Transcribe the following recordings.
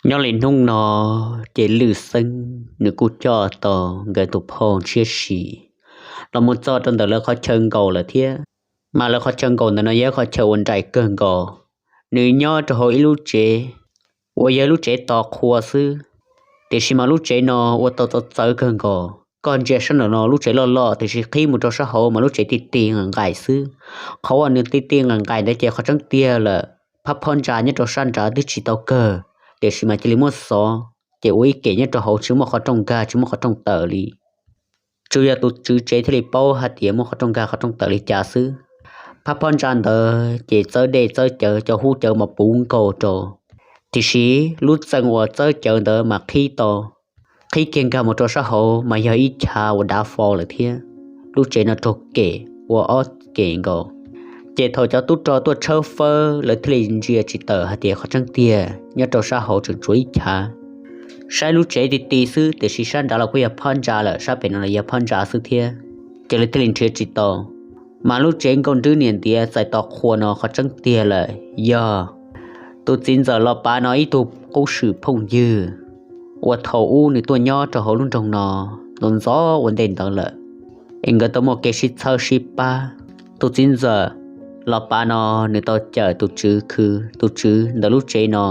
Nyob li hnub no ces Lwj Xeeb nws kuj coj tau nkawd tus phauj Ntshiab Si los mus txog rau ntawm lawv qhov chaw nkaum lawm thiab. Mas lawv qhov chaw nkaum ntawm no yog qhov chaw uas nraim kawg nkaus, nws nyob rau hauv ib lub tsev uas yog lub tsev tos qhua xwb. Tiam sis mas lub tsev no ua tau txawv txawv kawg nkaus, koj ntsia sab nraum no lub tsev loj loj tiam sis qhib mus rau sab hauv mas lub tsev ti ti nqaim nqaim xwb. Qhov uas nws ti ti nqaim nqaim ntawd ces qhov tseeb tiag lawm phab phab ntsa nyob rau sab nrad twb tsis tau kawg, tiam sis mas cia li muab xov ces ua ib kem nyob rau hauv tsis muaj qhov rooj nkag tsis muaj qhov rooj tawm li. Tsuas yog tus tswv tsev thiaj li paub hais tias muaj qhov rooj nkag qhov rooj tawm li cas xwb. Phab phab ntsa ntawd ces txawb dej txawb cawv cov hub cawv mas puv nkaus rau, tiam sis lub txee uas txawb cawv ntawd mas qhib tau, qhib kiag nkag mus rau sab hauv mas yog ib chav uas dav fo lawm thiab. Lub tsev no raug kem ua ob kem nkaus, ces thaum cov tub rog tuaj tshawb fawb lawv thiaj li ntsia tsis tawm hais tias qhov tseeb tiag nyob rau sab hauv tseem tshuav ib chav. Saib lub tsev ti ti xwb tiam sis sab nrad los kuj yog phab ntsa lawm, sab pem no los yog phab ntsa xwb thiab, ces lawv thiaj li nrhiav tsis tau. Mas lub tsev nkauj nrwb niam ntiav txais tos qhua no qhov tseeb tiag lawm yog tus txiv ntxawm Los Pav no ib tug qub swm phooj ywg uas thaum ub nws tuaj nyob rau hauv lub nroog no ntxov ntxov ua ntej ntawd lawm, es nkawd tau muaj kev sib txhawb sib pab. Tus txiv ntxawm Los Pav no nws tau cawm tus tswv khwv, tus tswv ntawm lub tsev no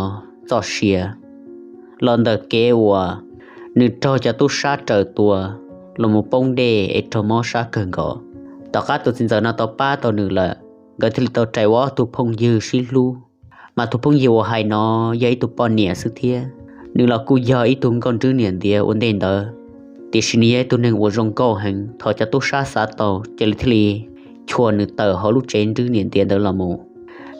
txoj sia los ntawm kev uas nws raug cov tub sab raws tua los mus poob dej es raug mob sab kawg nkaus. Tom qab tus txiv ntxawm no tau pab tau nws lawm, nkawd thiaj li tau rais ua ob tug phooj ywg sib hlub. Mas tus phooj ywg uas hais no yog ib tug poj niam xwb thiab, nws los kuj yog ib tug nkauj nrwb niam ntiav ua ntej ntawd, tiam sis nws yog ib tug neeg uas zoo nkauj heev. Thaum cov tub sab xav tau ces lawv thiaj li chua nws tawm hauv lub tsev nrwb niam ntiav ntawd los mus.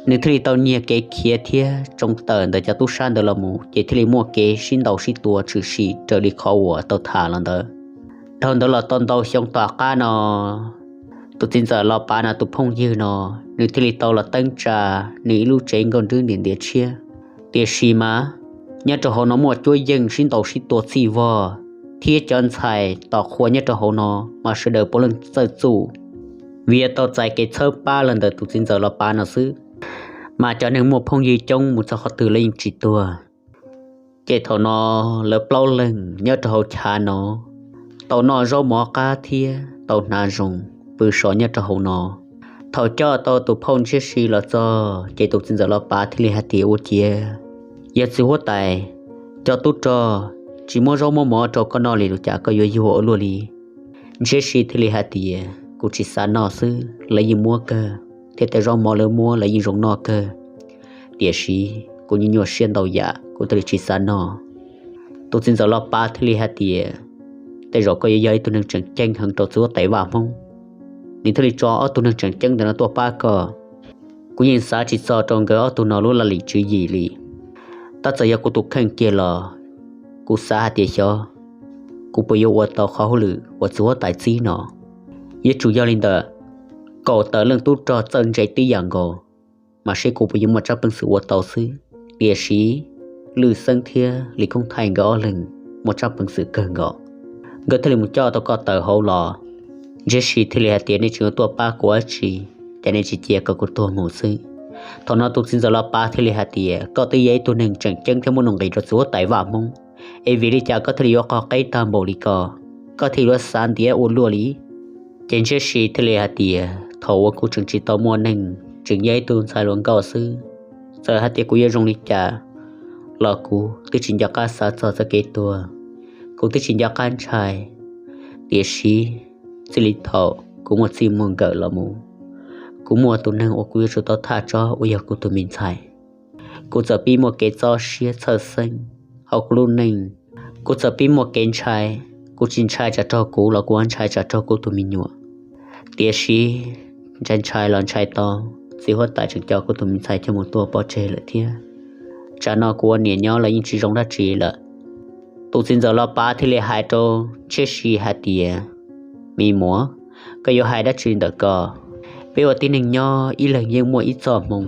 Nws thiaj li tau nyiag kev khiav thiab tsoo tawm ntawm cov tub sab ntawd los mus, ces thiaj li muaj kev sib ntaus sib tua tshwm sim raws li qhov uas tau tham los ntawd. Dhau ntawd los tau ntau xyoo tom qab no, tus txiv ntxawm Los Pav no tus phooj ywg no, nws thiaj li tau los teeb tsa nws ib lub tsev nkauj nrwb niam ntiav tshiab. Tiam sis mas nyob rau hauv no muaj cuab yeej sib ntaus sib tua txhij vog, thiab cov ntxhais tos qhua nyob rau hauv no mas sawv daws puav leej txawj txuj, vim yog tau txais kev txhawb pab los ntawm tus txiv ntxawm Los Pav no xwb. Mas cov neeg muaj phooj ywg coob mus txog qhov twg los yeej tsis tuag. Ces thaum no lawv plaub leeg nyob rau hauv chav no tau noj zaub mov qab thiab tau hnav zoo pw so nyob rau hauv no. Thaum coj tau tus phauj Ntshiab Si los txog ces tus txiv ntxawm Los Pav thiaj li hais tias, ua ciav yog txiv huab tais, cov tub rog tsis muab zaub muab mov rau koj noj li los cas koj yuav yuag ua luaj li? Ntshiab Si thiaj li hais tias, kuv tsis xav noj xwb, lawv yeej muab kawg, thiab tej zaub mov lawv muab lawv yeej zoo noj kawg, tiam sis kuv nyuaj nyuaj siab ntau yam kuv thiaj li tsis xav noj. Tus txiv ntxawm Los Pav thiaj li hais tias, tej zaum koj yuav yog ib tug neeg tseem ceeb heev rau txiv huab tais Vaj Hmoob, nws thiaj li tso ob tug neeg tseem ceeb ntawm no tuaj pab koj. Kuv yeej xav tsis txog rau nkawd ob tug no lub laj lim tswv yim li. Tab txawm yog kuv tus kheej kiag los kuv xav hais tias xyov kuv puas yuav ua tau qhov hauj lwm uas txiv huab tais txib no. Yuav tsum yog li ntawm kaum tawm leej tub rog txawj ntse tib yam nkaus, mas seb kuv puas yuav muaj tsab peev xwm ua tau xwb. Tiam sis Lwj Xeeb thiab Lis Koob Thaij nkawd ob leeg muaj tsab peev xwm kawg nkaus, nkawd thiaj li mus coj tau koj tawm hauv los. Ntshiab Si thiaj li hais tias, nej tseem yuav tuaj pab kuv dab tsi, ces nej tsis cia kom kuv tuag mus xwb. Thaum no tus txiv ntxawm Los Pav thiaj li hais tias, koj twb yog ib tug neeg tseem ceeb thiab muaj nuj nqis rau txiv huab tais Vaj Hmoob, es vim li cas koj thiaj li yuav qhov qeb tag npaum li ko? Koj thiaj yuav xav ntiav ua luaj li. Ces Ntshiab Si thiaj li hais tias, thaum uas kuv tseem tsis tau muaj neej, tseem yog ib tug ntxhais hluas nkauj xwb, txawm hais tias kuv yuav zoo li cas los kuv twb tsis nco qab xav txog txoj kev tuag, kuv twb tsis nco qab ntshai. Tiam sis txij li thaum kuv muaj txij muaj nkawm los mus, kuv muaj tus neeg uas kuv yuav tsum tau thaj tsob uas yog kuv tus me ntxhais. Kuv txawm pib muaj kev txob siab txhawj xeeb hauv kuv lub neej, kuv txawm pib muaj kev ntshai, kuv tsis ntshai tsam raug kuv los kuv ntshai tsam raug kuv tus me nyuam. Tiam sis ntshai ntshai los ntshai tau, txiv huab tais tseem coj kuv tus me ntxhais coj mus tua pov tseg lawm thiab. Tsam no kuv ua niam nyob los yeej tsis zoo dab tsi lawm. Tus txiv ntxawm Los Pav thiaj li hais rau Ntshiab Si hais tias, me muam, koj yuav hais dab tsi ntawm ko? Peb ua tib neeg nyob ib leeg yeej muaj ib txoj hmoo.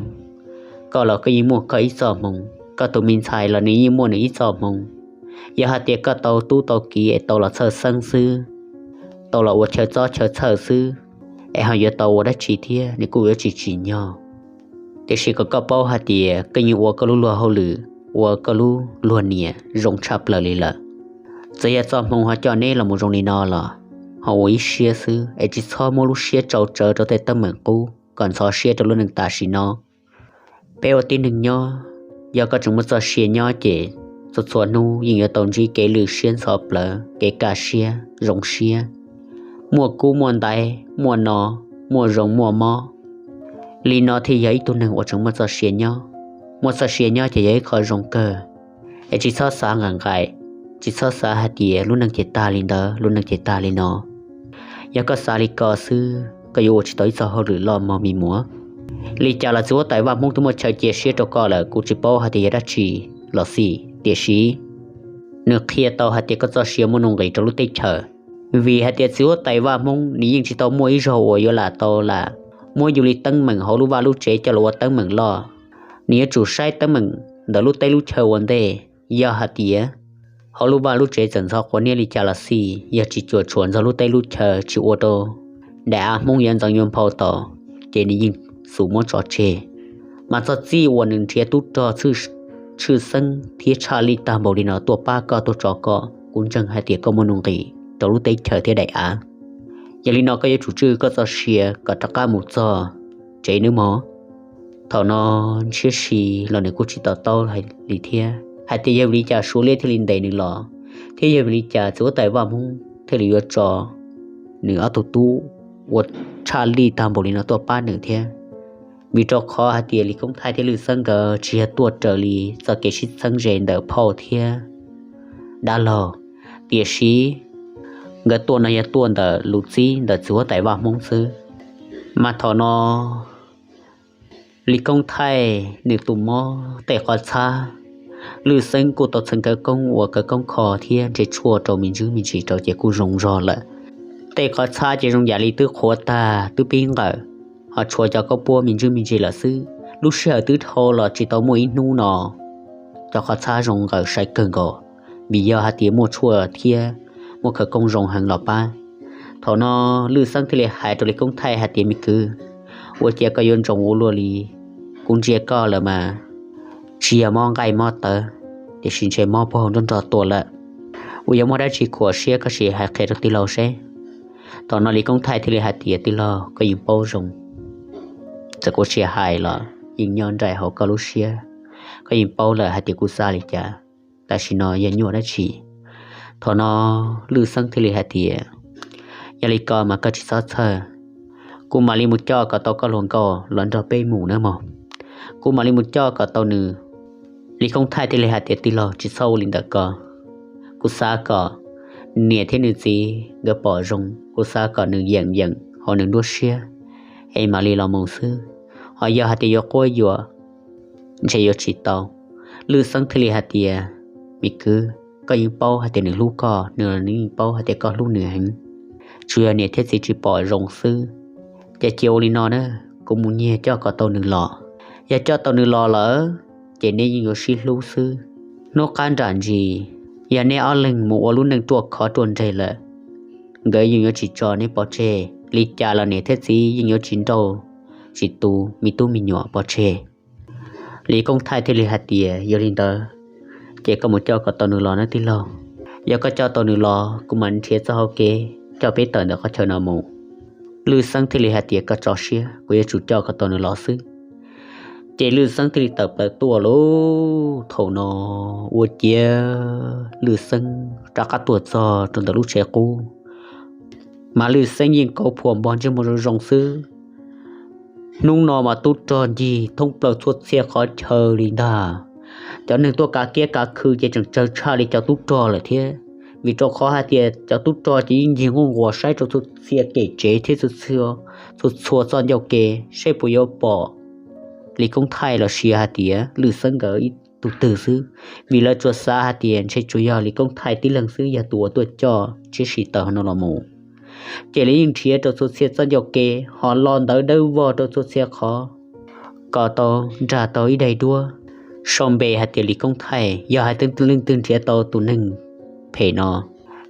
Koj los koj yeej muaj koj ib txoj hmoo, koj tus me ntxhais los nws yeej muaj nws ib txoj hmoo. Yog hais tias koj tau tub tau kiv es tau los txhawj xeeb xwb, tau los ua chaw txob chaw txhawj xwb, es ho yuav tau ua dab tsi thiab, nws kuj yuav tsis tsim nyog. Tiam sis kom koj paub hais tias koj yeej ua koj lub luag hauj lwm, ua koj lub luag niam zoo tshaj plaws li lawm. Txawm yog txoj hmoo ho coj neb los mus zoo li no los ho ua ib siab xwb es tsis txhob muab lub siab tsau tsawv rau tej teeb meem qub kom ntxhov siab rau lub neej tam sim no. Peb ua tib neeg nyob, yog koj tseem muaj txoj sia nyob ces txhua txhua hnub yeej yuav tau ntsib kev lwj siab ntxhov plawv, kev kaj siab zoo siab, muaj kub muaj ntaiv, muaj no, muaj zoo muaj mob. Li no thiaj yog ib tug neeg uas tseem muaj txoj sia nyob. Muaj txoj sia nyob ces yog ib qho zoo kawg, es tsis txhob xav nqaim nqaim, tsis txhob xav hais tias lub neej ces tag li ntawd, lub neej ces tag li no. Yog koj xav li ko xwb koj yuav ua tsis tau ib txoj hauj lwm loj mog me muam. Li cas los txiv huab tais Vaj Hmoob twb muaj chaw cia siab rau koj lawm, kuv tsis paub hais tias yog dab tsi los xij, tiam sis nws qhia tau hais tias koj txoj sia muaj nuj nqis rau lub teb chaws. Vim hais tias txiv huab tais Vaj Hmoob nws yeej tsis tau muaj ib zaug uas yuav lam tau lam muab yus li teeb meem hauv lub vaj lub tsev coj los ua teeb meem loj. Nws yuav tsum saib teeb meem ntawm lub teb lub chaw ua ntej. Yog hais tias hauv lub vaj lub tsev txawm ntxhov quav niab li cas los xij, yog tsis cuam tshuam ntxog lub teb lub chaw, tsis ua rau daim av Hmoob yuav ntxeev yuav nphau tom, ces nws yeej xum muab tso tseg. Mas txog txij uas nws nrhiav tub rog tshwj xeeb thiab tshaj lij tag npaum li no tuaj pab koj tuaj tso koj, kuv ntseeg hais tias koj muaj nuj nqis rau lub teb chaws thiab daim av. Yog li no koj yuav tsum tswj koj txoj sia kom rov qab mus txog tsev nawb mog. Thaum no Ntshiab Si los nws kuj tsis to taub li thiab hais tias yog vim li cas Suav liab thiaj li ntes nws los, thiab yog vim li cas txiv huab tais Vaj Hmoob thiaj li yuav tso nws ob tug tub uas tshaj lij tag npaum li no tuaj pab nws thiab. Vim rau qhov hais tias Lis Koob Thaij thiab Lwj Xeeb nkawd tsis yog tuaj raws li txoj kev sib txheeb ze ntawm phauj thiab dab laug, tiam sis nkawd tuaj no yog tuaj ntawm lus txib ntawm txiv huab tais Vaj Hmoob xwb. Mas thaum no Lis Koob Thaij nws tus mob tej qhov txhab, Lwj Xeeb kuj tau txheev khawv koob ua khawv koob kho thiab ntsej tshuaj rau me ntsis me ntsis rau ces kuj zoo zog lawm. Tej qhov txhab ces zoo yam li twb qhuav tag twb pib nqawm, ho tshuav cov khaub puab me ntsis me ntsis lawm xwb. Lub sij hawm twb dhau los tsis tau muaj ib hnub no cov qhov txhab zoo nqawm sai kawg nkaus, vim yog hais tias muaj tshuaj thiab muaj khawv koob zoo heev los pab. Thaum no Lwj Xeeb thiaj li hais rau Lis Koob Thaij hais tias, me kwv, ua ciav koj yuav ntsoov ua luaj li, kuv ntsia koj lawm mas tsis yog mob nqaij mob tawv, tiam sis ntshe mob puag hauv nruab nrog tuaj lawm. Uas yog muaj dab tsi khuam siab koj sim hais qhia rau tij laug seb. Thaum no Lis Koob Thaij thiaj li hais tias, tij laug, koj yeej paub zoo, txawm kuv tsis hais los yeej nyob nraim hauv koj lub siab, koj yeej paub lawm hais tias kuv xav li cas, tam sim no yog nyuaj dab tsi. Thaum no Lwj Xeeb thiaj li hais tias, yog li ko mas koj tsis txhob txhawj, kuv mam li mus coj kom tau koj hluas nkauj los nrog peb mus nawb mog. Kuv mam li mus coj kom tau nws. Lis Koob Thaij thiaj li hais tias, tij laug, tsis txhob ua li ntawd ko, kuv xav kom niam thiab nws txiv nkawd pom zoo, kuv xav kom nws yeem yeem hauv nws nruab siab, es mam li los mus xwb. Ho yog hais tias yuav quab yuam ntshe yuav tsis tau. Lwj Xeeb thiaj li hais tias, me kwv, koj yeej paub hais tias nws hlub koj, nws los nws yeej paub hais tias koj hlub nws heev, tsuas yog niam thiab txiv tsis pom zoo xwb. Ces cia ua li no na, kuv mus nyiag coj kom tau nws los. Yog coj tau nws los lawm, ces neb yeej yuav sib hlub xwb. Hnub qab nram ntsis, yog neb ob leeg mus ua lub neej ruaj khov ruaj nreg lawm, nkawd yeej yuav tsis tso neb pov tseg, li cas los niam thiab txiv yeej yuav tsis nrauj tsis tu me tub me nyuam pov tseg. Lis Koob Thaij thiaj li hais tias, yog li ntawd, ces koj mus coj kom tau nws los nawb tij laug. Yog koj coj tau nws los, kuv mam nrhiav txoj hau kev coj peb tawm ntawm qhov chaw no mus. Lwj Xeeb thiaj li hais tias, koj tso siab, kuv yuav tsum coj kom tau nws los xwb. Ces Lwj Xeeb thiaj li tawm plaws tuaj lauj. Thaum no ua ciav Lwj Xeeb rov qab tuaj txog rau ntawm lub tsev qub, mas Lwj Xeeb yeej kauv phuam npog ntsej muag zoo zoo xwb. Hnub no mas tub rog ncig thoob plaws txhua txhia qhov chaw li ntag. Cov neeg tuaj kav kiab kav khw ces tseem tsawg tshaj li cov tub rog lawm thiab, vim rau qhov hais tias cov tub rog ces yeej ncig nquj nquas saib rau txhua txhia kem tsev thiab txhua txhua txoj ncauj ke, saib puas yuav pom Lis Koob Thaij los sis hais tias Lwj Xeeb nkawd ib tug twg xwb, vim lawv tsuas xav hais tias ntshe tsuas yog Lis Koob Thaij tib leeg xwb yog tus uas tuaj coj Ntshiab Si tawm no los mus. Ces lawv yeej nrhiav rau txhua txhia txoj ncauj ke, ho lo ntawv dawb vog rau txhua txhia qhov kom tau nrag tau ib daim duab sau npe hais tias Lis Koob Thaij. Yog hais tias leej twg nrhiav tau tus neeg phem no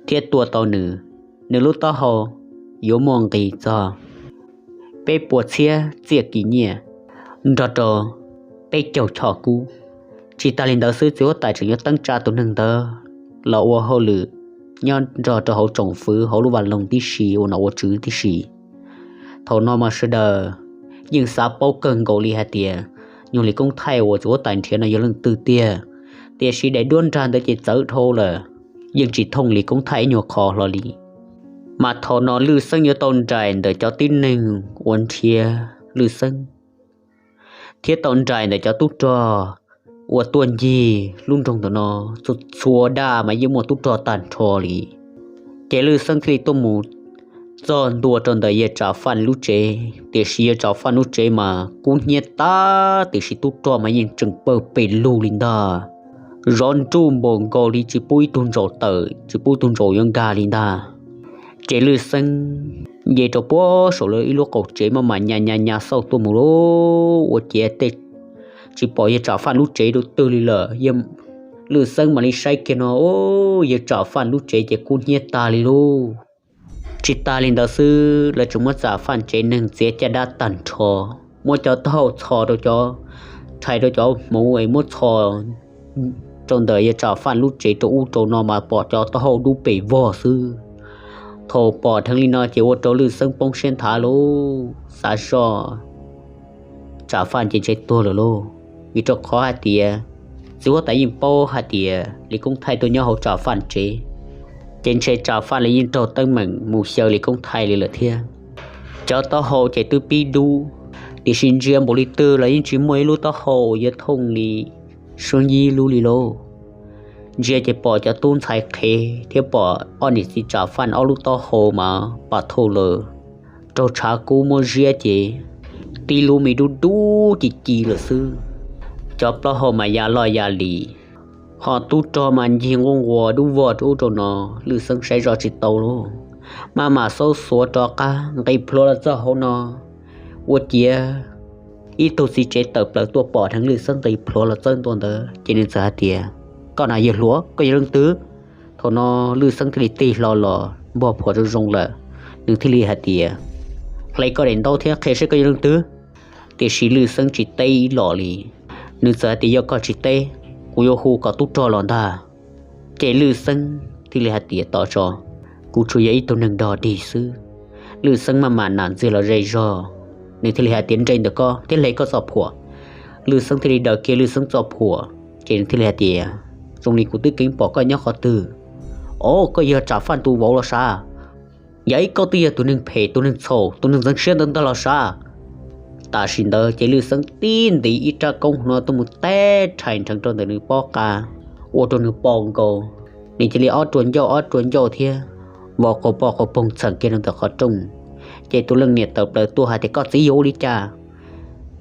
thiab tua tau nws, nws lub taub hau yuav muaj nqis txog peb puas txhiab txiaj kim nyiaj nrog rau peb caug choj kub. Tsis tas li ntawd xwb, txiv huab tais tseem yuav teeb tsa tus neeg ntawd los ua hauj lwm nyob nrog rau hauv tsoom fwv hauv lub vaj loog tib si, ua nom ua tswv tib si. Thaum no mas sawv daws yeej xav paub kawg nkaus li hais tias nyuag Lis Koob Thaij uas txiv huab tais nrhiav no yog leej twg tiag, tiam sis daim duab nrag ntawd ces txawv dhau lawm, yeej tsis thooj Lis Koob Thaij ib nyuag qho hlo li. Mas thaum no Lwj Xeeb yuav tau nraim ntawm cov tib neeg uas nrhiav Lwj Xeeb thiab tau nraim ntawm cov tub rog uas tuaj ncig lub nroog ntawm no, txhua txhua daj mas yeej muaj tub rog tag nrho li. Ces Lwj Xeeb thiaj li tuaj mus txog ntua rau ntawm yawg Tsam Faj lub tsev, tiam sis yawg Tsam Faj lub tsev mas kub hnyiab tag, tiam sis tub rog mas yeej tseem pawg pes lug li ntag. Zov nruj npaum nkaus li tsis pub ib tug ntsaum tawm, tsis pub ib tug ntsaum yuav nkag li ntag. Ces Lwj Xeeb nce rau puag saum lawv ib lub qaum tsev maj mam nyas nyas nyas xauj tuaj mus lauj, ua ciav tej tsis pom yawg Tsam Faj lub tsev dua twg li lawm. Lwj Xeeb mam li saib kiag no, yawg Tsam Faj lub tsev ces kub hnyiab tag li lauj. Tsis tas li ntawd xwb, lawv tseem muab Tsam Faj tsev neeg txiav caj dab tag nrho, muab cov taub hau txhos rau cov, rhais rau cov hmuv es muab txhos rau ntawm yawg Tsam Faj lub tsev rau ub rau no mas pom cov taub hau dub pes vog xwb. Thaum pom dheev li no ces ua rau Lwj Xeeb poob siab nthav lauj, xav zoj Tsam Faj ces ntshe tuag lawm lauj, vim rau qhov hais tias txiv huab tais yeej paub hais tias Lis Koob Thaij tuaj nyob hauv Tsam Faj tsev, ces ntshe Tsam Faj los yeej raug teeb meem mus xyaw Lis Koob Thaij li lawm thiab. Cov taub hau ces twb pib dub, tiam sis ntsia npaum li twg los yeej tsis muaj ib lub taub hau uas yuav thooj li Suab Yib lub li lauj. Ntsia ces pom cov tub ntxhais qhev thiab pom ob niam txiv Tsam Faj ob lub taub hau mas pam thauj lawm, raug tshav kub muab ziab ces tib lub me dub dub ci ci lawm xwb. Cov plaub hau mas ya loj ya li, ho tub rog mas ncig nquj nquas dub vog rau ub rau no, Lwj Xeeb saib zoj tsis tau lauj, maj mam xaub xuav rov qab nqis plhuav los txog hauv no. Ua ciav ib tug txiv tsev tawm plaws tuaj pom dheev Lwj Xeeb nqis plhuav los txawb ntua ntawd ces nws txawm hais tias, Koj na yawg hluas, koj yog leej twg? Thaum no Lwj Xeeb thiaj li tig hlo los npog phuam zoo zoo lawm, nws thiaj li hais tias, Hle koj daim ntaub thiab qhia seb koj yog leej twg. Tiam sis Lwj Xeeb tsis teb ib los li, nws txawm hais tias, Yog koj tsis teb, kuv yuav hu kom tub rog los ntag. Ces Lwj Xeeb thiaj li hais tias, Tos tso, kuv tsuas yog ib tug neeg dog dig xwb. Lwj Xeeb maj mam nam ntxiag los ze zog, nws thiaj li hais tias, Nres ntawm koj thiab hle koj txoj phuam. Lwj Xeeb thiaj li daws kiag Lwj Xeeb txoj phuam, ces nws thiaj li hais tias, Zoo li kuv twb keev pom koj nyob qhov twg. Au, koj yog Tsam Faj tus vauv los sav? Yog ib koj twb yog tus neeg phem, tus neeg txhaum, tus neeg ntxeev siab ntawd ntag los sav? Tam sim ntawd ces Lwj Xeeb tib ntiv ib rab koob hno tuaj mus teb rhais nrheev rau ntawm nws pob qa, ua rau nws po nkaus, nws cia li ob rua ncauj ob rua ncauj thiab vau qau poj qau poog txheem kiag rau ntawm qhov rooj. Ces tus leej niam tawm plaws tuaj hais tias, Koj txiv yog ua li cas?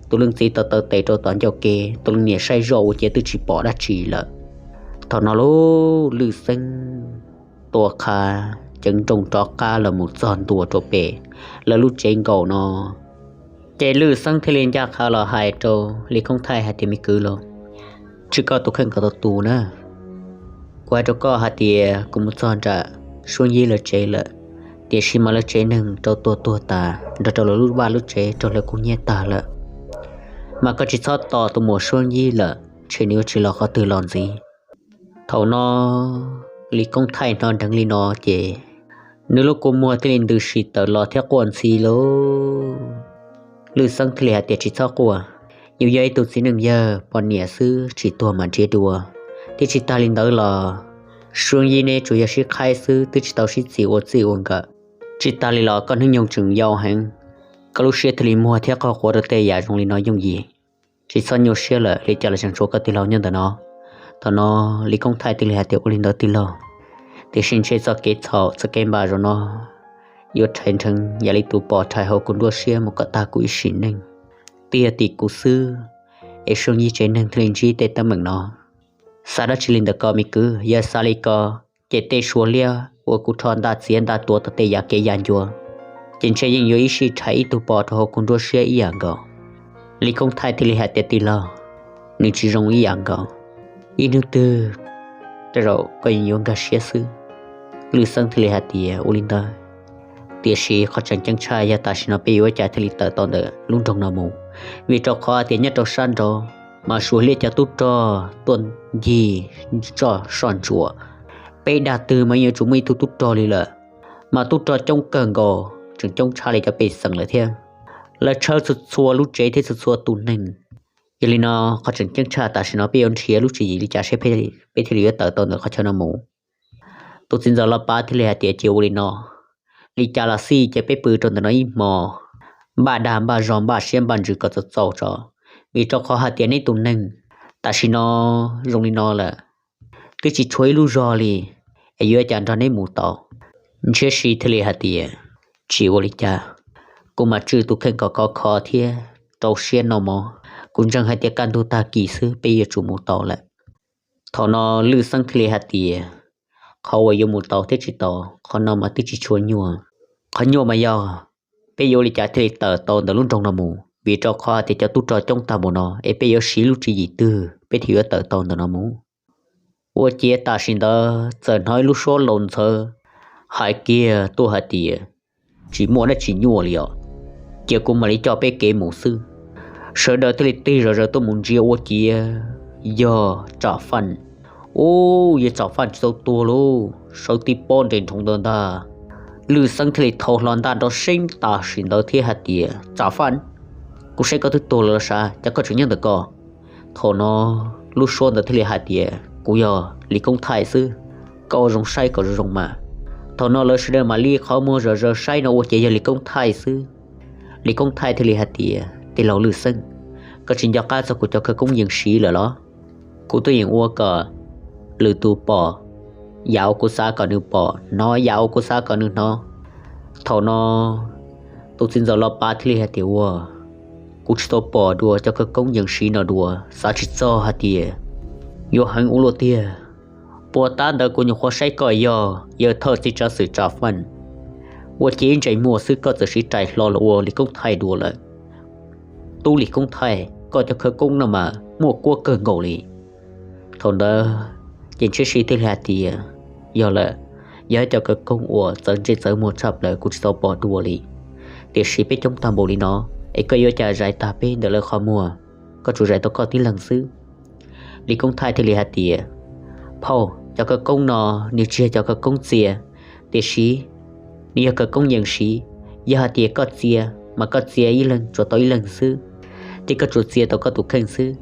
Tus leej txiv tau taw tes rau tom ncauj kev, tus leej niam saib zoj ua ciav twb tsis pom dab tsi lawm. Thaum no lauj, Lwj Xeeb tua qha ceev nrooj rov qab los mus txog ntua rau pem lawv lub tsev nkaus no. Ces Lwj Xeeb thiaj li ncaj qha los hais rau Lis Koob Thaij hais tias, Me kwv lauj, tsis koj tus kheej kom tau tus na. Kuv hais rau koj hais tias kuv mus txog nram Suab Yib lawv tsev lawm, tiam sis mas lawv tsev neeg rau tuag tuag tas nrog rau lawv lub vaj lub tsev raug hlawv kub hnyiab tag lawm. Mas koj tsis txhob tos tus muam Suab Yib lawm, ntshe nws yuav tsis los qhov twg los ntxiv. Thaum no Lis Koob Thaij hnov dheev li no ces nws lub kua muag thiaj li ntws sim tawm los thiab quaj ntxhi lauj. Lwj Xeeb thiaj li hais tias, Tsis txhob quaj, yus yog ib tug txiv neej yawg poj niam xwb, tsis tuag mas ntsiab dua. Thiab tsis tas li ntawd los Suab Yib neb tsuas yog sib qhaib xwb, twb tsis tau sib txis ua txij ua nkawm. Tsis tas li los koj hnub nyoog tseem yau heev, koj lub siab thiaj li muag thiab qaug quav rau tej yam zoo li no yooj yim. Tsis txhob nyuaj siab lawm, li cas los tseem tshuav koj tij laug nyob ntawm no. Thaum no Lis Koob Thaij thiaj li hais tias, Ua li ntawd tij laug, tiam sis ntshe txoj kev txhaum txoj kev npam zaum no yuav rhais nrheev yam li tus pom rhais hauv kuv nruab siab mus kom tag kuv ib sim neej. Twb yog tim kuv xwb es Suab Yib tsev neeg thiaj li ntsib tej teeb meem no. Xav dab tsi li ntawd ko me kwv? Yog xav li ko, ces tej suav liab uas kuv rho ntaj txiav ntaj tuav tau tej yav kev yav ncua, ces ntshe yeej yuav ib sij rhais ib tug pos rau hauv kuv nruab siab ib yam nkaus. Lis Koob Thaij thiaj li hais tias, Tij laug, nws tsis zoo ib yam nkaus. Ib hnub twg tej zaum koj yeej yuav nkag siab xwb. Lwj Xeeb thiaj li hais tias, Ua li ntawd, tiam sis qhov tseem ceeb tshaj yog tam sim no peb yuav ua cas thiaj li tawm tau ntawm lub nroog no mus, vim rau qhov tias nyob rau sab nraud mas suav liab cov tub rog tuaj ncig soj ntsuam. Peb dag twg mas yeej yuav tsum muaj ib tug tub rog li lawm, mas tub rog coob kawg nkaus, tseem coob tshaj li cov pej xeem lawm thiab. Lawv tshawb txhua txhua lub tsev thiab txhua txhua tus neeg. Yog li no, qhov tseem ceeb tshaj tam sim no peb yuav nrhiav lub tswv yim li cas seb peb thiaj li yuav tawm tau ntawm qhov chaw no mus. Tus txiv ntxawm Los Pav thiaj li hais tias ces ua li no, li cas los xij ces peb pw rau ntawm no ib hmo, npaj dag npaj zog npaj siab npaj ntsws kom txaus txaus tso, vim rau qhov hais tias neb tus neeg tam sim no zoo li no lawm, twb tsis tshuav ib lub zog li, es yuav ua cas nrog neb mus tau. Ntshiab Si thiaj li hais tias, tsis ua li cas, kuv mam tswj tus kheej kom khov kho thiab rau siab noj mov, kuv ntseeg hais tias kaj ntug tag kis xwb peb yuav tsum mus tau lawm. Thaum no Lwj Xeeb thiaj li hais tias, qhov uas yuav mus tau thiab tsis tau, qhov no mas twb tsis tshua nyuaj. Qhov nyuaj mas yog peb yuav ua li cas thiaj li tawm tau ntawm lub nroog no mus, vim rau qhov hais tias cov tub rog coob tag npaum no es peb yuav siv lub tswv yim twg peb thiaj yuav tawm tau ntawm no mus. Ua ciav tam sim ntawd txawm hnov ib lub suab laus ntxhawv hais kiag tuaj hais tias, tsis muaj dab tsi nyuaj li os, cia kuv mam li coj peb kev mus xwb. Sawv daws thiaj li tig zom zaws tuaj mus ntsia ua ciav yog Tsam Faj. Ub, yog Tsam Faj tsis tau tuag lauj, sawv tib pob nres nroo ntawd ntag. Lwj Xeeb thiaj li thau hlo ntaj nrov seeb tam sim ntawd thiab hais tias, Tsam Faj, kuv saib koj twb tuag lawm los sav, cas koj tseem nyob ntawm ko? Thaum no lub suab ntawd thiaj li hais tias, kuv yog Lis Koob Thaij xwb, koj ua zoo saib kom zoo zoo mas. Thaum no lawv sawv daws mam li qhov muag zom zaws saib no ua ciav yog Lis Koob Thaij xwb. Lis Koob Thaij thiaj li hais tias, tij laug Lwj Xeeb, koj tsis nco qab txog kuv cov khawv koob yees siv lawm los? Kuv twb yeej ua kom lwm tus pom yam uas kuv xav kom nws pom, hnov yam uas kuv xav kom nws hnov. Thaum no tus txiv ntxawm Los Pav thiaj li hais tias, ua, kuv tsis tau pom dua cov khawv koob yees siv no dua, xav tsis txog hais tias yuav heev ua luaj tiag. Puag ta ntawd kuv nyuam qhuav saib koj yog yawg thawj txiv tsav xwm Tsam Faj, ua ciav ib ntsais muag xwb koj txawm siv rais hlo los ua Lis Koob Thaij dua lawm. Tub Lis Koob Thaij, koj cov khawv koob no mas muaj kuab kawg nkaus li. Thaum ntawd ces Ntshiab Si thiaj li hais tias, yog lawm, yog ib cov khawv koob uas txawv ntsej txawv muag tshaj plaws kuv tsis tau pom dua li. Tiam sis peb coob tag npaum li no, es koj yuav cas zais tag peb ntawm lawv qhov muag, koj tsuas zais tau koj tib leeg xwb. Lis Koob Thaij thiaj li hais tias, phauj, cov khawv koob no nws tsis yog cov khawv koob txia, tiam sis nws yog khawv koob yees siv. Yog hais tias koj txia, mas koj txia ib leeg tsuas tau ib leeg xwb, ces koj tsuas txia tau koj tus kheej xwb.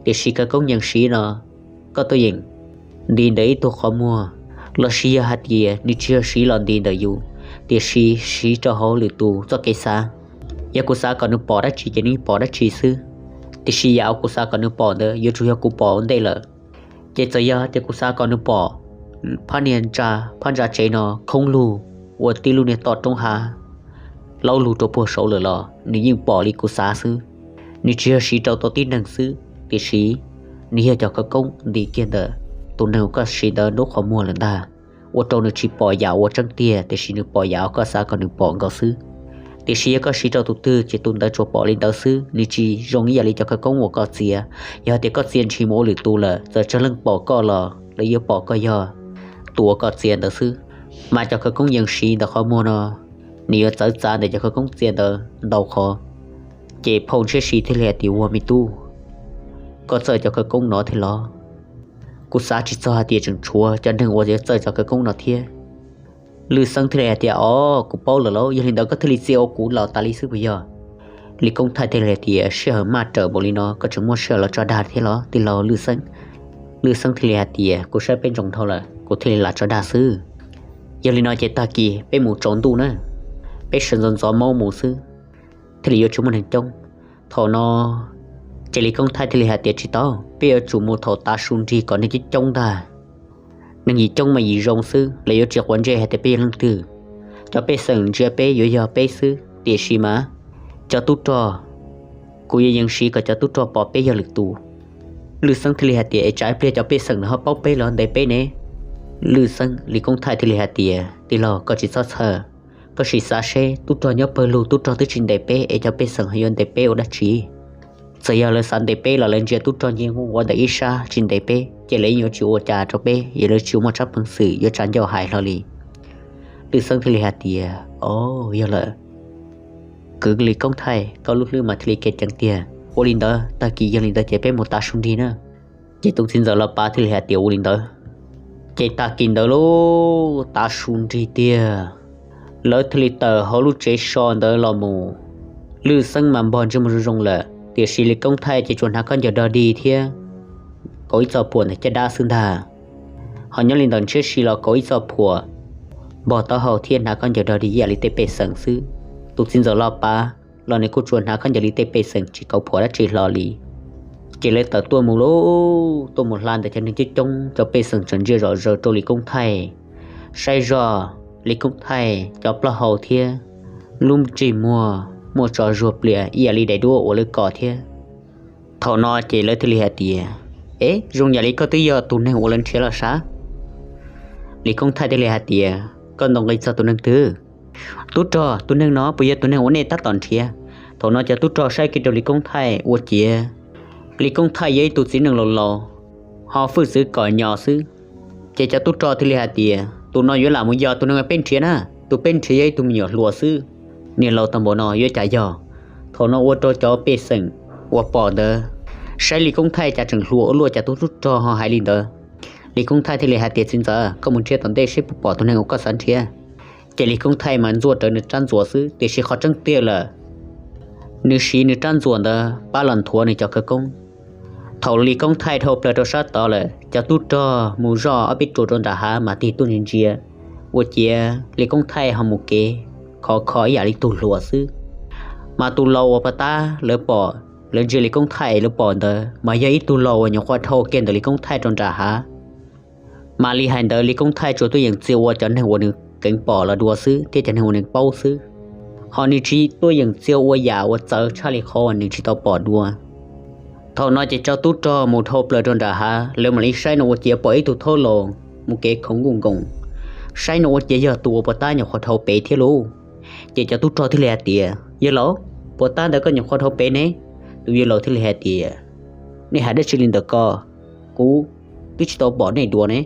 Tiam sis khawv koob yees siv no, koj tuaj yeem nti ntawm ib tug qhov muag, los sis yog hais tias nws tsis yog siv los nti ntawm yus, tiam sis siv rau hauv lwm tus txoj kev xav. Yog kuv xav kom nws pom dab tsi ces nws pom dab tsi xwb, tiam sis yam uas kuv xav kom nws pom ntawd yuav tsum yog kuv pom ua ntej lawm. Ces txawm yog tias kuv xav kom nws pom phab niag ntsa, phab ntsa tsev no khoob lug ua tib lub niag toj roob hav laub lug rau puag saud lawm los nws yeej pom li kuv xav xwb. Nws tsis yog siv rau tau tib neeg xwb, tiam sis nws yog cov khawv koob nti kiag ntawm tus neeg uas koj siv ntawd nruab qhov muag lawm ntag, ua rau nws tsis pom yam uas tseeb tiag, tiam sis nws pom yam uas koj xav kom nws pom nkaus xwb. Tiam sis yog koj siv rau tus twg ces tus ntawd tsuas pom li ntawd xwb, nws tsis zoo ib yam li cov khawv koob uas koj txia. Yog tias koj txia ntshis mus ua lwm tus lawm, txawm tsawg leej pom koj los lawv yuav pom koj yog tus uas koj txia ntawd xwb. Mas cov khawv koob yees siv ntawm qhov muag no, nws yuav txawv txav ntawm cov khawv koob txia ntawd ntau qhov. Ces phauj Ntshiab Si thiaj li hais tias, ua me tub, koj txawj cov khawv koob no thiab los? Kuv xav tsis txog hais tias tseem tshuav cov neeg uas yuav txawj cov khawv koob no thiab. Lwj Xeeb thiaj li hais tias, o, kuv paub lawm lauj, yog li ntawd koj thiaj li txia ua kuv los tas li xwb puas yog? Lis Koob Thaij thiaj li hais tias, sij hawm maj rawm npaum li no koj tseem muaj sij hawm los tso dag thiab los tij laug Lwj Xeeb? Lwj Xeeb thiaj li hais tias, kuv saib peb ntsoos dhau lawm kuv thiaj li lam tso dag xwb. Yog li no ces tag kis peb mus tsaus ntuj na, peb sawv ntxov ntxov maub mus xwb, thiaj li yuav tsis muaj neeg coob. Thaum no ces Lis Koob Thaij thiaj li hais tias, tsis tau, peb yuav tsum mus thaum tav su nrig kom neeg coob coob ntag. Neeg yim coob mas yim zoo xwb, lawv yuav tsis quav ntsej hais tias peb yog leej twg. Cov pej xeem ntsia peb yuav yog peb xwb, tiam sis mas cov tub rog, kuv yuav yees siv kom cov tub rog pom peb yog lwm tus. Lwj Xeeb thiaj li hais tias, es tsam ib pliag cov pej xeem nws ho paub peb los ntes peb ne? Lwj Xeeb, Lis Koob Thaij thiaj li hais tias, tij laug, koj tsis txhob txhawj, koj sim xav seb tub rog nyob pawg lug tub rog twb tsis ntes peb es cov pej xeem ho yuav ntes peb ua dab tsi? Txawm yog lawv xav ntes peb los lawv ntsia tub rog nce nkuaj ntawm ib sab tsis ntes peb ces lawv yeej yuav tsis ua cas rau peb, yog lawv tsis muaj tsab peev xwm yuav tsa ncauj hais hlo li. Lwj Xeeb thiaj li hais tias, o, yog lawm, kwv Lis Koob Thaij, koj lub hlwb mas thiaj li kev ceev tiag. Ua li ntawd tag kis yog li ntawd ces peb mus tav su nrig na. Ces tus txiv ntxawm Los Pav thiaj li hais tias ua li ntawd. Ces tag kis ntawd lub tav su nrig tiag, lawv thiaj li tawm hauv lub tsev so ntawd los mus. Lwj Xeeb mas npog ntsej muag zoo zoo lawm, tiam sis Lis Koob Thaij ces tsuas hnav khaub ncaws dog dig thiab kaus ib txoj phuam ntawm caj dab xwb ntag. Ho nyob li ntawm ntshiab si los kaus ib txoj phuam npog taub hau thiab hnav khaub ncaws dog dig ib yam li tej pej xeem xwb. Tus txiv ntxawm Los Pav los nws kuj tsuas hnav khaub ncaws li tej pej xeem tsis kaus phuam dab tsi hlo li. Ces lawv tawm tuaj mus lub, tuaj mus hla ntawm cov neeg coob coob, cov pej xeem tseem ntsia zom zaws rau Lis Koob Thaij, saib zoj Lis Koob Thaij cov plaub hau thiab lub ntsej muag muaj tso zuag plias ib yam li daim duab uas lawv kos thiab. Thaum no ces lawv thiaj li hais tias, Ev, zoo yam li koj twb yog tus neeg uas lawv nrhiav los sav? Lis Koob Thaij thiaj li hais tias, Koj ntaus nqi txog tus neeg twg? Tub rog, tus neeg no puas yog tus neeg uas nej tab tom nrhiav? Thaum no cov tub rog saib kiag rau Lis Koob Thaij ua ciav Lis Koob Thaij yog ib tug txiv neej laus laus, ho hwj txwv kom nyo xwb. Ces cov tub rog thiaj li hais tias, Tus no yuav lam mus yog tus neeg uas peb nrhiav na. Tus peb nrhiav yog ib tug me nyuam hluas xwb, niag laus tau npaum no yuav cas yog. Thaum no ua rau cov pej xeem uas pom ntawd saib Lis Koob Thaij cas tseem hluas ua luaj, cas tus tub rog ho hais li ntawd. Lis Koob Thaij thiaj li hais tias, Txiv ntxawm, koj mus nrhiav tom ntej seb puas pom tus neeg uas koj xav nrhiav. Ces Lis Koob Thaij mas ntxuaj rawv nws rab ntxuas xwb, tiam sis qhov tseeb tiag lawm, nws siv nws rab ntxuas ntawd pab los nthuav nws cov khawv koob. Thaum Lis Koob Thaij dhau plaws rau sab tod lawm, cov tub rog mus zoj ob peb ruam rau nram hav mas tig tuaj ntsia ntsia, ua ciav Lis Koob Thaij ho mus kev khov kho ib yam li tug hluas xwb. Mas tus laus uas pov tab lawv pom, lawv ntsia Lis Koob Thaij lawv pom ntawd mas yog ib tug laus uas nyuam qhuav dhau kiag ntawm Lis Koob Thaij rau nram hav. Mam li hais ntawd Lis Koob Thaij tsuas tuaj yeem txia ua cov neeg uas nws keev pom los dua xwb thiab cov neeg uas nws paub xwb, ho nws tsis tuaj yeem txia ua yam uas txawv tshaj li qhov uas nws tsis tau pom dua. Thaum no ces cov tub rog mus dhau plaws rau nram hav, lawv mam li saib no ua ciav pom ib tug thaub laus mus kev khoov nkuj nkoos, saib no ua ciav yog tus uas pov tab nyuam qhuav dhau pem thiab lauj. Ces cov tub rog thiaj li hais tias, Yawg laus, pov tab ntawd koj nyuam qhuav dhau pem ne? Tus yawg laus thiaj li hais tias, Nej hais dab tsi li ntawm ko? Kuv twb tsis tau pom nej dua ne.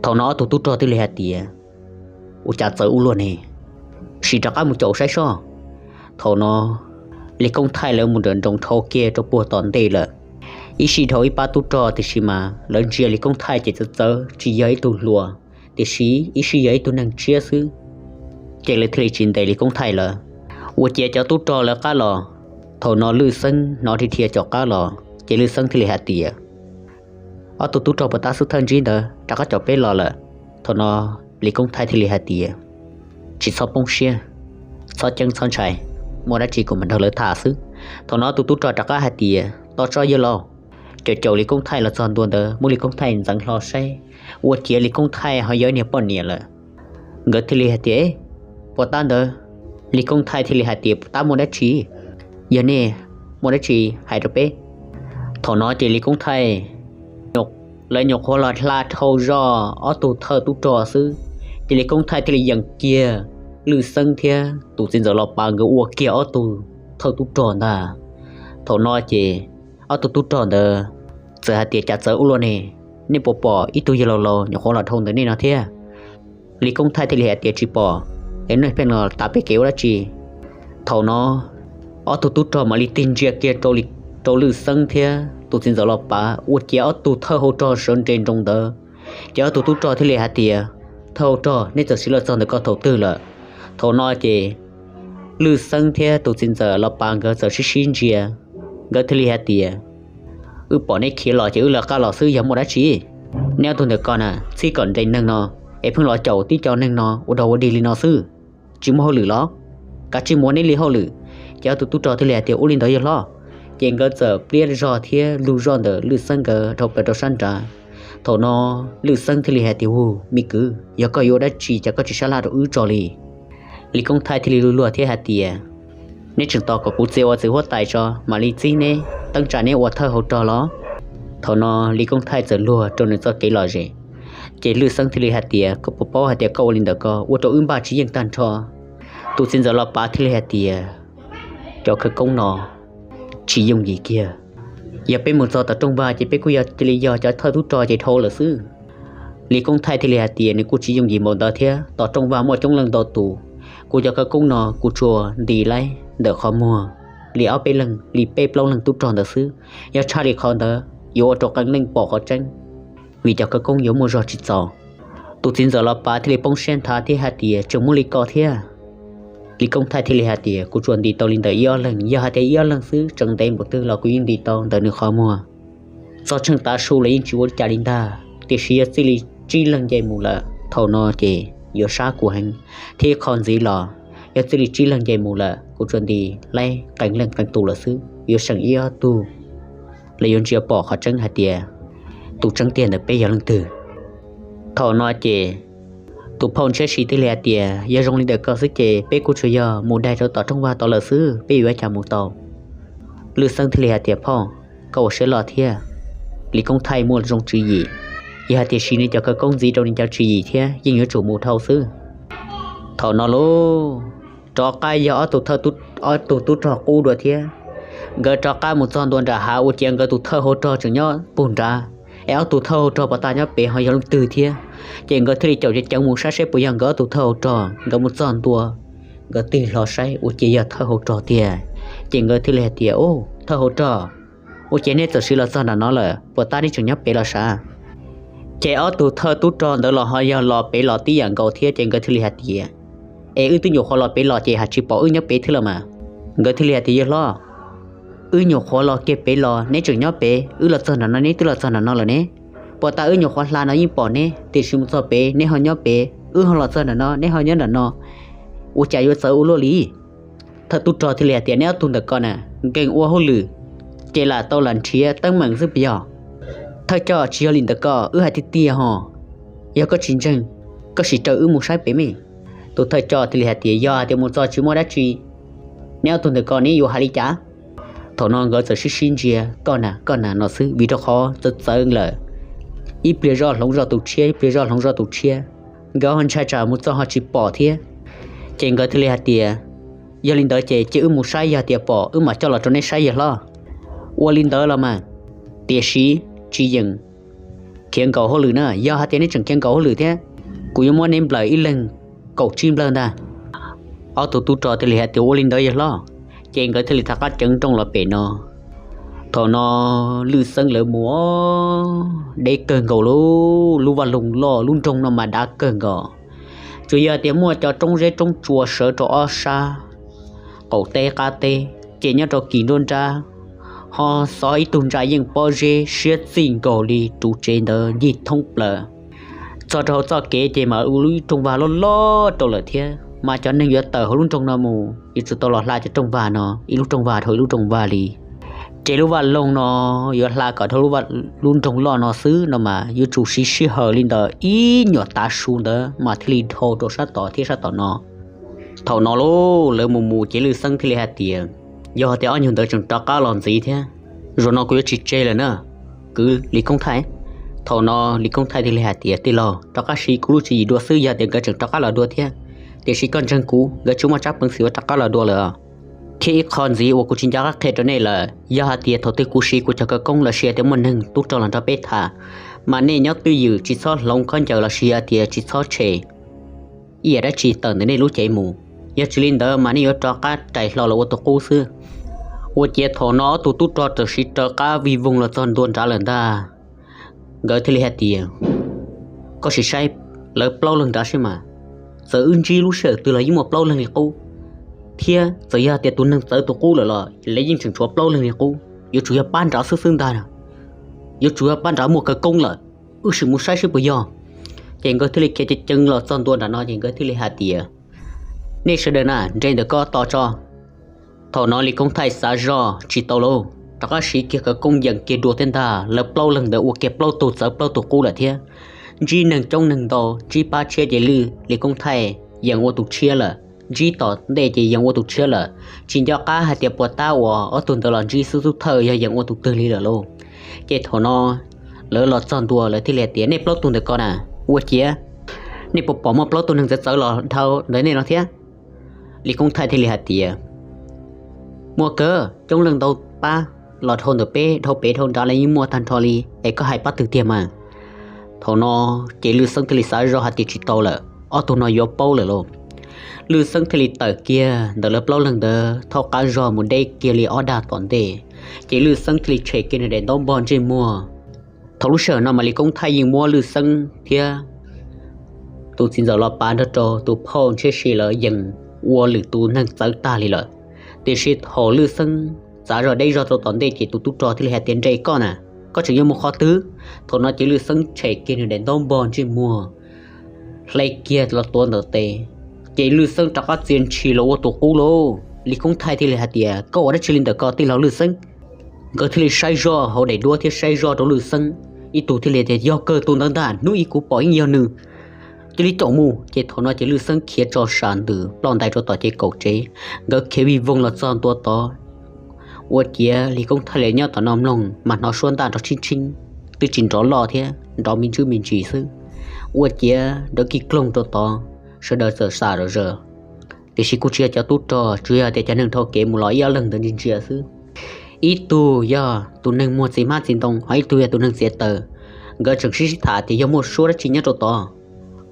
Thaum no ob tug tub rog thiaj li hais tias, Ua cas txawv ua luaj ne, sim rov qab mus caum saib soj. Thaum no Lis Koob Thaij lawv mus nrawm nroos dhau kiag rau puag tom ntej lawm. Ib sij dhau ib pab tub rog, tiam sis mas lawv ntsia Lis Koob Thaij ces txawv txawv tsis yog ib tug hluas, tiam sis ib sij yog ib tug neeg tshiab xwb. Ces lawv thiaj li tsis ntes Lis Koob Thaij lawm, ua ciav cov tub rog lawv qab los. Thaum no Lwj Xeeb hnov dhia dhia caum qab los ces Lwj Xeeb thiaj li hais tias, Ob tug tub rog pov tab xub thawj ntsib ntawd rov qab caum peb los lawm. Thaum no Lis Koob Thaij thiaj li hais tias, Tsis txhob poob siab, txhob ceeb txhob ntshai, muaj dab tsi kuv mam nrog lawv tham xwb. Thaum no ob tug tub rog rov qab hais tias, Tos tso yawg laus. Caum caum Lis Koob Thaij los txog ntua ntawd muab Lis Koob Thaij ntxeev hlo saib, ua ciav Lis Koob Thaij ho yog ib niag poj niam lawm. Nkawd thiaj li hais tias, Pov tab ntawd. Lis Koob Thaij thiaj li hais tias, Pov tab muaj dab tsi? Yog nej muaj dab tsi hais rau peb. Thaum no ces Lis Koob Thaij, lawv nyuam qhuav los hla dhau zog ob tug thawj tub rog xwb, ces Lis Koob Thaij thiaj li yees kiag Lwj Xeeb thiab tus txiv ntxawm Los Pav nkawd ua kiag ob tug thawj tub rog ntag. Thaum no ces ob tug tub rog ntawd txawm hais tias, Cas txawv ua luaj ne, nej puas pom ib tug yawg laus laus nyuam qhuav los dhau ntawm nej no thiab? Lis Koob Thaij thiaj li hais tias, Tsis pom, es nej pheej los tav peb kev ua dab tsi? Thaum no ob tug tub rog mam li tig ntsia kiag rau Lwj Xeeb thiab tus txiv ntxawm Los Pav, ua ciav ob tug thawj hau rog sawv nres nroos ntawd. Ces ob tug tub rog thiaj li hais tias, Thawj hau rog, nej txawm siv los txog ntawm ko thaum twg lawm? Thaum no ces Lwj Xeeb thiab tus txiv ntxawm Los Pav nkawd txawm sib sib ntsia, nkawd thiaj li hais tias, Wb pom neb khiav los ces wb lawv qab los xwb, yog muaj dab tsi? Neb ob tug ntawm ko na txhib kom nres neeg no, es pheej los caum tib co neeg no ua dog ua dig li no xwb, tsis muaj hauj lwm los? Kav tsij mus ua neb li hauj lwm. Ces ob tug tub rog thiaj li hais tias, Ua li ntawd yawg hlob. Ces nkawd txawm pliab zog thiab lug zoj ntawm Lwj Xeeb nkawd dhau plaws rau sab nrad. Thaum no Lwj Xeeb thiaj li hais tias, Hu, me kwv, yog koj yuav ua dab tsi ces koj tsis sab laj rau wb tso li. Lis Koob Thaij thiaj li luag luag thiab hais tias, Neb tseem tos kom kuv txia ua txiv huab tais tso mam li txib neb teeb tsa neb ua thawj hau rog los? Thaum no Lis Koob Thaij txawm luag rau nws txoj kev lom zem. Ces Lwj Xeeb thiaj li hais tias, Koj puas paub hais tias koj ua li ntawd ko ua rau wb npaj tsis yeej tag nrho? Tus txiv ntxawm Los Pav thiaj li hais tias, Cov khawv koob no tsis yooj yim kiag. Yog peb mus txog tom rooj vag ces peb kuj yog cia li yog cov thawj tub rog ces dhau lawm xwb. Lis Koob Thaij thiaj li hais tias, Nws kuj tsis yooj yim npaum ntawd thiab, tom rooj vag muaj coob leej ntau tus. Kuv cov khawv koob no kuv tsuas nti laib ntawm qhov muag li ob peb leeg li peb plaub leeg tub rog ntawd xwb. Yog tshaj li qhov ntawd yuav ua rau qee leej pom qhov tseeb, vim cov khawv koob yuav muaj zog tsis txaus. Tus txiv ntxawm Los Pav thiaj li poob siab nthav thiab hais tias, Tseem muaj li ko thiab? Lis Koob Thaij thiaj li hais tias, Kuv tsuas ntis tau li ntawm ib ob leeg, yog hais tias ib ob leeg xwb tseem ntev npaum twg los kuv yeej ntis tau ntawm nws qhov muag. Txog tsheej tav su los yeej tsis ua li cas li ntag, tiam sis yog txij li tsib leeg nce mus lawm thaum no ces yuav sab kuv heev, thiab ib qho ntxiv los yog txij li tsib leeg nce mus lawm kuv tsuas ntis laib qee leej qee tus lawm xwb, yuav seem ib ob tug los yuav ntsia pom qhov tseeb hais tias tus tseeb tiag ntawm peb yog leej twg. Thaum no ces tus phauj Ntshiab Siv thiaj li hais tias, Yog zoo li ntawm koj xwb ces peb kuj tsuas yog mus daig rau tom rooj vag tod lawm xwb, peb yuav ua cas mus tau? Lwj Xeeb thiaj li hais tias, Phauj, koj ua siab loj thiab. Lis Koob Thaij muaj zoo tswv yim, yog hais tias siv nws cov khawv koob ntxiv rau nws cov tswv yim thiab yeej yuav tsum mus dhau xwb. Thaum no lauj, rov qab yog ob tug thawj tub, ob tug tub rog qub dua thiab. Nkawd rov qab mus txog ntua nram hav ua ciav nkawd tus thawj hauv rog tseem nyob puag nrad, es ob tug thawj hauv rog pos tas nyob pem ho yog leej twg thiab. Ces nkawd thiaj li caum ceev ceev mus saib seb puas yog nkawd ob tug thawj hauv rog. Nkawd mus txog ntua, nkawd tig hlo saib ua ciav yog thawj hauv rog tiag. Ces nkawd thiaj li hais tias, Ub, thawj hauv rog, ua ciav neb txawm siv los txog nram no lawm, puas tab neb tseem nyob pem los sav? Ces ob tug thawj tub rog ntawd los ho yog los pem los tib yam nkaus thiab, ces nkawd thiaj li hais tias, Es wb twb nyuam qhuav los pem los ces haj tsis pom wb nyob pem thiab los mas. Nkawd thiaj li hais tias, Yawg hlob, wb nyuam qhuav los kiag pem los neb tseem nyob pem, wb los txog nram no neb twb los txog nram no lawm ne. Puas tas wb nyuam qhuav hla no yeej pom neb, tiam sis mus txog pem neb ho nyob pem, wb ho los txog nram no neb ho nyob nram no, ua cas yuav txawv ua luaj li? Thawj tub rog thiaj li hais tias, Neb ob tug ntawm ko na, nkees ua hauj lwm ces lam tau lam nrhiav teeb meem xwb puas yog? Thawj coj, tsis yog li ntawd ko, wb hais tiag tiag ho, yog koj tsis ntseeg, koj sim raws wb mus saib pem me. Tus thawj coj thiaj li hais tias, Yog hais tias mus txog tsis muaj dab tsi, neb ob tug ntawm ko neb yuav hais li cas? Thaum no nkawd txawm sib sib ntsia, Koj na, koj na no xwb, vim rau qhov txawv txawv lawm, ib pliag zoj hloov zoj tus tshiab, ib pliag zoj hloov zoj tus tshiab. Nkawd ho ntshai tsam mus txog ho tsis pom thiab. Ces nkawd thiaj li hais tias, Yog li ntawd ces cia wb mus saib, yog tias pom wb mam coj los rau neb saib yawg hlob. Ua li ntawd los mas, tiam sis tsis yeem khiav nkaus hauj lwm na, yog hais tias neb tseem khiav nkaus hauj lwm thiab, kuv yuav muab neb nplawm ib leeg kaum tsib nplawg ntag. Ob tug tub rog thiaj li hais tias, Ua li ntawd yawg hlob. Ces nkawd thiaj li rov qab ceev nrooj los pem no. Thaum no Lwj Xeeb lawv mus deb kawg nkaus, lub vaj loog loj lub nroog no mas dav kawg nkaus. Tsuas yog tias muaj cov roob zeb roob tsua sawv rau ob sab qaum teb qab teb, ces nyob rau kis nruab nrab ho xov ib tug ntsa yeej pob zeb siab txij nkaus li ruv tsev ntawd ncig thoob plaws. Txog rau hauv txoj kev ces mas ua lub rooj vag loj loj rau lawm thiab, mas cov neeg yuav tawm hauv lub nroog no mus yuav tsum tau los hla cov rooj vag no, ib lub rooj vag dhau ib lub rooj vag li. Ces lub vaj loog no yuav hla kom dhau lub nroog loj no xwb no mas yuav tsum siv sij hawm li ntawm ib nyuam tav su ntawd mas thiaj li dhau rau sab tod thiab sab tom no. Thaum no lauj, lawv mus mus ces Lwj Xeeb thiaj li hais tias, Yog tias ob nyuag ntawd tseem rov qab los ntxiv thiab, zaum no kuv yuav tsis tseg lawm na, kwv Lis Koob Thaij. Thaum no Lis Koob Thaij thiaj li hais tias, Tij laug, rov qab siv kuv lub tswv yim dua xwb, yog tias nkawd tseem rov qab los dua thiab, tiam sis koj ntseeg kuv, nkawd tsis muaj tsab peev xwm yuav rov qab los dua lawm. Thiab ib qho ntxiv uas kuv tsis nco qab qhia rau nej lawm, yog hais tias thaum twg kuv siv kuv cov khawv koob los sis tias muaj neeg tub rog los nrog peb tham, mas nej nyob twj ywm tsis txhob hloov khaub ncaws los sis hais tias tsis txhob tshem ib yam dab tsi tawm ntawm nej lub cev mus, yog tsis li ntawd mas nej yuav rov qab rais hlo los ua tus qub xwb. Ua ciav thaum no ob tug tub rog txawm siv raws qab vij voog los txog ntua nrad lawm ntag. Nkawd thiaj li hais tias, Koj sim saib lawv plaub leeg nrad seb mas, txawm wb ntsib lub sij hawm twg los yeej muaj plaub leeg li qub, thiab txawm yog tias tus neeg txawv tus qub lawm los lawv yeej tseem tshuav plaub leeg li qub, yuav tsum yog pab nrad xwb xwb ntag, yuav tsum yog pab nrad muaj khawv koob lawm, wb sim mus saib seb puas yog. Ces nkawd thiaj li khiav ceev ceev los txog ntua nram no ces nkawd thiaj li hais tias, Nej sawv daws na, nres ntawm ko tos tso. Thaum no Lis Koob Thaij xav zoj tsis tau lauj, rov qab siv kiag khawv koob yees kiag dua thiab ntag, lawv plaub leeg ntawd ua kiag plaub tug txawv plaub tug qub lawm thiab. Ntsib neeg coob neeg ntau, ntsib pab tshiab ces Lis Koob Thaij yees ua tus tshiab lawm, ntsib tom ntej ces yees ua tus tshiab lawm. Tsis nco qab hais tias puas tab uas ob tug ntawd los ntsib xub thawj yog yees ua tus twg li lawm lauj. Ces thaum no lawv los txog ntua lawv thiaj li hais tias, Nej plaub tug ntawm ko na, ua ciav nej puas pom muaj plaub tug neeg txawv txawv los dhau ntawm nej no thiab? Lis Koob Thaij thiaj li hais tias, Muaj kawg, coob leej ntau pab los dhau ntawm peb, dhau pem dhau nrad los yeej muaj tag nrho li, es koj hais pab twg tiag mas? Thaum no ces Lwj Xeeb thiaj li xav zoj hais tias tsis tau lawm, ob tug no yuav paub lawm lauj. Lwj Xeeb thiaj li tawm kiag ntawm lawv plaub leeg ntawd thaub qab zog mus deb kiag li ob dag tom ntej, ces Lwj Xeeb thiaj li tshem kiag nws daim ntaub npog ntsej muag. Thaum lub sij hawm no mas Lis Koob Thaij yeej muab Lwj Xeeb thiab tus txiv ntxawm los pav nrog rau tus phauj ntshiab si lawv yees ua lwm tus neeg txawv tag li lawm. Tiam sis thaum Lwj Xeeb txav zog deb zog rau tom ntej ces tus tub rog thiaj li hais tias, Nres koj na, koj tseem yuav mus qhov twg? Thaum no ces Lwj Xeeb tshem kiag nws daim ntaub npog ntsej muag, hle kiag los tuav ntawm tes, ces Lwj Xeeb rov qab txia ntshis los ua tus qub lauj. Lis Koob Thaij thiaj li hais tias, Koj ua dab tsi li ntawm ko tij laug Lwj Xeeb? Nkawd thiaj li saib zoj hauv daim duab thiab saib zoj rau Lwj Xeeb, ib tug thiaj li tias, Yog kawg tus ntawd ntag, hnub ib kuv pom yeej yog nws. Cia li caum mus. Ces thaum no ces Lwj Xeeb khiav tso sam ntws ploj ntais rau tom ces kaum tsev, nkawd khiav vij voog los txog ntua tod. Ua ciav Lis Koob Thaij li nyob tom no mloog mas hnov suab ntaj nrov tshib tshiib, twb tsis nrov loj thiab, nrov me ntsis me ntsis xwb. Ua ciav nrov kig kloog rau tod, sawv daws txawm xam zom zaws. Tiam sis kuj tsis yog cov tub rog, tsuas yog tias cov neeg dhau kev mus los ib ob leeg ntawd ntsia ntsia xwb. Ib tug yog tus neeg muag txiv hmab txiv ntoo, ho ib tug yog tus neeg txiav taws. Nkawd tseem sib sib tham tias yog muaj suab dab tsi nyob rau tod.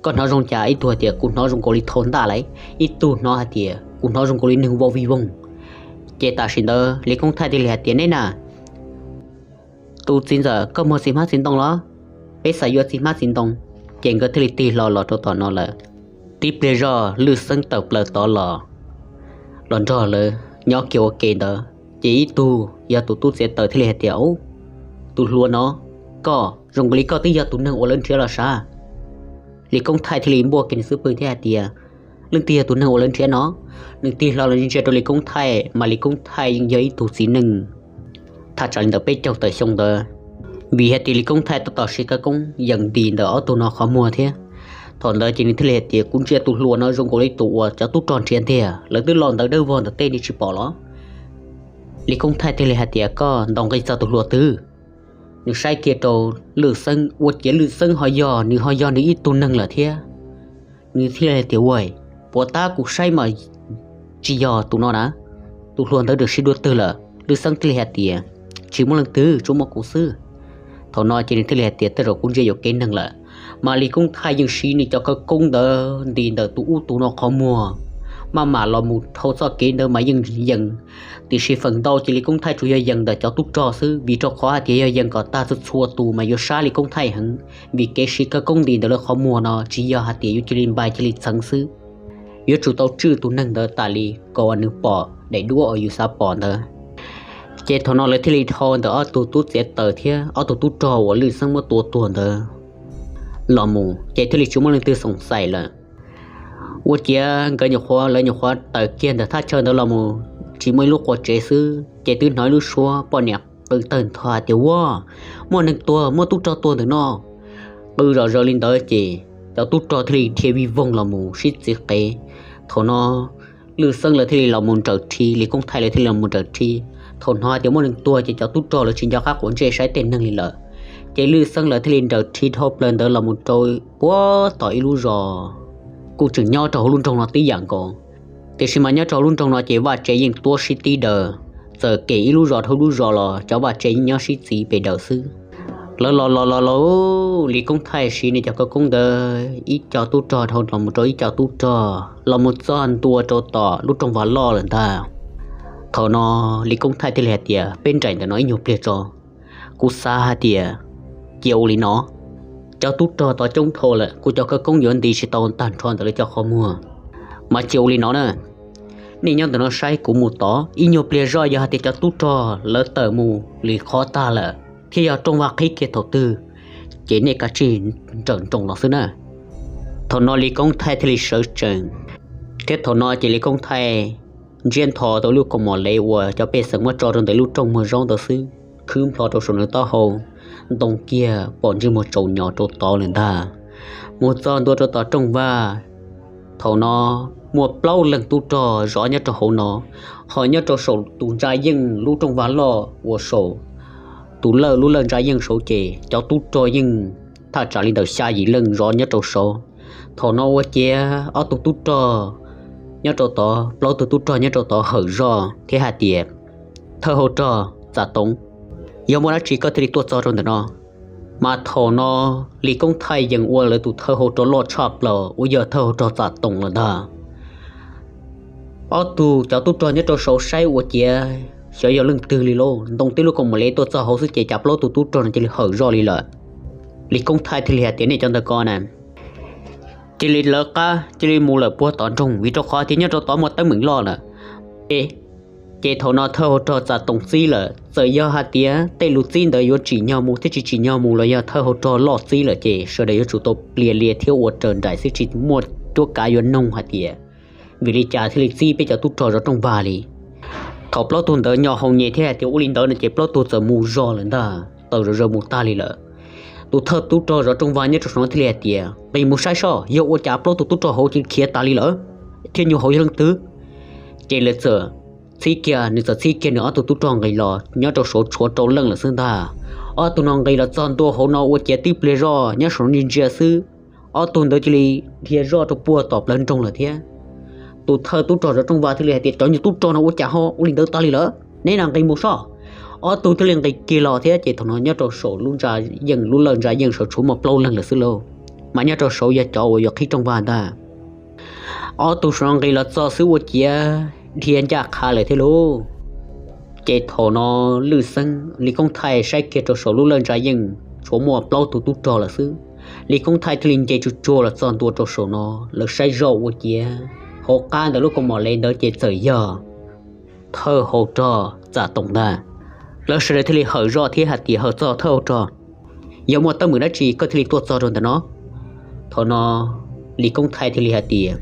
Koj hnov zoo cas? Ib tug hais tias, Kuv hnov zoo nkaus li thau ntaj lauj. Ib tug hnov hais tias, Kuv hnov zoo nkaus li neeg vau vij voog. Ces tam sim ntawd Lis Koob Thaij thiaj li hais tias, Neb na, tus txiv ntxawm, koj muag txiv hmab txiv ntoo los? Peb xav yuav txiv hmab txiv ntoo. Ces nkawd thiaj li tig hlo los rau tom no lawm. Tib pliag zog Lwj Xeeb tawm plaws tod los, los nrog lawv nyob kiag ua ke ntawd. Ces ib tug yog tus tub txiav taws thiaj li hais tias, Ub, tus hluas no, koj zoo nkaus li koj twb yog tus neeg uas lawv nrhiav los sav. Lis Koob Thaij thiaj li npuaj kiag nws xub pwg thiab hais tias, Leej twg yog tus neeg uas lawv nrhiav no? Nws tig hlo los ntsia rau Lis Koob Thaij mas Lis Koob Thaij yeej yog ib tug txiv neej thaj tsam li ntawm peb caug tawm xyoo ntawd, vim hais tias Lis Koob Thaij tab tom siv khawv koob yees nti ntawm ob tug no qhov muag thiab. Thaum ntawd ces nws thiaj li hais tias, Kuv ntsia tus hluas no zoo nkaus li tus uas cov tub rog nrhiav tiag, lawv twb los ntawd dawb vog ntawm tej nej tsis pom los? Lis Koob Thaij thiaj li hais tias, Koj ntaus nqi txog tus hluas twg? Nws saib kiag rau Lwj Xeeb, ua ciav Lwj Xeeb ho yog, nws ho yog nws ib tug neeg lawm thiab. Nws thiaj li hais tias, Ua, puas tab kuv saib mas tsis yog tus no na, tus hluas ntawd tam sim dua twg lawm? Lwj Xeeb thiaj li hais tias, Tsis muaj leej twg, tsuas muaj kuv xwb. Thaum no ces nws thiaj li hais tias, Tej zaum kuv ntsia yuam kev neeg lawm. Mas Lis Koob Thaij yeej siv nws cov khawv koob ntawd nti ntawm tus ub tus no qhov muag, maj mam los mus dhau txoj kev ntawd mas yeej yees. Tiam sis feem ntau ces Lis Koob Thaij tsuas yog yees ntawm cov tub rog xwb, vim rau qhov hais tias yog yees kom tag txhua txhua tus mas yuav sab Lis Koob Thaij heev, vim kev siv khawv koob nti ntawm lawv qhov muag no tsis yog hais tias yuav cia li npais cia li txheev xwb, yuav tsum tau tswj tus neeg ntawd tas li kom uas nws pom daim duab uas yus xav pom ntawd. Ces thaum no lawv thiaj li dhau ntawm ob tug tub txiav taws thiab ob tug tub rog uas Lwj Xeeb muab tua tuag ntawd los mus, ces thiaj li tsis muaj leej twg xoom xaim lawm. Ua ciav nkawd nyuam qhuav, lawv nyuam qhuav tawm kiag ntawm thaj chaw ntawd los mus tsis muaj ib lub qua tsev xwb, ces twb hnov ib lub suab poj niam qw tawg ntho hais tias, Ua, muaj neeg tuag, muaj tub rog tuag ntawm no. Qw zom zaws li ntawd ces cov tub rog thiaj li dhia vij voog los mus sib txiv qev. Thaum no Lwj Xeeb lawv thiaj li los mus nrawm rhi, Lis Koob Thaij lawv thiaj li los mus nrawm rhi. Thaum hnov tias muaj neeg tuag ces cov tub rog lawv tsis nco qab quav ntsej saib tej neeg li lawm. Ces Lwj Xeeb lawv thiaj li nrawm rhi dhau plaws ntawd los mus rau puag tom ib lub zos kuj tseem nyob rau hauv lub nroog no tib yam nkaus. Tiam sis mas nyob rau hauv lub nroog no ces vaj tsev yeej tuab sib tib daws, txawm kem ib lub zos dhau lub zos los cov vaj tsev yeej nyob sib txiv pes daws xwb. Lawv los los los los, Lis Koob Thaij siv nws cov khawv koob ntawd ib co tub rog dhau los mus rau ib co tub rog los mus txog ntua rau tom lub rooj vag loj lawm ntag. Thaum no Lis Koob Thaij thiaj li hais tias, Peb nraim ntawm no ib nyuag pliag tso. Kuv xav hais tias cia ua li no, cov tub rog tod coob dhau lawm, kuv cov khawv koob yuav nti tsis tau tag nrho ntawm lawv cov qhov muag, mas cia ua li no na. Nej nyob ntawm no saib kuv mus tod, ib nyuag pliag zoj yog hais tias cov tub rog lawv tawm mus lwm qhov tag lawm thiab yog rooj vag qhib kiag thaum twg, ces nej kav tsij nrawm nroos los xwb na. Thaum no Lis Koob Thaij thiaj li sawv tsees, thiab thaum no ces Lis Koob Thaij ntsiab ntho tau lub kaus mom lev uas cov pej xeem muab tso rau ntawm lub rooj muag zaub ntawd xwb, khwb nplho rau saum nws taub hau, ntoo kiag pom ntsej muag tsaus nyos rau tod lawm ntag. Mus txog ntua rau tom rooj vag, thaum no muaj plaub leeg tub rog zov nyob rau hauv no, ho nyob rau saum tus ntsa yeej lub rooj vag loj uas saum tus lawj lub lawj ntsa yeej saud ces cov tub rog yeej thaj tsam li ntawm xya yim leej zov nyob rau saud. Thaum no ua ciav ob tug tub rog nyob rau tod, plaub tug tub rog nyob rau tod hawm zoj thiab hais tias, Thawj hau rog Txam Toom, yog muaj dab tsi koj thiaj li tuaj txog rau ntawm no? Mas thaum no Lis Koob Thaij yeej ua lawv tus thawj hau rog loj tshaj plaws uas yog thawj hau rog Txam Toom lawm ntag. Ob tug cov tub rog nyob rau saud saib ua ciav xyov yog leej twg li lauj, ntoo tib lub kaus mom lev tuaj txog hauv xwb ces cas plaub tug tub rog no cia li hawm zoj li lawm. Lis Koob Thaij thiaj li hais tias, nej cov ntawd ko na, cia li lawv qab cia li mus lawm puag tom nroog, vim rau qhov tias nyob rau tod muaj teeb meem loj lawm. Ces thaum no thawj hauv rog Txam Toom txib lawm, txawm yog hais tias tej lus txib ntawd yuav tsim nyog mus thiab tsis tsim nyog mus los yog thawj hauv rog loj txib lawm ces sawv daws yuav tsum tau plias lias thiab ua raws nraim xwb, tsis muaj cuab kav yuav noog hais tias vim li cas thiaj li txib peb cov tub rog zov rooj vag li. Thaum plaub tug ntawd nyo hau nyem thiab hais tias ua li ntawd no ces plaub tug txawm mus zog lawm ntag, tawm zom zaws mus tag li lawm. Tus thawj tub rog zov rooj vag nyob rau saum no thiaj li hais tias, nqis mus saib soj yog ua cas plaub tug tub rog hauv cia li khiav tas li lawm, thiab nyuag hauv yog leej twg. Ces lawv txawm txhib kiag, nws txawm txhib kiag nws ob tug tub rog nqis los nyob rau saud tshuav rau leej lawm xwb ntag. Ob tug no nqis los txog ntua hauv no ua ciav tib pliag zoj nyob saum no ntsia ntsia xwb, ob tug ntawd cia li dhia zoj rau puag tom plawv nroog lawm thiab. Tus thawj tub rog zov rooj vag thiaj li hais tias, cov nyuag tub rog no ua cas ho ua li ntawd tas li lawm, neb na nqis mus soj. Ob tug thiaj li nqis kiag los thiab ces thaum no nyob rau saum lub ntsa yeej, lub lawj ntsa yeej saud tshuav muaj plaub leeg lawm xwb lauj, mas nyob rau saud yog cov uas yuav qhib rooj vag ntag. Ob tug saum no nqis los txog xwb ua ciav dhia ncaj qha lawm thiab lauj. Ces thaum no Lwj Xeeb, Lis Koob Thaij saib kiag rau saum lub lawj ntsa yeej tshuav muaj plaub tug tub rog lawm xwb. Lis Koob Thaij thiaj li nce tsuag tsuag los txog ntua rau saum no, lawv saib zoj ua ciav hauv qab ntawm lub kaus mom lev ntawd ces txawm yog thawj hauv rog Txam Toom ntag. Lawv sawv daws thiaj li hawm zoj thiab hais tias, hawm txog thawj hauv rog, yog muaj teeb meem dab tsi koj thiaj li tuaj txog rau ntawm no? Thaum no Lis Koob Thaij thiaj li hais tias,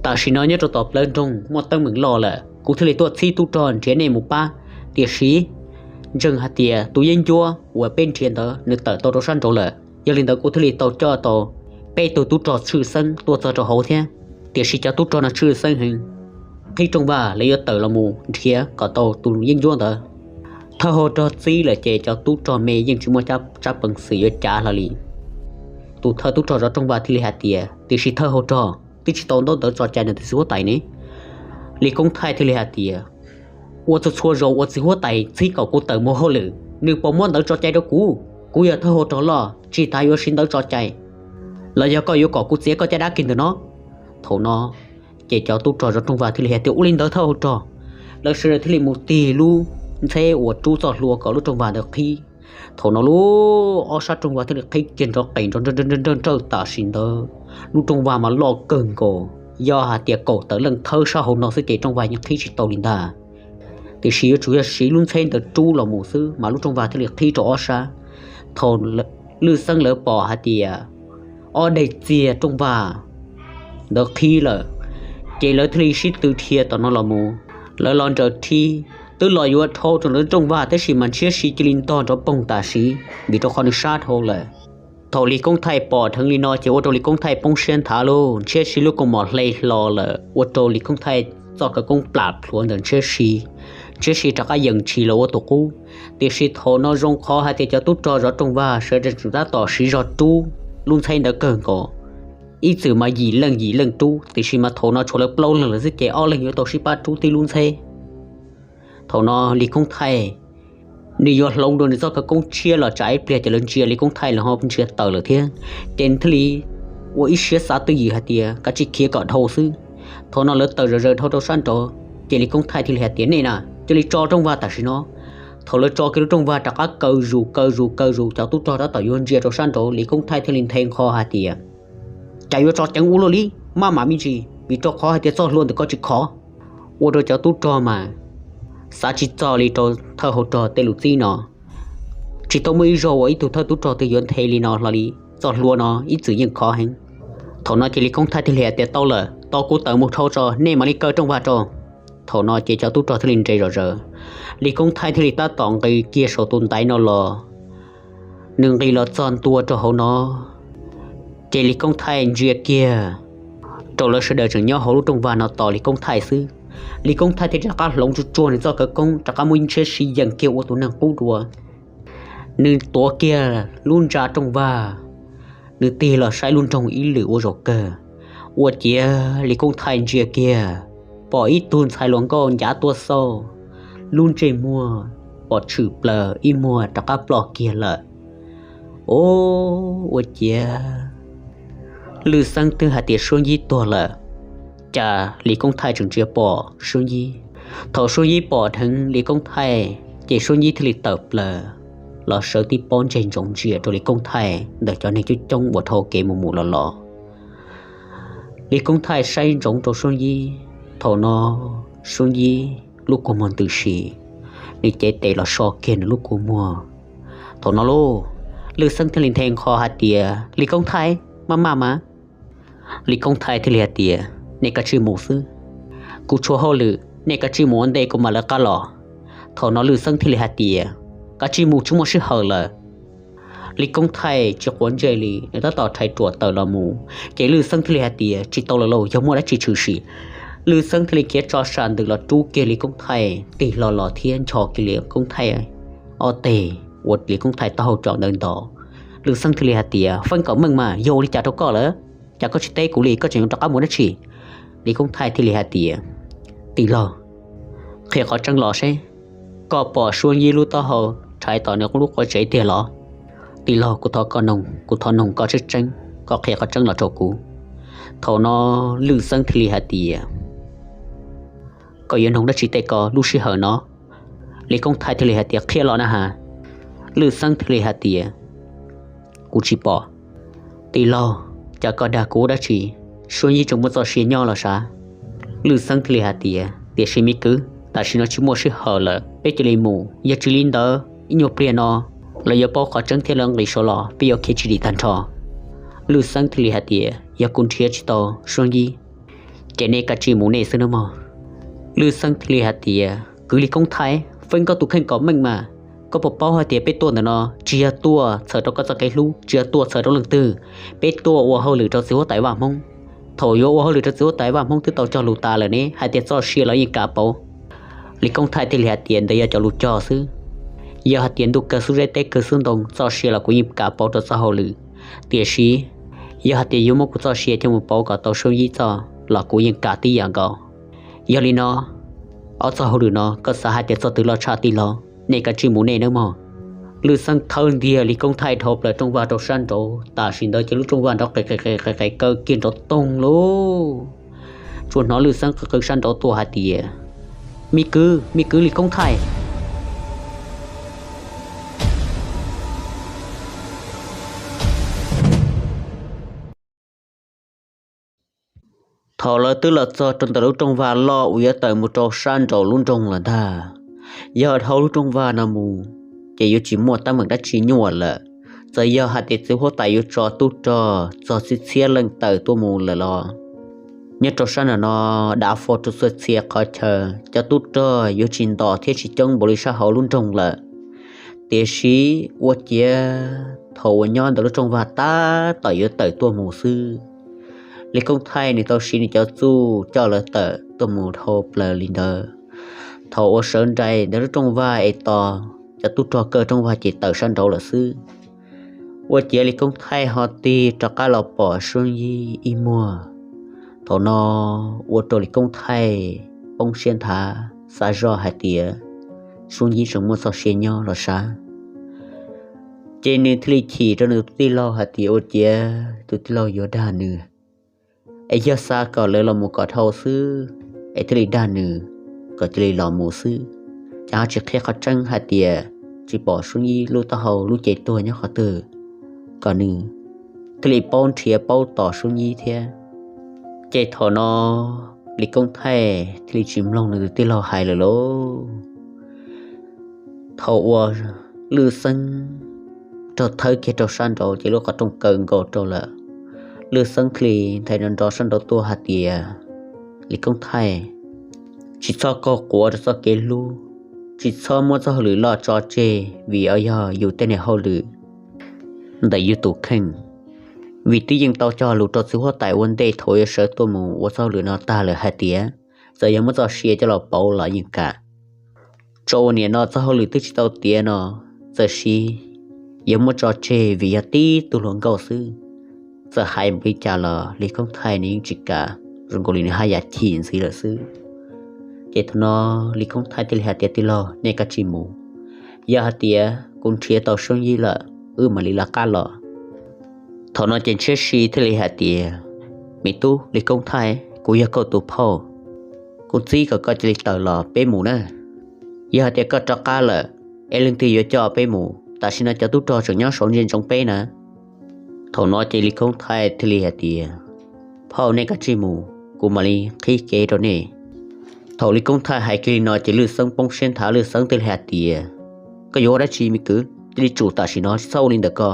tam sim no nyob rau tom plawv nroog muaj teeb meem loj lawm, kuv thiaj li tuaj txhib tub rog nrhiav nej mus pab, tiam sis ntseeg hais tias tus yeeb ncuab uas peb nrhiav ntawd nws tawm tau rau sab nraud lawm, yog li ntawd kuv thiaj li tau coj tau peb tug tub rog tshwj xeeb tuaj txog rau hauv thiab. Tiam sis cov tub rog no tshwj xeeb heev, qhib rooj vag lawv yuav tawm los mus nrhiav kom tau tus yeeb ncuab ntawd. Thawj hauv rog txib lawm ces cov tub rog me yeej tsis muaj tsab peev xwm yuav cav hlo li. Tus thawj tub rog zov rooj vag thiaj li hais tias, tiam sis thawj hauv rog, twb tsis tau ntaub ntawv tso cai nws tus txiv huab tais ne. Lis Koob Thaij thiaj li hais tias, ua txhua txhua zaus uas txiv huab tais txib kom kuv tawm mus hauj lwm, nws puas muab ntawv tso cai rau kuv? Kuv yog thawj hauv rog loj tsis tas yuav siv ntawv tso cai, los yog koj yuav kom kuv txiav koj caj dab kiag ntawm no? Thaum no ces cov tub rog zov rooj vag thiaj li hais tias, ua li ntawd thawj hauv rog. Lawv sawv daws thiaj li mus tig lub ntxheb uas rub txoj hlua kom lub rooj vag ntawd qhib. Thaum no lub ob sab rooj vag thiaj li qhib kiag nrov qes nrov nrawj nrawj nrawj tam sim ntawd. Lub rooj vag mas loj kawg nkaus, yog hais tias kaum tawm leej thawb sab hauv no xwb ces rooj vag yeej qhib tsis tau li ntag. Tiam sis yuav tsum yog siv lub ntxheb ntawd rub los mus xwb mas lub rooj vag thiaj li qhib rau ob sab. Thaum Lwj Xeeb lawv pom hais tias ob daim txiag rooj vag ntawd qhib lawm, ces lawv thiaj li sib tw dhia tom no los mus. Lawv los nraws rhib, twb los yuav dhau rau lub rooj vag tab sis mas Ntshiab Si cia li ntog nrov poog tam sim vim rau qhov nws sab dhau lawm. Thaum Lis Koob Thaij pom dheev li no ces ua rau Lis Koob Thaij poob siab nthav lauj. Ntshiab Si lub kaus mom hle hlo lawm ua rau Lis Koob Thaij txoj khawv koob plam plhuav ntawm Ntshiab Si. Ntshiab Si rov qab yees tshis los ua tus qub. Tiam sis thaum no zoo qhov hais tias cov tub rog zov rooj vag sawv daws tseem tab tom siv zog rub lub ntxheb ntawd kawg nkaus. Ib txwm mas yim leej yim leej rub, tiam sis mas thaum no tshuav lawv plaub leeg lawm xwb ces ob leeg yuav tau sib pab rub tib lub ntxheb. Thaum no Lis Koob Thaij nws yuav hloov dua nws txoj khawv koob tshiab los tsam ib pliag ces lawv ntsia Lis Koob Thaij los ho ntsia tawm lawm thiab. Ces nws thiaj li ua ib siab xav twj ywm hais tias kav tsij khiav kom dhau xwb. Thaum no lawv tawm zom zaws dhau rau sab nraud, ces Lis Koob Thaij thiaj li hais tias, nej na, cia li tso rooj vag tam sim no. Thaum lawv tso kiag lub rooj vag rov qab kaw zus kaw zus kaw zus, cov tub rog tab tom yuav ntsia rau sab nraud, Lis Koob Thaij thiaj li nthe nqho hais tias, cas yuav tso ceev ua luaj li, maj mam me ntsis, vim rau qhov hais tias txoj hlua ntawm ko tsis khov. Ua rau cov tub rog mas xav tsis txog li rau thawj hauv rog tej lus txib no. Tsis tau muaj ib zaug uas ib tug thawj tub rog twg yuav nthe li no hlo li, txoj hlua no ib txwm yeej khov heev. Thaum no ces Lis Koob Thaij thiaj li hais tias, tau lawm, tos kuv tawm mus dhau tso, nej mam li kaw rooj vag rau. Thaum no ces cov tub rog thiaj li nres zom zaws. Lis Koob Thaij thiaj li tab tom nqis kiag saum tus ntaiv no los. Nws nqis los txog ntua rau hauv no, ces Lis Koob Thaij ntsia kiag rau lawv sawv daws tseem nyob hauv lub rooj vag no tos Lis Koob Thaij xwb. Lis Koob Thaij thiaj rov qab hloov tsuj tsuag nws txoj khawv koob rov qab muab Ntshiab Si yees kiag ua tus neeg qub dua. Nws tuav kiag lub ntsa rooj vag, nws tig los saib lub nroog ib lwm ua zaum kawg. Ua ciav Lis Koob Thaij ntsia kiag, pom ib tug ntxhais hluas nkauj ncav tuaj xauj, lub ntsej muag pom tshwm plaws, ib muag rov qab ploj kiag lawm. O, ua ciav Lwj Xeeb twb hais tias Suab Yib tuag lawm, cas Lis Koob Thaij tseem tsis pom Suab Yib. Thaum Suab Yib pom dheev Lis Koob Thaij ces Suab Yib thiaj li tawm plaws los sawv tib pob ntseg ntsoov ntsia rau Lis Koob Thaij ntawm cov neeg coob coob uas dhau kev mus mus los los. Lis Koob Thaij saib ntsoov rau Suab Yib, thaum no Suab Yib lub kua muag ntws si, nws cev tes los so kiag nws lub kua muag. Thaum no lauj, Lwj Xeeb thiaj li nthe nqho hais tias, Lis Koob Thaij, maj maj mas. Lis Koob Thaij thiaj li hais tias, nej kav tsij mus xwb, kuv tshuav hauj lwm, nej kav tsij mus ua ntej kuv mam lawv qab los. Thaum no Lwj Xeeb thiaj li hais tias, kav tsij mus, tsis muaj sij hawm lawm. Lis Koob Thaij tsis quav ntsej li, nws tab tom rhais ruam tawm los mus, ces Lwj Xeeb thiaj li hais tias, tsis tau lawm lauj, yog muaj dab tsi tshwm sim. Lwj Xeeb thiaj li khiav tso sam ntws los rub kiag Lis Koob Thaij tig hlo los thiab ncho kiag Lis Koob Thaij ob teg, ua Lis Koob Thaij taub hau tsom ntawd ntov. Lwj Xeeb thiaj li hais tias, Feeb Kom Meej mas, yog ua li cas rau koj lawm? Cas koj tsis teb kuv li, koj tseem yuav rov qab mus dab tsi? Lis Koob Thaij thiaj li hais tias, tij laug, qhia qhov tseeb los seb, koj pom Suab Yib lub taub hau rhais tom nws lub qhov tsev tiag los? Tij laug, kuv thov koj noog, kuv thov noog koj tseeb tseeb, koj qhia qhov tseeb los rau kuv. Thaum no Lwj Xeeb thiaj li hais tias, koj yuav noog dab tsi tej ko lub sij hawm no? Lis Koob Thaij thiaj li hais tias, qhia los na has. Lwj Xeeb thiaj li hais tias, kuv tsis pom. Tij laug, cas koj dag kuv ua dab tsi? Suab Yib tseem muaj txoj sia nyob los sav? Lwj Xeeb thiaj li hais tias, tiam sis me kwv, tam sim no tsis muaj sij hawm lawm, peb cia li mus, yog tsis li ntawd ib nyuag pliag no lawv yuav paub qhov tseeb thiab lawv nqis saud los peb yuav khiav tsis dim tag nrho. Lwj Xeeb thiaj li hais tias, yog kuv nrhiav tsis tau Suab Yib, ces nej kav tsij mus nej xwb nawb mog. Lwj Xeeb thiaj li hais tias, kwv Lis Koob Thaij, Feeb, koj tus kheej kom meej mas, koj puas paub hais tias peb tuaj ntawm no tsis yog tuaj txhawm rau koj txoj kev hlub, tsis yog tuaj txhawm rau leej twg, peb tuaj ua hauj lwm rau txiv huab tais Vaj Hmoob. Thaum yuav ua hauj lwm rau txiv huab tais Vaj Hmoob twb tau cog lus tas lawm ne, hais tias txoj sia los yeej kam pauv. Lis Koob Thaij thiaj li hais tias, ntawd yog cov lus cog xwb, yog hais tias ntuj kawg xub zeb teb kawg xub ntoo, txoj sia los kuv yeej kam pauv rau txoj hauj lwm, tiam sis yog hais tias yuav muab kuv txoj sia coj mus pauv kom tau Suab Yib txoj los kuv yeej kam tib yam nkaus. Yog li no, ob txoj hauj lwm no koj xav hais tias txog twg loj tshaj, tij laug, nej kav tsij mus nej nawb mog. Lwj Xeeb thawb ntiag Lis Koob Thaij dhau plaws rooj vag rau sab nraud, tam sim ntawd ces lub rooj vag nraud qe qe qe qe kaw kiag nrov toog lauj. Tsuas hnov Lwj Xeeb qw qw sab nraud tuaj hais tias, me kwv, me kwv Lis Koob Thaij. Thaum lawv twb los txog rau ntawm lub rooj vag loj uas yuav tawm mus rau sab nraum lub nroog lawm ntag, yog dhau lub rooj vag no mus ces yuav tsis muaj teeb meem dab tsi nyuaj lawm. Txawm yog hais tias txiv huab tais yuav tso tub rog txog txhiab txhiab leej tawm tuaj mus lawm los, nyob rau sab nraum no dav fo rau txhua txhia qhov chaw, cov tub rog yuav tsis ntos thiab tsis coob npaum li sab hauv lub nroog lawm. Tiam sis ua ciav thaum uas nyob ntawm lub rooj vag tab tom yuav tawm tuaj mus xwb, Lis Koob Thaij nws tau siv nws cov txuj coj lawv tawm tuaj mus dhau plaws li ntawd. Thaum uas sawv nraim ntawm lub rooj vag es tos cov tub rog kaw rooj vag ces tawm sab nraud lawm xwb, ua ciav Lis Koob Thaij ho tig rov qab los pom Suab Yib ib muag. Thaum no ua rau Lis Koob Thaij poob siab nthav, xav zoj hais tias Suab Yib tseem muaj txoj sia nyob los sav. Ces nws thiaj li chim rau nws tus tij laug hais tias ua ciav tus tij laug yuav dag nws, es yog xav kom lawv los mus kom dhau xwb, es thiaj li dag nws kom cia li los mus xwb, ces ho tsis qhia qhov tseeb hais tias tsis pom Suab Yib lub taub hau lub cev tuag nyob qhov twg, kom nws thiaj li paub nrhiav paub tos Suab Yib thiab. Ces thaum no Lis Koob Thaij thiaj li tsis mloog nws tus tij laug hais lawm lauj. Thaum uas Lwj Xeeb raug thawb kiag rau sab nraud ces lub qhov rooj kaw nkaus rau lawm. Lwj Xeeb thiaj li nthe nrov nrov sab nraud tuaj hais tias, Lis Koob Thaij, tsis txhob qaug quav rau txoj kev hlub, tsis txhob muab txoj hauj lwm loj tso tseg vim yog yus tej niag hauj lwm ntawm yus tus kheej, vim twb yeej tau cog lus rau txiv huab tais ua ntej thaum yuav sawv tuaj mus ua txoj hauj lwm no tag lawm hais tias txawm yog muab txoj sia coj los pauv los yeej kam. Tso ua niam no txoj hauj lwm twb tsis tau tiav no, txawm sis yog muab tso tseg vim yog tib tug hluas nkauj xwb. Txawm hais npaum li cas los Lis Koob Thaij nws yeej tsis kam, zoo nkaus li nws haj yam chim ntxiv lawm xwb. Ces thaum no Lis Koob Thaij thiaj li hais tias, tij laug, nej kav tsij mus, yog hais tias kuv nrhiav tau Suab Yib lawm wb mam li lawv qab los. Thaum no ces Ntshiab Si thiaj li hais tias, me tub Lis Koob Thaij, Kuv yog koj tus phauj, kuv txib kom koj cia li tawm los peb mus na. Yog hais tias koj rov qab lawm, es leej twg yuav coj peb mus? Tam sim no cov tub rog tseem nyob saud ntsia ntsoov peb na. Thaum no ces Lis Koob Thaij thiaj li hais tias, phauj, nej kav tsij mus, kuv mam li qhib kev rau nej. Thaum Lis Koob Thaij hais kiag li no ces Lwj Xeeb poob siab nthav, Lwj Xeeb thiaj li hais tias, koj yuav ua dab tsi me kwv? Cia li tsum tam sim no, tsis txhob ua li ntawm ko.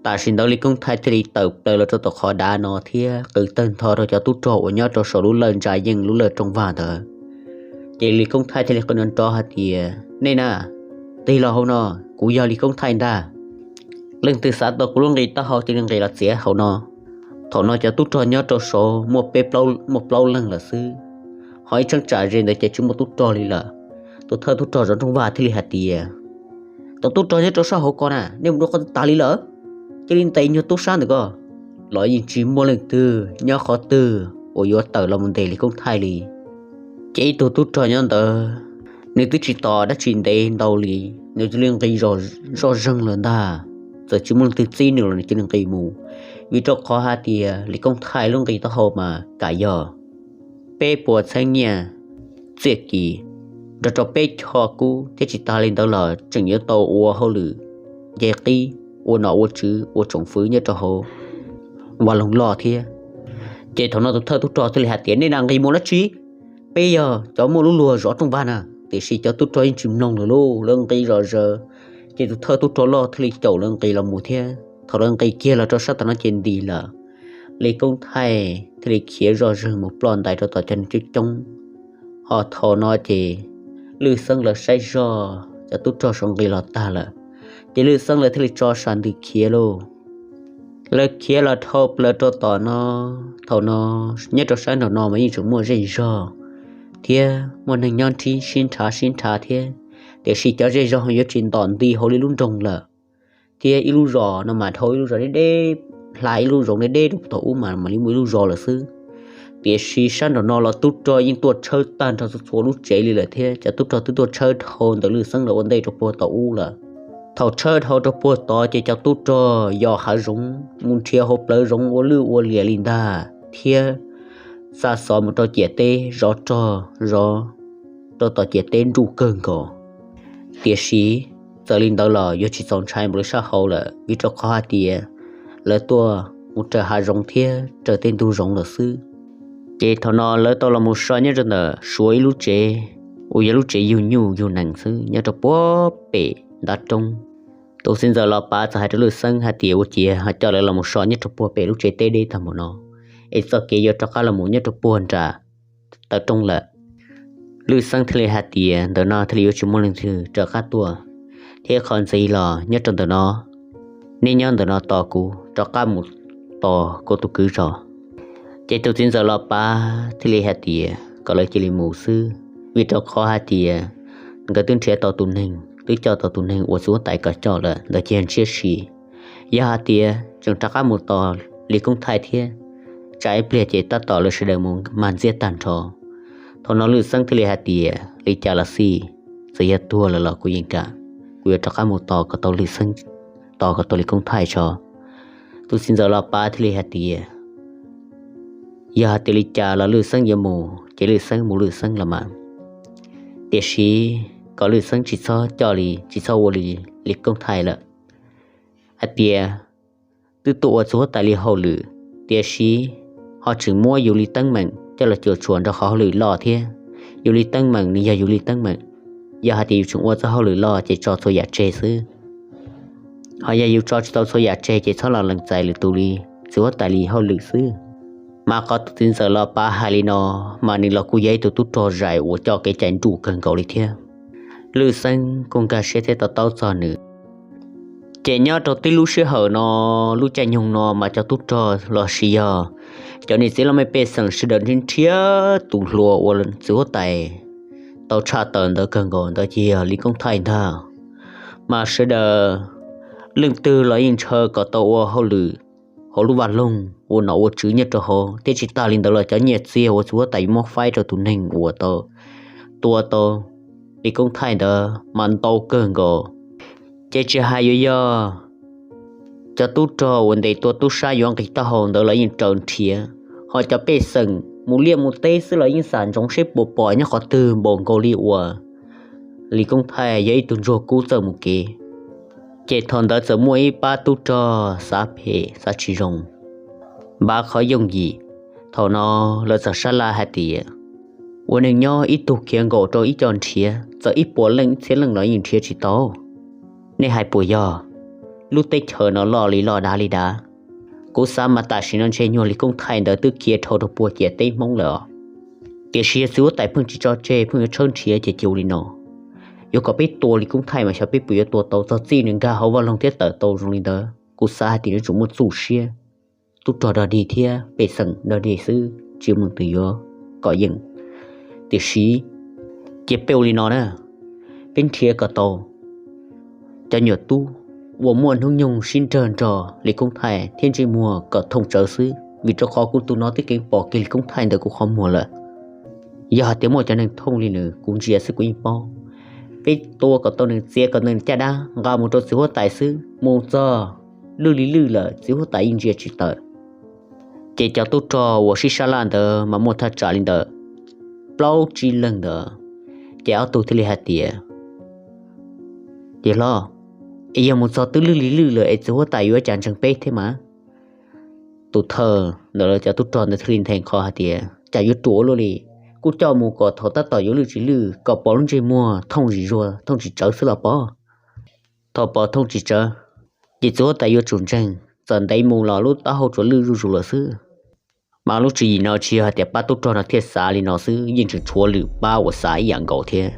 Tam sim ntawd Lis Koob Thaij thiaj li tawm plaws los rau tom qhov dav no thiab qw tawg ntho rau cov tub rog uas nyob rau saum lub lawj ntsa yeej lub lawj rooj vag ntawd. Ces Lis Koob Thaij thiaj li qw nrov nrov hais tias, nej na, tig los hauv no, kuv yog Lis Koob Thaij ntag. Leej twg xav tau kuv lub nqi taub hau cia li nqis los txiav hauv no. Thaum no cov tub rog nyob rau saud muaj peb plaub, muaj plaub leeg lawm xwb, ho ib cheeb tsam ze ntawd ces tsis muaj tub rog li lawm. Tus thawj tub rog zov rooj vag thiaj li hais tias, cov tub rog nyob rau sab hauv ko na, nej mus dua qhov twg tas li lawm? Cia li ntes nyuag tub sab ntawm ko. Los yeej tsis muaj leej twg nyob qhov twg uas yuav tawm los mus ntes Lis Koob Thaij li. Ces ib tug tub rog nyob ntawd, nws twb tsis tos dab tsi ntev ntau li, nws cia li nqis zoj zeeg lawm ntag. Txawm tsis muaj leej twg txib nws los nws cia li nqis mus, vim rau qhov hais tias Lis Koob Thaij lub nqi taub hau mas kam yog peb puas txheeb nyiaj txiaj kis, nrog rau peb chaw kub thiab tsis tas li ntawd los tseem yuav tau ua hauj lwm nce qib, ua nom ua tswv, ua tsoom fwv nyob rau hauv Vaj Loog Loj thiab. Ces thaum no tus thawj tub rog thiaj li hais tias, nej nqis mus dab tsi? Peb yog cov muaj lub luag zov rooj vag na. Tiam sis cov tub rog yeej tsis mloog lawm lauj, lawv nqis zom zaws. Ces tus thawj tub rog loj thiaj li caum lawv nqis los mus thiab. Thaum lawv nqis kiag los rau sab tom no ces nti lawm. Lis Koob Thaij thiaj li khiav zoj zeeg mus ploj ntais rau tom cov neeg coob coob. Ho thaum no ces Lwj Xeeb lawv saib zoj cov tub rog saum nqis los tag lawm, ces Lwj Xeeb lawv thiaj li tso sam ntws khiav lauj. Lawv khiav los dhau plaws rau tom no, thaum no nyob rau sab nraum no mas yeej tseem muaj zej zog thiab muaj neeg nyob nrhiav sib nrhav sib nrhav thiab, tiam sis cov zej zog yuav tsis ntom nti hauv li lub nroog lawm, thiab ib lub zos no mas dhau ib lub zos deb deb, hla ib lub zoov deb deb rau tom ub mas mam li muaj ib lub zos lawm xwb. Tiam sis sab nraum no los tub rog yeej tuaj tshawb tag nrho txhua txhua lub tsev li lawm thiab, cov tub rog twb tuaj tshawb dhau ntawm Lwj Xeeb lawv ua ntej rau puag tom ub lawm. Thaum tshawb dhau rau puag tod ces cov tub rog yos hav zoov mus nrhiav hauv plawv zoov ua lwj ua liam li ntag thiab xa xov mus rau ciam teb zov rog zov rau tom ciam teb nruj kawg nkaus. Tiam sis txawm li ntawd los yuav tsis txaus ntshai npaum li sab hauv lawm, vim rau qhov hais tias lawv tuaj mus raws hav zoov thiab raws tej ntug zoov lawm xwb. Ces thaum no lawv tau los mus so nyob rau ntawm Suav ib lub tsev, uas yog lub tsev yug nyuj yug nees xwb, nyob rau puag pem ntav roob. Tus txiv ntxawm Los Pav txawm hais rau Lwj Xeeb hais tias, ua ciav ho coj lawv los mus so nyob rau puag pem lub tsev teb deb tag npaum no, es txoj kev yuav rov qab los mus nyob rau puag nram taw roob lawm. Lwj Xeeb thiaj li hais tias, ntawm no thiaj li yuav tsis muaj leej twg rov qab tuaj, thiab qhov ntxiv los nyob rau ntawm no, nej nyob ntawm no tos kuv rov qab mus tos kuv tus kwv tso. Ces tus txiv ntxawm Los Pav thiaj li hais tias kom lawv cia li mus xwb, vim rau qhov hais tias nkawd twb nrhiav tau tus neeg, twb coj tau tus neeg uas txiv huab tais kom coj lawm ntawd ces ntshiab si. Yog hais tias tseem rov qab mus tos Lis Koob Thaij thiab, tsam ib pliag ces tab tom lawv sawv daws mus mag ntxiab tag nrho. Thaum no Lwj Xeeb thiaj li hais tias, li cas los xij, txawm yog tuag lawm los kuv yeej kam, kuv yuav rov qab mus tos kom tau Lwj Xeeb, tos kom tau Lis Koob Thaij tso. Tus txiv ntxawm Los Pav thiaj li hais tias, yog hais tias li cas los Lwj Xeeb yuav mus ces Lwj Xeeb mus Lwj Xeeb los mas, tiam sis kom Lwj Xeeb tsis txhob coj li, tsis txhob ua li Lis Koob Thaij lawm. Hais tias twb tuaj ua txiv huab tais li hauj lwm, tiam sis ho tseem muab yus li teeb meem coj los cuam tshuam nrog qhov hauj lwm loj thiab. Yus li teeb meem nws yog yus li teeb meem, yog hais tias yus tseem ua txoj hauj lwm loj ces tso txhua yam tseg xwb. Ho yog yus tso tsis tau txhua yam tseg ces txhob los lees txais lwm tus li txiv huab tais li hauj lwm xwb. Mas qhov tus txiv ntxawm Los Pav hais li no, mas nws los kuj yog ib tug tub rog zais uas coj kev cai nruj kawg nkaus li thiab. Lwj Xeeb kuj nkag siab thiab to taub txog nws. Ces nyob rau tib lub sij hawm no, lub caij nyoog no mas cov tub rog los sis yog cov niam txiv laj mej pej xeem sawv daws nrhiav nrhiav tus hluas uas txiv huab tais tau tshaj tawm ntawd kawg nkaus ntawd ces yog Lis Koob Thaij ntag. Mas sawv daws leej twg los yeej ntshaw kom tau ua hauj lwm hauv lub vaj loog ua nom ua tswv nyob rau hauv, thiab tsis tas li ntawd los cov nyiaj txiag uas txiv huab tais yuav muab faib rau tus neeg uas tau tua tau Lis Koob Thaij ntawd mas ntau kawg nkaus. Ces tsis hais yuav yog cov tub rog uas ntes tua tub sab yuav nqis taub hau ntawd los yeej raws nrhiav, ho cov pej xeem mus liaj mus teb xwb los yeej xam ntsoov seb puas pom nyob qhov twg npaum nkaus li uas Lis Koob Thaij yog ib tug ntsuag kub txawj mus kev. Ces thaum ntawd txawm muaj ib pab tub rog xav phem xav tsis zoo, npav qhov yooj yim. Thaum no lawv txawm sab laj hais tias, ua neeg nyob ib tug khiav nkaum rau ib co nrhiav txawm ib puas leej ib txhiab leej los yeej nrhiav tsis tau. Nej hais puas yog? Lub teb chaws no loj li loj dav li dav. Kuv xav mas tam sim no ntshe nyuag Lis Koob Thaij ntawd twb khiav dhau rau puag ciam teb Hmoob lawm os. Tiam sis yog txiv huab tais pheej tsis tso tseg pheej yuav tshawb nrhiav ces cia ua li no, yuav kom peb tua Lis Koob Thaij mas xyov peb puas yuav tua tau txog txij nws nkag hauv vaj loog thiab tawm tau zoo li ntawd. Kuv xav hais tias nws tsuas muaj txuj siab, tub rog dog dig thiab pej xeem dog dig xwb tsis muaj leej twg yuav kom yeej. Tiam sis cia peb ua li no na, peb nrhiav kom tau cov nyuam tub uas muaj hnub nyoog sib nrag nrog Lis Koob Thaij thiab ntsej muag kom thooj tsawv xwb, vim rau qhov kuv tus no twb keev pom kiag Lis Koob Thaij ntawm kuv qhov muag lawm. Yog hais tias muaj cov neeg thooj li nws kuv ntsia xwb kuv yeej paub. Peb tua kom tau nws, txiav kom nws caj dab nqa mus rau txiv huab tais xwb, mus txog lwj li lwj lawm txiv huab tais yeej ntsia tsis tawm. Ces cov tub rog uas sib sab laj ntawd mas muaj thaj tsam li ntawd plaub tsib leeg ntawd, ces ob tug thiaj li hais tias, Yawg hlob, es yog mus txog twb lwj li lwj lawm es txiv huab tais yuav cas ntseeg peb thiab mas? Tus thawj ntawm lawv cov tub rog ntawd thiaj li nthe qho hais tias, Cas yuav ruam ua luaj li, kuj coj mus kom thaum tab tom yuav lwj tsis lwj kom pom lub ntsej muag thooj tsis zuag thooj tsis tsawv xwb los pom. Thaum pom thooj tsis tsawv, ces txiv huab tais yuav tsum ntseeg, txawm ntev mus los lub taub hau tsuas lwj zuj zus lawm xwb. Mas lub tswv yim no tsis yog hais tias pab tub rog no thiaj xav li no xwb, yeej tseem tshuav lwm pab uas xav ib yam nkaus thiab.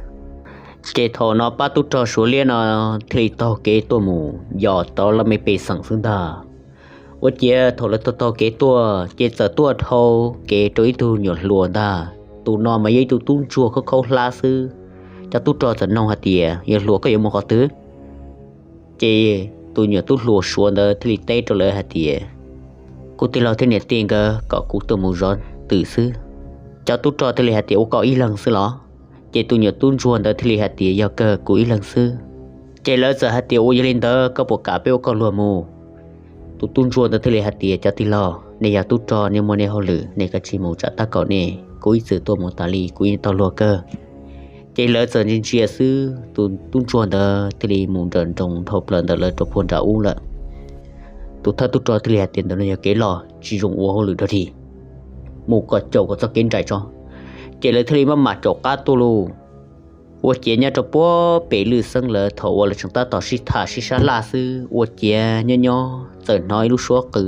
Ces thaum no pab tub rog Suav Liab no thiaj li taug kev tuaj mus yos tau laj mej pej xeem xwb ntag. Ua ciav thaum lawv taug taug kev tuaj ces txawm tuaj dhau kev rau ib tug nyuam hluas ntag. Tus no mas yog ib tug tub ntsuag khaub khaub hlab xwb. Cov tub rog txawm nug hais tias, Yawg hluas, koj yuav mus qhov twg? Ces tus nyuam tub hluas Suav ntawd thiaj li teb rau lawv hais tias, Kuv tij laug thiab niam tij nkawd kom kuv tuaj mus zov twm xwb. Cov tub rog thiaj li hais tias, Ua koj ib leeg xwb los? Ces tus nyuam tub ntsuag ntawd thiaj li hais tias, Yog kawg, kuv ib leeg xwb. Ces lawv txawm hais tias, Ua yog li ntawd koj puas kam peb ua koj luag mus? Tus tub ntsuag ntawd thiaj li hais tias, Cov tij laug, nej yog tub rog, nej muaj nej hauj lwm, nej kav tsij mus tsam tab kaum nej, kuv ib txwm tuaj mus tas li, kuv yeej tau luag kawg. Ces lawv txawm ntsia ntsia xwb, tus tub ntsuag ntawd thiaj li mus nrawm nroos dhau plaws ntawm lawv rau puag nram ub lawm. Tus thawj tub rog thiaj li hais tias, Ntawm no yog kev loj, tsis zoo ua hauj lwm dog dig, mus kom caum kom txoj kev nraim tso. Ces lawv thiaj li maj mam caum qab tuaj lauj. Ua ciav nyob rau puag pem Lwj Xeeb lawv, thaum uas lawv tseem tab tom sib tham sib sab laj xwb, ua ciav nyob nyob txawm hnov ib lub suab qw,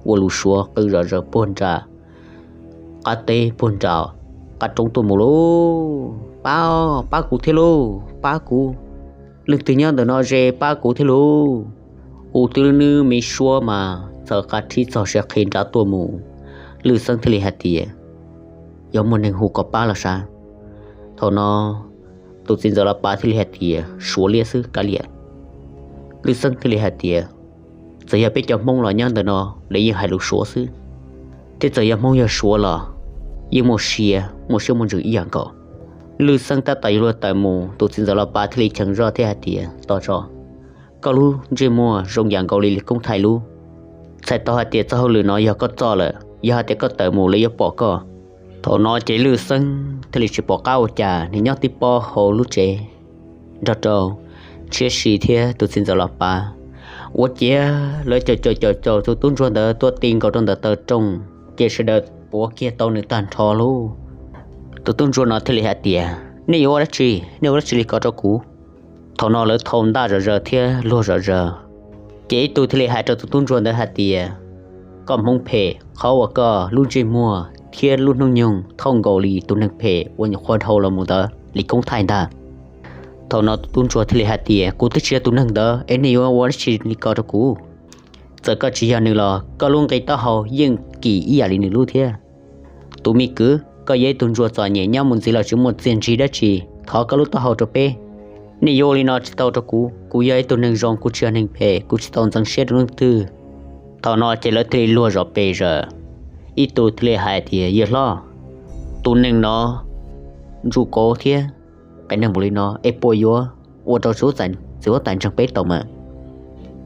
ua lus Suav qw zom zaws puag nram qab teb puag nram qab roob tuaj mus lauj. Pab, pab kuv thiab lauj, pab kuv. Leej twg nyob ntawm no ze, pab kuv thiab lauj. Ua tib lub nwb me suab mas txawv qab thib txog siav qhi nrad tuaj mus. Lwj Xeeb thiaj li hais tias, Yog muaj neeg hu koj pab los sav? Thaum no tus txiv ntxawm Los Pav thiaj li hais tias, Suav Liab xwb kav liam. Lwj Xeeb thiaj li hais tias, Txawm yog peb cov Hmoob los nyob ntawm no, lawv yeej hais lus Suav xwb. Thiab txawm yog Hmoob yog Suav los yeej muaj sia, muaj siab muaj ntsws ib yam nkaus. Lwj Xeeb tab tom yuav luag tawm mus, tus txiv ntxawm Los Pav thiaj li cheem zoj thiab hais tias, Tos tso, koj lub ntsej muag zoo yam nkaus li Lis Koob Thaij lub. Txhais tau hais tias txoj hauj lwm no yog koj txoj lawm, yog hais tias koj tawm mus lawv yuav pom koj. Thaum no ces Lwj Xeeb thiaj li tsis pom qab ua cas, nws nyob tib pob hauv lub tsev nrog rau Tshiab Si thiab tus txiv ntxawm Los Pav. Ua ciav lawv caum caum caum caum tus tub ntsuag ntawd tuaj ti nkaus rau ntawm taw rooj, ces sawv daws puav kiag tau nws tag nrho lauj. Tus tub ntsuag no thiaj li hais tias, Nej yuav ua dab tsi? Nej ua dab tsi li ko rau kuv? Thaum no lawv thau ntaj zom zaws thiab luag zom zaws. Ces ib tug thiaj li hais rau tus tub ntsuag ntawd hais tias, Koj Hmoob phem, qhov uas koj lub ntsej muag thiab lub hnub nyoog thooj nkaus li tus neeg phem uas nyuam qhuav dhau los mus ntawd, Lis Koob Thaij ntag. Thaum no tus tub ntsuag thiaj li hais tias, Kuv twb tsis yog tus neeg ntawd es nej yuav ua dab tsi li ko rau kuv? Txawm koj tsis yog nws los koj lub nqi taub hau yeej kim ib yam li nws lub thiab. Tus me kwv, koj yog ib tug ntsuag txom nyem nyob mus ntxiv los tsis muaj txiaj ntsig dab tsi, thov koj lub taub hau rau peb. Nej yuav ua li no tsis tau rau kuv, kuv yog ib tug neeg zoo, kuv tsis yog neeg phem, kuv tsis tau ntxeev siab rau leej twg. Thaum no ces lawv thiaj li luag zom pes zaws. Ib tug thiaj li hais tias, Yawg hlob, tus neeg no ntsuj kauv thiab qias neeg npaum li no es puas yuav ua rau txiv huab tais ntseeg peb tau mas?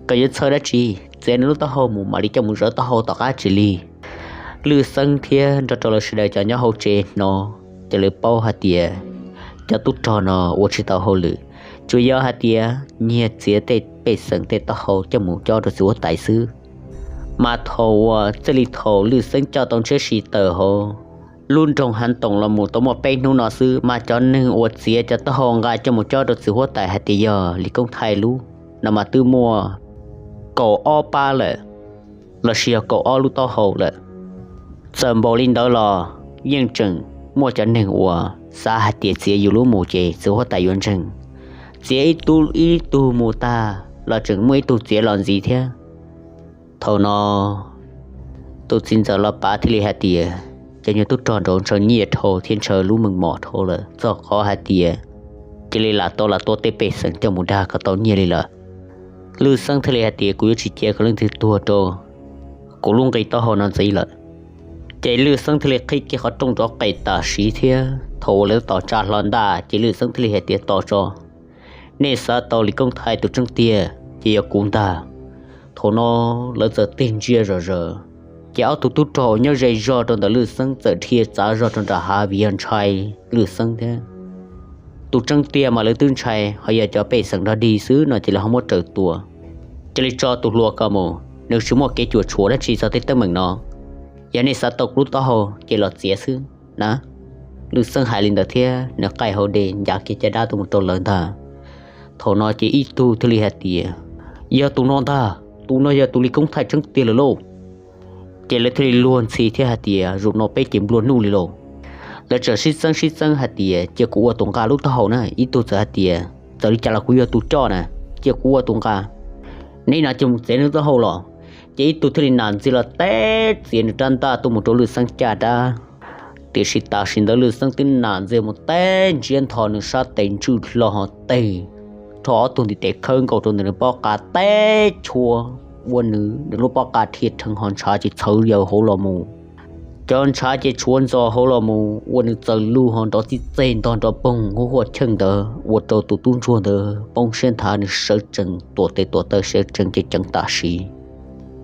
Koj yuav txhawj dab tsi? Txiav nws lub taub hau mus mam li coj mus zawv taub hau tom qab tsis li. Lwj Xeeb thiab nrog rau lawv sawv daws cov nyob hauv tsev hnov ces lawv paub hais tias cov tub rog no ua tsis tau hauj lwm, tsuas yog hais tias nyiag txiav tej pej xeem tej taub hau coj mus cob rau txiv huab tais xwb. Mas thaum uas txij li thaum Lwj Xeeb coj tau ntshiab si tawm hauv lub nroog Hav Toom los mus tau muaj peb hnub no xwb mas cov neeg uas txiav cov taub hau nqa coj mus cob rau txiv huab tais hais tias yog Lis Koob Thaij lub no mas twb muaj kaum ob pab lawm, los sis yog kaum ob lub taub hau lawm. Txawm npaum li ntawd los yeej tseem muaj cov neeg uas xav hais tias txiav yus lub mus ces txiv huab tais yuav ntseeg. Txiav ib tug ib tug mus tag los tseem muaj ib tug txiav los ntxiv thiab. Thaum no tus txiv ntxawm los pav thiaj li hais tias cov nyuag tub rog nraud ntshaw nyiaj dhau thiab ntshaw lub meej mom dhau lawm txog qhov hais tias cia li lam tau lam tua tej pej xeem coj mus dag kom tau nyiaj li lawm. Lwj Xeeb thiaj li hais tias kuv yuav tsis cia kom leej twg tuag rau kuv lub nqi taub hau no ntxiv lawm. Ces Lwj Xeeb thiaj li qhib kiag qhov rooj rov qes tam sim thiab thaum uas lawv tab tom tsa hlo ntaj ces Lwj Xeeb thiaj li hais tias tos tso, nej xav tau Lis Koob Thaij tus tseeb tiag ces yog kuv ntag. Thaum no lawv txawm tig ntsia zom zaws, ces ob tug tub rog uas nyob ze zog rau ntawm Lwj Xeeb txawm dhia txav zog rau nram hav vim yog ntshai Lwj Xeeb thiab. Tus tseeb tiag mas lawv twb ntshai, ho yog cov pej xeem dog dig xwb no ces lawv ho muab raws tua. Cia li tso tus hluas ko mus, nws tsis muaj kev cuam tshuam dab tsi txog tej teeb meem no. Yog nej xav tau kuv lub taub hau ces los txiav xwb na. Lwj Xeeb hais li ntawd thiab nws qaij hauv dej ncav kiag caj dab tuaj mus rau lawv ntag. Thaum no ces ib tug thiaj li hais tias, yog tus no ntag, tus no yog tus Lis Koob Thaij tseeb tiag lawm lauj. Ces lawv thiaj li luag ntxhi thiab hais tias zaum no peb ces nplua nuj li lauj. Lawv txawm sib txeeb sib txeeb hais tias cia kuv ua tus nqa lub taub hau na, ib tug txawm hais tias txawm li cas los kuv yog tus coj na, cia kuv ua tus nqa. Neb no cia mus txiav nws taub hau los. Ces ib tug thiaj li nam ntxiag los teb txiav nws rab ntaj tuaj mus rau Lwj Xeeb caj dab. Tiam sis tam sim ntawd Lwj Xeeb twb nam ntxiag mus teb ntsiab ntho nws sab tes ntswj hlo ho teg rho ob tug ntiv tes khawb nkaus rau ntawm nws pob qa teb tshuav ua nws nws lub pob qa dhia rheev ho ntshav ces txhawv yaws hauv los mus. Cov ntshav ces tshuav ntxos hauv los mus ua nws txaws lug ho nrov txij txeg ntog nrov poog huaj huaj cheej ntawd ua rau tus tub ntsuag ntawd poob siab nthav, nws sawv tsees tuam tes tuam taw sawv tsees ceev ceev tam sim.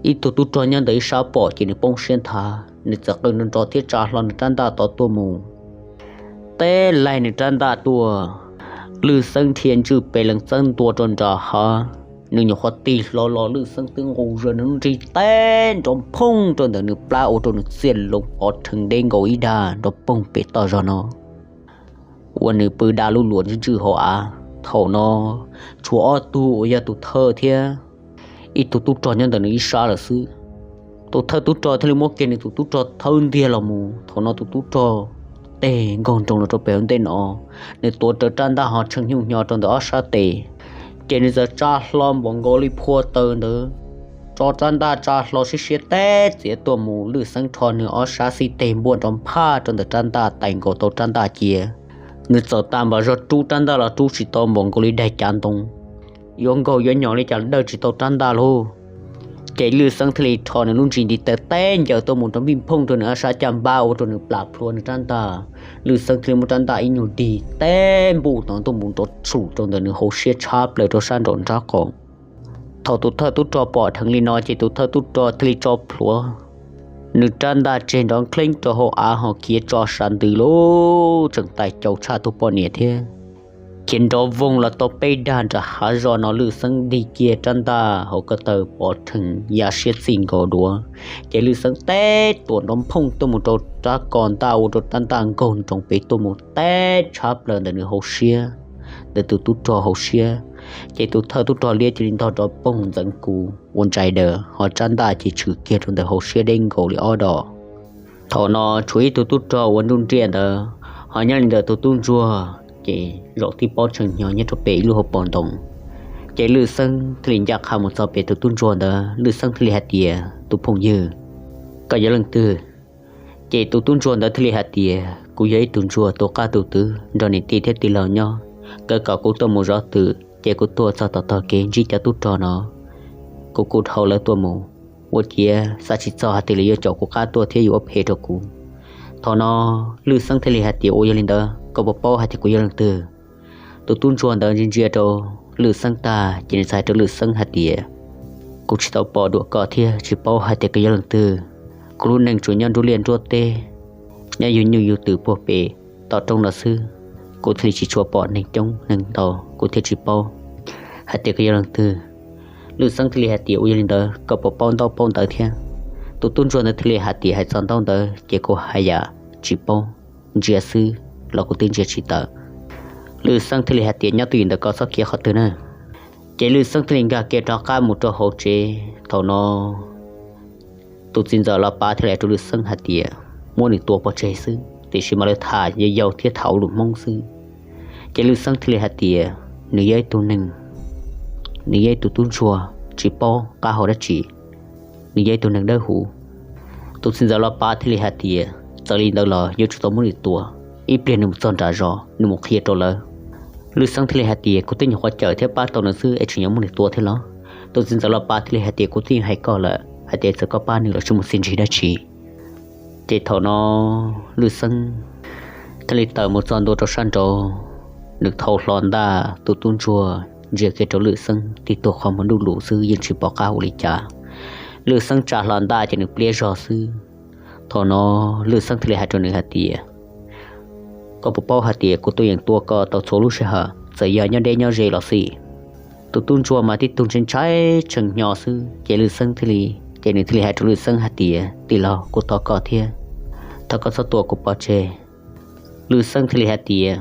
Ib tug tub rog nyob ntawm ib sab pom ces nws poob siab nthav, nws txawm qw nrov nrov thiab tsa hlo nws rab ntaj tod tuaj mus. Teb laig nws rab ntaj tuaj, Lwj Xeeb dhia ntswj pes lees txawb ntua rau nram hav, nws nyuam qhuav tig hlo los Lwj Xeeb twb nqus zog nws lub nrig teb nrov phooj rau ntawm nws plab ua rau nws txiaj loo pov rhees deb nkaus ib dag nrov poog pem toj zog no. Ua nws pw da lub luas ntswj ntswj hauv av. Thaum no tshuav ob tug uas yog tus thawj thiab ib tug tub rog nyob ntawm nws ib sab lawm xwb. Tus thawj tub rog thiaj li muab kiag nws tus tub rog thawb ntiag los mus. Thaum no tus tub rog teg nkaug nroos los rau pem hauv ntej no, nws tuav rawv rab ntaj ho tshee nyuj hnyo rau ntawm ob sab tes, ces nws txawm tsa hlo npaum nkaus li phua taws ntawd, tso rab ntaj tsa hlo siab siab teb txiav tuaj mus. Lwj Xeeb rho nws ob sab xib teg npuaj nrov nphaj rau ntawm rab ntaj tais nkaus tau rab ntaj cia. Nws txawm tas npas zog rub rab ntaj los rub tsis tau npaum nkaus li daig cav ntoo, yuav nkaug yuav nyom li cas dawj tsis tau rab ntaj lauj. Ces Lwj Xeeb thiaj li rho nws lub nrig ntiv taw teb ncaws tuaj mus rau npij nphooj rau nws ob sab caj npab ua rau nws plam plhuav nws rab ntaj. Lwj Xeeb thiaj li muab rab ntaj ib nyuag dig teb npuj tod tuaj mus nrov tshum rau ntawm nws hauv siab tshab plaws rau sab nraum nrab qaum. Thaum tus thawj tub rog pom dheev li no ces tus thawj tub rog thiaj li tso plhuav nws rab ntaj tseg nrov nkhleeb rau hauv av ho khiav tso sab ntws lub tseem tais caus tshaj tus poj niam thiab. Khiav nrov voog los tau peb dag nram hav zos no Lwj Xeeb dig kiag rab ntaj hauv ko taw pov rhees ya siab txij nkaus duav, ces Lwj Xeeb teb tuam nrov nphooj tuaj mus rau rab ko ntaj ua rau rab ntaj nkaug nroos pem tuaj mus teb tshab plaws ntawm nws hauv siab, ntawm tus tub rog hauv siab. Ces tus thawj tub rog liab cia li ntog nrov poog ntxeev kus ua ntsais daws ho rab ntaj ces tshwm kiag rau ntawm hauv siab deb nkaus li ob dos. Thaum no tshuav ib tug tub rog uas nruj nriaj ntawd ho nyob li ntawm tus tub ntsuag, ces zaum tib pob tshee hnyo nyob rau pem ib lub hauv paus ntoo. Ces Lwj Xeeb thiaj li ncaj qha mus txog pem tus tub ntsuag ntawd, Lwj Xeeb thiaj li hais tias, tus phooj ywg, koj yog leej twg? Ces tus tub ntsuag ntawd thiaj li hais tias, kuv yog ib tug ntsuag tu qab tu twv nrog niam tij thiab tij laug nyob, nkawd kom kuv tuaj mus zov twm ces kuv tuaj txog tom tog kev ntsib cov tub rog no, kuv kuj dhau lawv tuaj mus, ua ciav xav tsis txog hais tias lawv yuav caum kuv qab tuaj thiab yuav ua phem rau kuv. Thaum no Lwj Xeeb thiaj li hais tias, ua yog li ntawd koj puas paub hais tias kuv yog leej twg? Tus tub ntsuag ntawd ntsia ntsia rau Lwj Xeeb tag ces nws txawm hais rau Lwj Xeeb hais tias, kuv tsis tau pom dua koj thiab tsis paub hais tias koj yog leej twg. Kuv lub neej tsuas nyob nruab liaj nruab teb, nyob yug nyuj yug twm puag pem tom roob no xwb. Kuv thiaj li tsis tshua pom neeg coob neeg ntau, kuv thiaj tsis paub hais tias koj yog leej twg. Lwj Xeeb thiaj li hais tias, ua yog li ntawd koj puas paub ntaub paub ntawv thiab? Tus tub ntsuag ntawd thiaj li hais tias, hais txog ntaub ntawv ces kuv haj yam tsis paub, ntsia xwb los kuv twb ntsia tsis tawm. Lwj Xeeb thiaj li hais tias, nyob twj ywm ntawm koj, txhob khiav qhov twg na. Ces Lwj Xeeb thiaj li nkag kiag rov qab mus rau hauv tsev. Thaum no tus txiv ntxawm Los Pav thiaj li hais rau Lwj Xeeb hais tias, muab nws tua pov tseg xwb, tiam sis mas lawv tham yau yau thiab tham lus Hmoob xwb. Ces Lwj Xeeb thiaj li hais tias, nws yog ib tug neeg, nws yog ib tug tub ntsuag tsis paub qab hau dab tsi, nws yog ib tug neeg dawb huv. Tus txiv ntxawm Los Pav thiaj li hais tias, txawm li ntawd los yuav tsum tau muab nws tua, ib pliag nws mus txog nram zos nws mus qhia rau lawv. Lwj Xeeb thiaj li hais tias, kuv twb nyuam qhuav cawm thiab pab tau nws xwb es tseem yuav muab nws tua thiab los? Tus txiv ntxawm Los Pav thiaj li hais tias, kuv twb hais koj lawm hais tias txawm koj pab nws los tsis mus txiaj ntsig dab tsi. Ces thaum no Lwj Xeeb thiaj li tawm mus txog ntua rau sab nraud, nws thau hlo ntaj tus tub ntsuag ntsia kiag rau Lwj Xeeb tib tug qhov muag ntuj lus xwb yeej tsis pom qab ua li cas. Lwj Xeeb tsa hlo ntaj ces nws pliab zog xwb. Thaum no Lwj Xeeb thiaj li hais rau nws hais tias, koj puas paub hais tias kuv tuaj yeem tua koj tau txhua lub sij hawm txawm yog nyob deb nyob ze los xij? Tus tub ntsuag mas tib tug ntshai ntshai tshee hnyo xwb ces Lwj Xeeb thiaj li, ces nws thiaj li hais rau Lwj Xeeb hais tias, tij laug, kuv thov koj thiab, thov koj txhob tua kuv pov tseg. Lwj Xeeb thiaj li hais tias,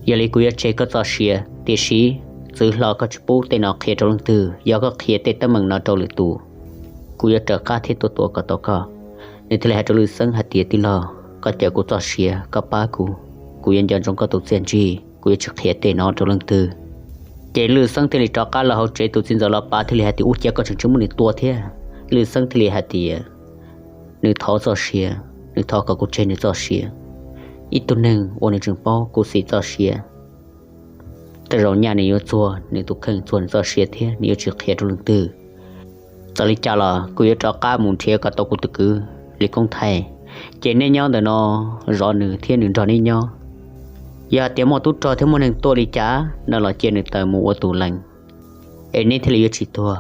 yog li kuv yuav tseg koj txoj sia, tiam sis txwv hlo koj tsis pub tej no qhia rau leej twg, yog koj qhia tej teeb meem no rau lwm tus, kuv yuav raws qab thiab tuaj tua kom tau koj. Nws thiaj li hais rau Lwj Xeeb hais tias, tij laug, koj cawm kuv txoj sia, koj pab kuv, kuv yuav nco ntsoov koj tus txiaj ntsig, kuv yuav tsis qhia tej no rau leej twg. Ces Lwj Xeeb thiaj li rov qab los hauv tsev, tus txiv ntxawm Los Pav thiaj li hais tias, ua cas koj tseem tsis muab nws tua thiab? Lwj Xeeb thiaj li hais tias, nws thov txoj sia, nws thov kom kuv tseg nws txoj sia. Ib tug neeg uas nws tseem paub khuv xim txoj sia, tej zaum nyaj nws yuav txuag nws tus kheej, txuag nws txoj sia thiab nws yuav tsis qhia rau leej twg. Txawm li cas los kuv yuav rov qab mus nrhiav kom tau kuv tus kwv Lis Koob Thaij, ces nej nyob ntawm no zov nws thiab nws nrog nej nyob. Yog hais tias muaj tub rog thiab muaj neeg tuaj li cas no los cia nws tawm mus ua tus lees, es neb thiaj li yuav tsis tuag.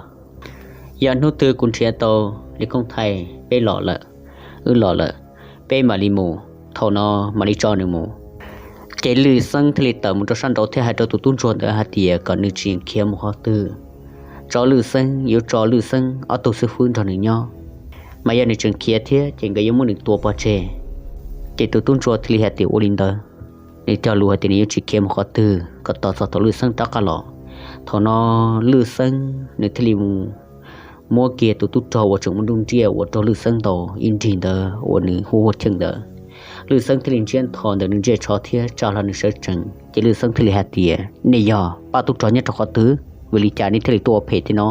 Yog hnub twg kuv nrhiav tau Lis Koob Thaij, peb los lawm, wb los lawm, peb mam li mus, thaum no mam li tso nws mus. Ces Lwj Xeeb thiaj li tawm mus rau sab nraud thiab hais rau tus tub ntsuag ntawd hais tias kom nws tsis khiav mus qhov twg, tso Lwj Xeeb, yuav tso Lwj Xeeb ob tug xib fwb nrog nws nyob, mas yog nws tseem khiav thiab ces nkawd yuav muab nws tua pov tseg. Ces tus tub ntsuag thiaj li hais tias ua li ntawd, nws cog lus hais tias nws yuav tsis khiav mus qhov twg kom tos txog thaum Lwj Xeeb rov qab los. Thaum no Lwj Xeeb nws thiaj li mus muab kiag tus tub rog uas tseem muaj nruj nriaj uas raug Lwj Xeeb ntaus ib nrig ntawd uas nws hu hu cheej ntawd. Lwj Xeeb thiaj li ntsiab ntho ntawm nws ntsej tsho thiab tsa hlo nws sawv tsees, ces Lwj Xeeb thiaj li hais tias, nej yog pab tub rog nyob rau qhov twg, vim li cas nej thiaj li tuaj ua phem thiab no?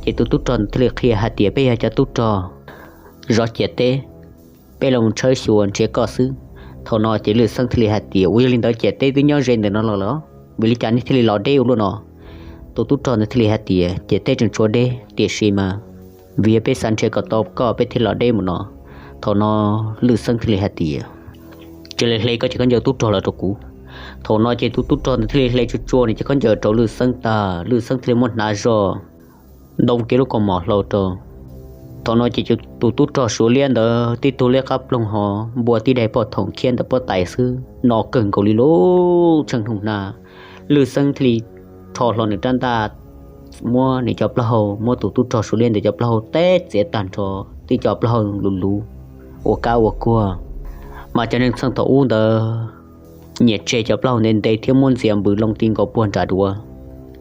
Ces tus tub rog ntawd thiaj li qhia hais tias, peb yog cov tub rog zov ciam teb, peb los mus tshawb xyuas nrhiav koj xwb. Thaum no ces Lwj Xeeb thiaj li hais tias, ua yog li ntawd ciam teb twb nyob ze ntawm no los los, vim li cas nej thiaj li los deb ua luaj no? Tus tub rog ntawd thiaj li hais tias, ciam teb tseem tshuav deb, tiam sis mas vim yog peb xav nrhiav kom tau koj peb thiaj los deb mus no. Thaum no Lwj Xeeb thiaj li hais tias, cia li hle koj cov khaub ncaws tub rog los rau kuv. Thaum no ces tus tub rog ntawd thiaj li hle tsuag tsuag nws cov khaub ncaws rau Lwj Xeeb tag, Lwj Xeeb thiaj li muab hnav zog ntoo kiag lub kaus mom hlau rau. Thaum no ces tus tub rog Suav liab ntawd tib tug liab qab ploog ho npua tib daim poj thoom khiab ntawm pob tais xwb, no kawg nkaus li lub tsheej hnoos hna. Lwj Xeeb thiaj li rho hlo nws rab ntaj, muab nws cov plaub hau, muab tus tub rog Suav liab ntawd cov plaub hau teb txiav tag nrho, tib cov plaub hau luv luv ua kab ua kuag. Mas cov neeg txheej thaum ub ntawd nyiam tseg cov plaub hau ntev ntev thiab muab ntxias npws loo ti nkaus puag nram duav,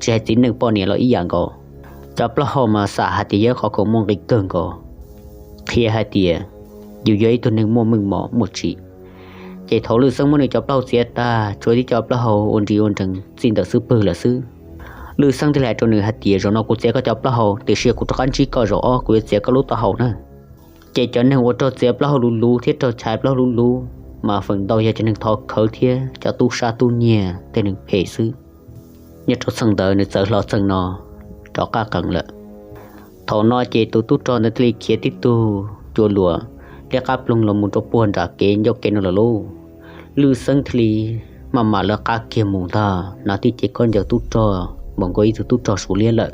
tsis hais txiv neej poj niam los ib yam nkaus. Cov plaub hau mas xam hais tias yog qhov khoom muaj nqis kawg nkaus, qhia hais tias yus yog ib tug neeg muaj meej mom muaj tsim. Ces thaum Lwj Xeeb muab nws cov plaub hau txiav tag, tshuav tib cov plaub hau ua nris ua nrees txij ntawm xub pwg lawm xwb. Lwj Xeeb thiaj li hais rau nws hais tias, zaum no kuv txiav koj cov plaub hau, tiam sis kuv rov qab ntsib koj zaum ob kuv yuav txiav koj lub taub hau na. Ces cov neeg uas raug txiav plaub hau luv luv thiab raug chais plaub hau luv luv mas feem ntau yog cov neeg thov khawv thiab cov tub sab tub nyiag tej neeg phem xwb. Nyob rau txheej ntawd nws txawv hlo txheej no rov qab qees lawm. Thaum no ces tus tub rog ntawd thiaj li khiav tib tug cua luas liab qab ploog los mus rau puag nram kev ncauj kev no lawm lauj. Lwj Xeeb thiaj li maj mam lawv qab kiag mus ntag, hnav tib ce khaub ncaws tub rog npaum nkaus ib tug tub rog Suav liab lawm.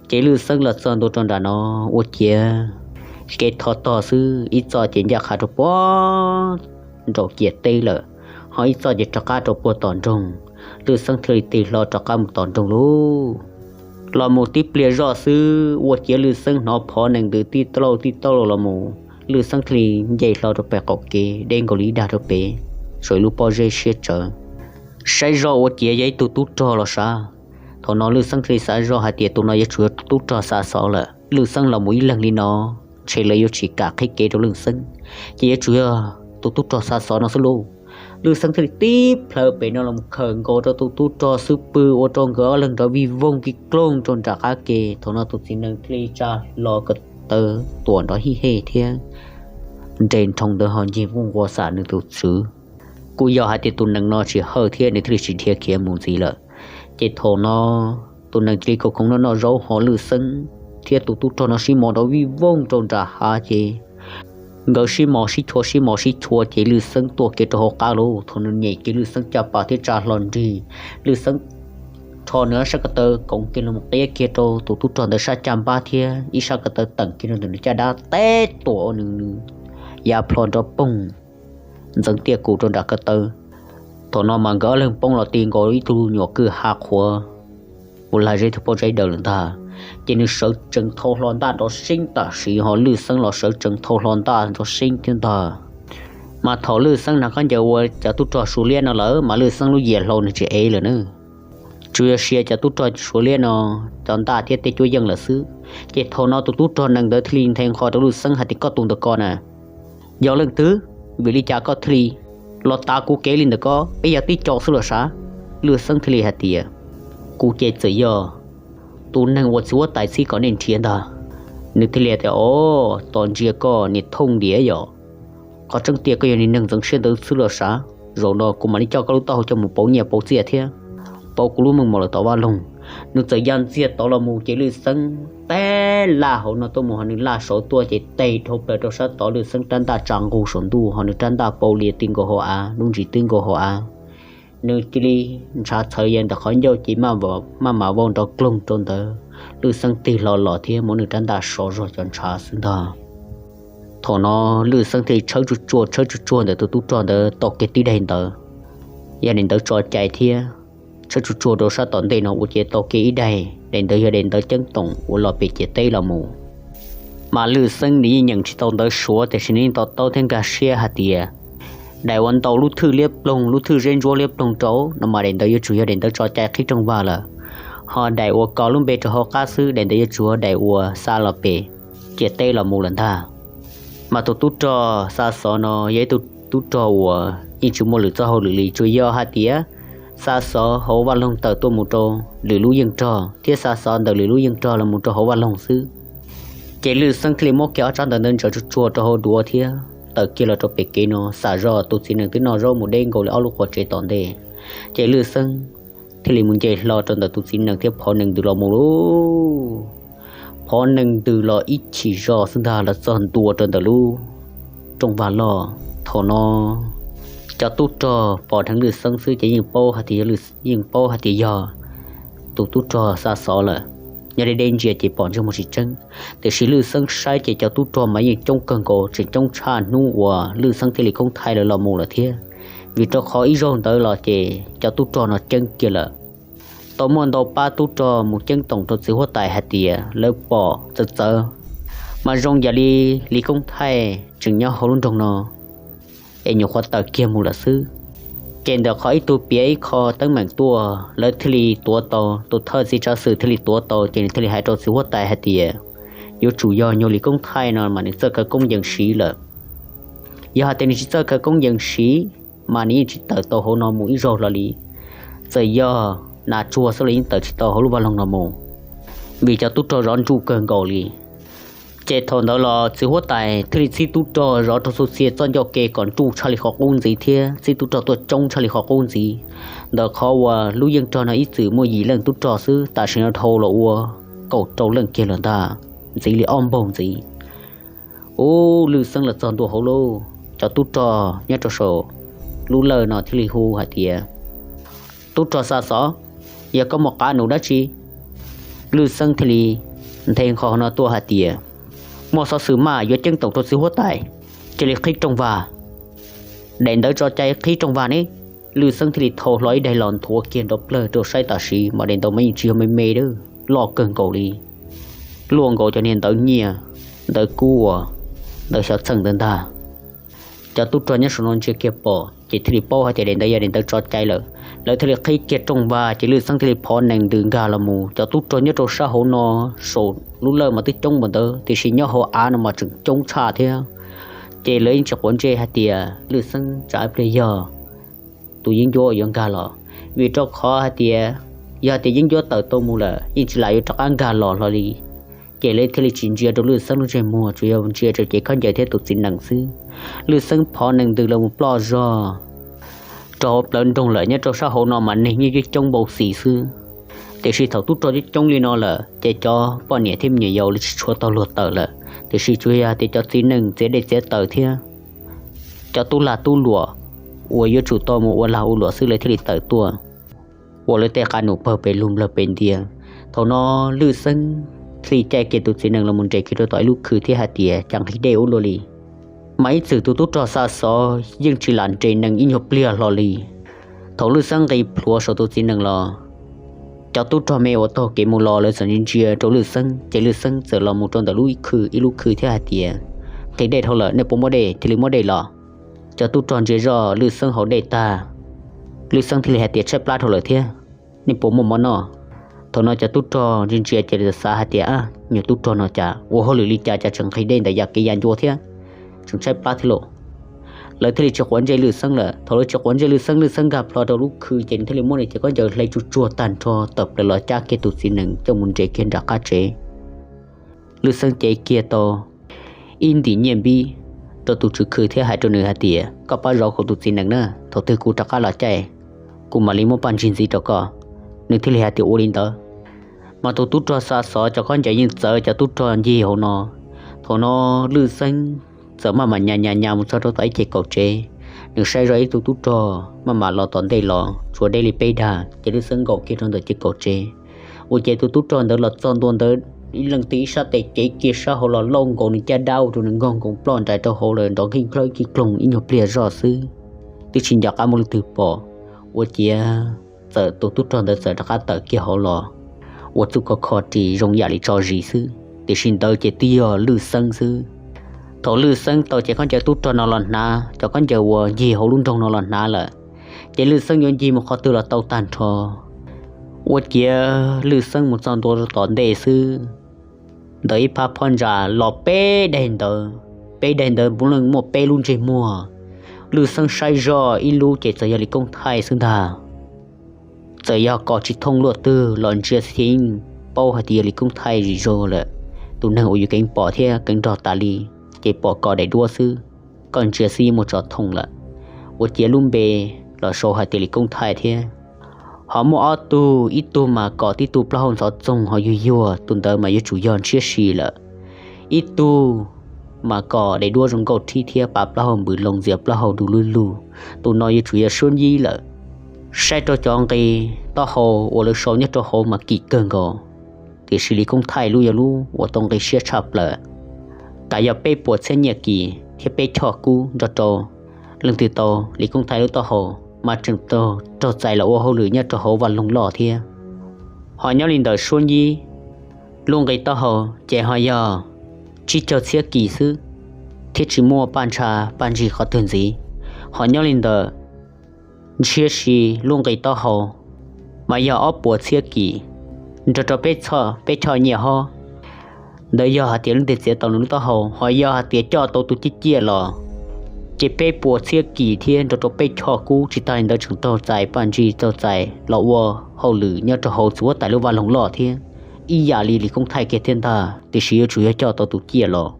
Ces Lwj Xeeb los txog ntua rau nram no ua ciav kev thov tog xwb, ib txoj ces ncaj qha rau puag nraum ciam teb lawm, ho ib txoj ces rov qab rau puag tom nroog. Lwj Xeeb thiaj li tig hlo rov qab mus tom nroog lauj. Los mus tib pliag zoj xwb ua ciav Lwj Xeeb hnov phov nees ntws tij tauj tij tauj los mus, Lwj Xeeb thiaj li nce hlo rau pem qaum kev deb nkaus li ib dag rau pem, saum ib lub pob zeb siab tsawv. Saib zoj ua ciav yog ib tug tub rog los sav. Thaum no Lwj Xeeb thiaj li xav zoj hais tias tus no yuav tsum yog tub rog xa xov lawm. Lwj Xeeb los mus ib leeg li no, ntshe lawv yuav tsis kam qhib kev rau Lwj Xeeb, ces yuav tsum yog tus tub rog xa xov no xwb lauj. Lwj Xeeb thiaj li tib plhaw pem no los khawm nkaus rau tus tub rog xub pwg ua rau nkawd ob leeg nrov vij voog kig kloog rau nram qab ke. Thaum no tus txiv nees thiaj li tsa hlo ko taw tuam nrov hij hej thiab nres nroo ntawd ho ncig nquj nquas xam nws tus tswv. Kuj yog hais tias tus nees no tsis hawj thiab nws thiaj li tsis dhia khiav mus ntxiv lawm. Ces thaum no tus nees cia li khoov khoov noj noj zaub ho Lwj Xeeb thiab tus tub rog no sib mos nrov vij voog rau nram hav ces nkawd sib mos sib chua sib mos sib chua ces Lwj Xeeb tuaj kiag rau hauv qab lauj. Thaum nws nyem kiag Lwj Xeeb caj pas thiab tsa hlo nrig, Lwj Xeeb rho nws ob sab ko taw koov kiag los qiab kiag rau tus tub rog ntawd sab caj npab thiab ib sab ko taw teem kiag rau ntawm nws caj dab teb tuam ua nws ya plho nrov poog ntxeev tiaj kus rau nram ko taw. Thaum no mas nkawd ob leeg poob los ti nkaus ib tug nyuam kwj ha qhuav ua lag zeb tug pob zeb daws lawm ntag. Ces nws sawv tsees thau hlo ntaj nrov seeb tam sim ho Lwj Xeeb los sawv tsees thau hlo ntaj nrov seeb thiab ntag. Mas thaum Lwj Xeeb hnav khaub ncaws ua cov tub rog Suav liab no lawm mas Lwj Xeeb lub yias hlau nws tsis ev lawm na. Tsuas yog sia cov tub rog Suav liab no cov ntaj thiab tej cuab yeej lawm xwb. Ces thaum no tus tub rog nees ntawd thiaj li nthe nqho rau Lwj Xeeb hais tias koj tus ntawm ko na, yog leej twg? Vim li cas koj thiaj li los tav kuv kev li ntawm ko? Peb yog tib co xwb los sav? Lwj Xeeb thiaj li hais tias kuv ces txawm yog tus neeg uas txiv huab tais txib kom nej nrhiav ntag. Nws thiaj li tias o, tos ntsia koj niag thooj diav yom. Qhov tseeb tiag koj yog niag neeg ntxeev siab ntawd xwb los sav? Zaum no kuv mam li coj koj lub taub hau coj mus pauv nyiaj pauv txiaj thiab pauv kuv lub meej mom lawm tom vaj loog. Nws txawm ya ntxiag tod los mus ces Lwj Xeeb teb laj hauv no tuaj mus ho nws laj saud tuaj ces tes dhau plaws rau sab tod Lwj Xeeb rab ntaj tsa nqug saum ntuj ho nws rab ntaj pau lias ti nkaus hauv av lub ntsis twb nkaus hauv av. Nws cia li ntshav txhawv ya ntawm qhov ncauj ces maj mam vau nrov kloog rau ntawd. Lwj Xeeb tig hlo los thiab muab nws rab ntaj so zog cov ntshav xwb ntag. Thaum no Lwj Xeeb thiaj li tshawb tsuag tsuag tshawb tsuag tsuag ntawm tus tub rog ntawd tau kiag tib daim ntawv, yog daim ntawv tso cai thiab tshawb tsuag tsuag rau sab tom ntej no ua ciav tau kiag ib daim, daim ntawd yog daim ntawv ceeb toom uas los pem ciam teb los mus. Mas Lwj Xeeb nws yeej nyeem tsis tau ntawv Suav tiam sis nws yeej to taub thiab nkag siab hais tias daim uas ntaus lub thwj liab ploog lub thwj zeb ntsuab liab ploog rau no mas daim ntawd yuav tsum yog daim ntawv tso cai qhib rooj vag lawm, ho daim uas kos lub npe rau hauv qab xwb daim ntawd yuav tsum yog daim uas xa los pem ciam teb los mus lawm ntag. Mas tus tub rog xa xov no yog ib tug tub rog uas yeej tsis muaj lwm txoj hauj lwm li, tsuas yog hais tias xa xov hauv vaj loog tawm tuaj mus rau lwm lub yeej rog thiab xa xov ntawm lwm lub yeej rog los mus rau hauv vaj loog xwb. Ces Lwj Xeeb thiaj li muab kiag ob tsab ntawv ntawd ntsaws tsuag tsuag rau hauv duav thiab tawm kiag los rau pem kev no, xam zoj tus txiv nees twb noj zaub mus deb nkaus li ob lub quav tsev tom ntej. Ces Lwj Xeeb thiaj li mus nce hlo rau ntawm tus txiv nees thiab phov nees ntws los mus lauj. Phov nees ntws los ib chim zog xwb ntag los txog ntua rau ntawm lub rooj vag loj. Thaum no cov tub rog pom dheev Lwj Xeeb xwb ces yeej paub hais tias yog, yeej paub hais tias yog tus tub rog xa xov lawm. Nyob deb deb ntsia ces pom ntsej muag tsis tseeb, tiam sis Lwj Xeeb saib ces cov tub rog mas yeej coob kawg nkaus, tseem coob tshaj hnub uas Lwj Xeeb thiaj li khoob thaij lawv los mus lawm thiab. Vim rau qhov ib zaug ntawd los ces cov tub rog no ceeb kiag lawm. Tau muaj ntau pab tub rog mus ceeb toom rau txiv huab tais hais tias lawv pom txawv txawv, mas zoo yam li Lis Koob Thaij tseem nyob hauv lub nroog no es nyuam qhuav tawm kiag mus lawm xwb. Ces ntawm qhov ib tug piav ib qho teeb meem tuaj, lawv thiaj li tuav tau, tus thawj txiv tsav xwm thiaj li tuav tau, ces nws thiaj li hais rau txiv huab tais hais tias yuav tsum yog nyuag Lis Koob Thaij no mas nws txawj khawv koob yees siv lawm. Yog hais tias nws tsis txawj khawv koob yees siv mas nws yeej tsis tawm tau hauv no mus ib zaug hlo li. Txawm yog nas tsuag xwb los yeej tawm tsis tau hauv lub vaj loog no mus, vim cov tub rog zov ntsuj kawg nkaus li. Ces thaum ntawd los txiv huab tais thiaj li txib tub rog zov rau txhua txhia txoj ncauj ke kom ntsuj tshaj li qhov qub ntxiv thiab txib tub rog tuaj coob tshaj li qhov qub ntxiv. Ntawm qhov uas lub yeej rog no ib txwm muaj yim leej tub rog xwb, tam sim no dhau los ua kaum rau leej kiag lawm ntag, ntxiv li ob npaug ntxiv. Ub, Lwj Xeeb los txog ntua hauv lauj, cov tub rog nyob rau saum lub lawj no thiaj li hu hais tias, tub rog xa xov, yog koj muaj qab num dab tsi? Lwj Xeeb thiaj li nthe nqho no tuaj hais tias, Muaj xov xwm mas yuav ceeb toom rau txiv huab tais, cia li qhib rooj vag. Daim ntawv tso cai qhib rooj vag ne. Lwj Xeeb thiaj li thau hlo ib daim los nthuav kiag nrov plawg rau saib tam sim mas daim ntawv mas yeej tsis yog me me, loj kawg nkaus li, luaj nkaus cov niag ntawv nyiaj, ntawv kub uas, ntawv xyov txheej ntawd ntag. Cov tub rog nyob saum no ntsia kiag pom ces thiaj li paub hais tias daim ntawv yog daim ntawv tso cai lawm. Lawv thiaj li qhib kiag rooj vag ces Lwj Xeeb thiaj li phov nees ntws nkag los mus. Cov tub rog nyob rau sab hauv no, saum lub lawj mas twb coob npaum ntawd tiam sis nyob hauv av no mas tseem coob tshaj thiab. Ces lawv yeej tsis quav ntsej hais tias Lwj Xeeb tsam ib pliag yog tus yeeb ncuab yuav nkag los, vim rau qhov hais tias yog tias yeeb ncuab tawm tau mus lawm yeej tsis lam yuav rov qab nkag los hlo li. Ces lawv thiaj li tsis ntsia rau Lwj Xeeb lub ntsej muag, tsuas yog ntsia rau cev khaub ncaws thiab tus txiv nees xwb. Lwj Xeeb phov nees ntws los mus ploj zog rau hauv plawv nroog lawm. Nyob rau sab hauv no mas neeg yeej coob npaum xis xwb, tiam sis thaum tub rog coob coob li no lawm ces cov poj niam thiab me nyuam yaus lawv tsis tshuav tau luag tawm lawm, tiam sis tsuas yog tias cov txiv neej txiav dej txiav taws thiab cov tub lag tub luam uas yuav tsum tau mus ua lag ua luam xwb lawv thiaj li tawm tuaj ua lawv tej qab num pawg pes lug nplawg pes ntiag. Thaum no Lwj Xeeb thiaj li caij kiag tus txiv nees los mus nres kiag rau tom ib lub khw thiab hais tias, cas nqhis dej ua luaj li. Mas ib txwm tus tub rog xa xov yeej tsis lam nres nees ib nyuag pliag hlo li. Thaum Lwj Xeeb nqis plhuav saum tus txiv nees los, cov tub rog me uas taug kev mus los lawv txawm ntsia ntsia rau Lwj Xeeb, ces Lwj Xeeb txawm los mus rau ntawm lub khw ib lub khw thiab hais tias, nqhis dej dhau lawm, nej puas muaj dej? Thiaj li muab dej los. Cov tub rog ntsia zoj Lwj Xeeb haus dej tag, Lwj Xeeb thiaj li hais tias, tshaib plab dhau lawm thiab, nej puas muaj mov noj? Thaum no cov tub rog ntsia ntsia ces lawv xav hais tias, nyuag tub rog no cas ua hauj lwm li cas cas tseem nqhis dej ntawm yam kev ya ncua thiab, tseem tshaib plab thiab lauj. Lawv thiaj li tsis quav ntsej Lwj Xeeb lawm. Thaum lawv tsis quav ntsej Lwj Xeeb, Lwj Xeeb nkag plho rau lub khw ces nws thiaj li muab nws cev khaub ncaws hle tsuag tsuag tag nrho tawm plaws los cab kiag tus txiv nees coj mus nres kiag nram qab tsev. Lwj Xeeb cev kiag tau ib ntim nyiaj npib rau tus tswv khw thiab hais rau nws hais tias, koj pab zov kuv tus txiv nees na, thaum twg kuv rov qab los caij, kuv mam li muab paj ntsig ntxiv rau koj. Nws thiaj li hais tias, ua li ntawd. Mas tus tub rog xa xov cov khaub ncaws yeej txawv cov tub rog ncig hauv no. Thaum no Lwj Xeeb txawm maj mam nyas nyas nyas mus txog rau tom ib ceg kaum tsev. Nws saib zoj ib tug tub rog maj mam los tom ntej los tshuav dej li peb dag, ces Lwj Xeeb nkaum kiag rau ntawm ceg kaum tsev. Ua ciav tus tub rog ntawd los txog ntua ntawd, ib leeg twg ib sab tes cev kiag sab hauv los lauj nkaus nws caj dab ua rau nws nkog nkoos ploj ntais rau hauv lawm nrov nkig nklawj nkig kloog ib nyuag pliag zoj xwb, twb tsis nco qab muaj leej twg pom. Ua ciav txawm tus tub rog ntawd txawm rov qab tawm kiag hauv los ua txuj kho kho ris zoo yam li tso zis xwb, tiam sis ntawd ces twb yog Lwj Xeeb xwb. Thaum Lwj Xeeb tau cev khaub ncaws tub rog no los hnav, cov khaub ncaws uas ncig hauv lub nroog no los hnav lawm, ces Lwj Xeeb yuav ncig mus qhov twg los tau tag nrho. Ua ciav Lwj Xeeb mus txog ntua tom ntej xwb, ntawm ib phab phab ntsa los peb daim ntawv, peb daim ntawv puav leej muaj peb lub ntsej muag. Lwj Xeeb saib zoj ib lub ces txawm yog Lis Koob Thaij xwb ntag. Txawm yog kos tsis thooj luaj twg los ntsia xwb yeej paub hais tias yog Lis Koob Thaij zim zog lawm. Tus neeg uas yus keev pom thiab keev nrog tas li, ces pom kos daim duab xwb, koj ntsia xwb yeej muaj tso thooj lawm. Ua ciav lub npe los sau hais tias Lis Koob Thaij thiab. Ho muaj ob tug, ib tug mas kos tib tug plaub hau ntxhov txoog ho yuag yuag, tus ntawd mas yuav tsum yog ntshiab si lawm. Ib tug mas kos daim duab zoo nkauj thib thiab pav plaub hau npws loo ntxias plaub hau du lug lug, tus no yuav tsum yog Suab Yib lawm. Saib rau cov nqi taub hau uas lawv sau nyob rau hauv mas kim kawg nkaus, tiam sis Lis Koob Thaij lub yog lub uas tau nqi siab tshaj plaws, tas yog peb puas txhiab nyiaj kis thiab peb choj kub nrog rau. Leej twg tau Lis Koob Thaij lub taub hau mas tseem tau raug txais los ua hauj lwm nyob rau hauv vaj loog loj thiab. Ho nyob li ntawm Suab Yib lub nqi taub hau ces ho yog tsib caug txhiab kis xwb, thiab tsis muaj paj ntsha paj ntsig qhov twg ntxiv. Ho nyob li ntawm Ntshiab Si lub nqi taub hau mas yog ob puas txhiab kis nrog rau peb choj nyiaj hob. Ntawd yog hais tias leej twg txiav tau nws lub taub hau, ho yog hais tias coj tau tus ciaj ciaj los ces peb puas txhiab kis thiab nrog rau peb choj kub, tsis tas li ntawd tseem raug txais paj ntsig, raug txais los ua hauj lwm nyob rau hauv txiv huab tais lub vaj loog loj thiab, ib yam li Lis Koob Thaij kiag thiab ntag, tiam sis yuav tsum yog coj tau tus ciaj los.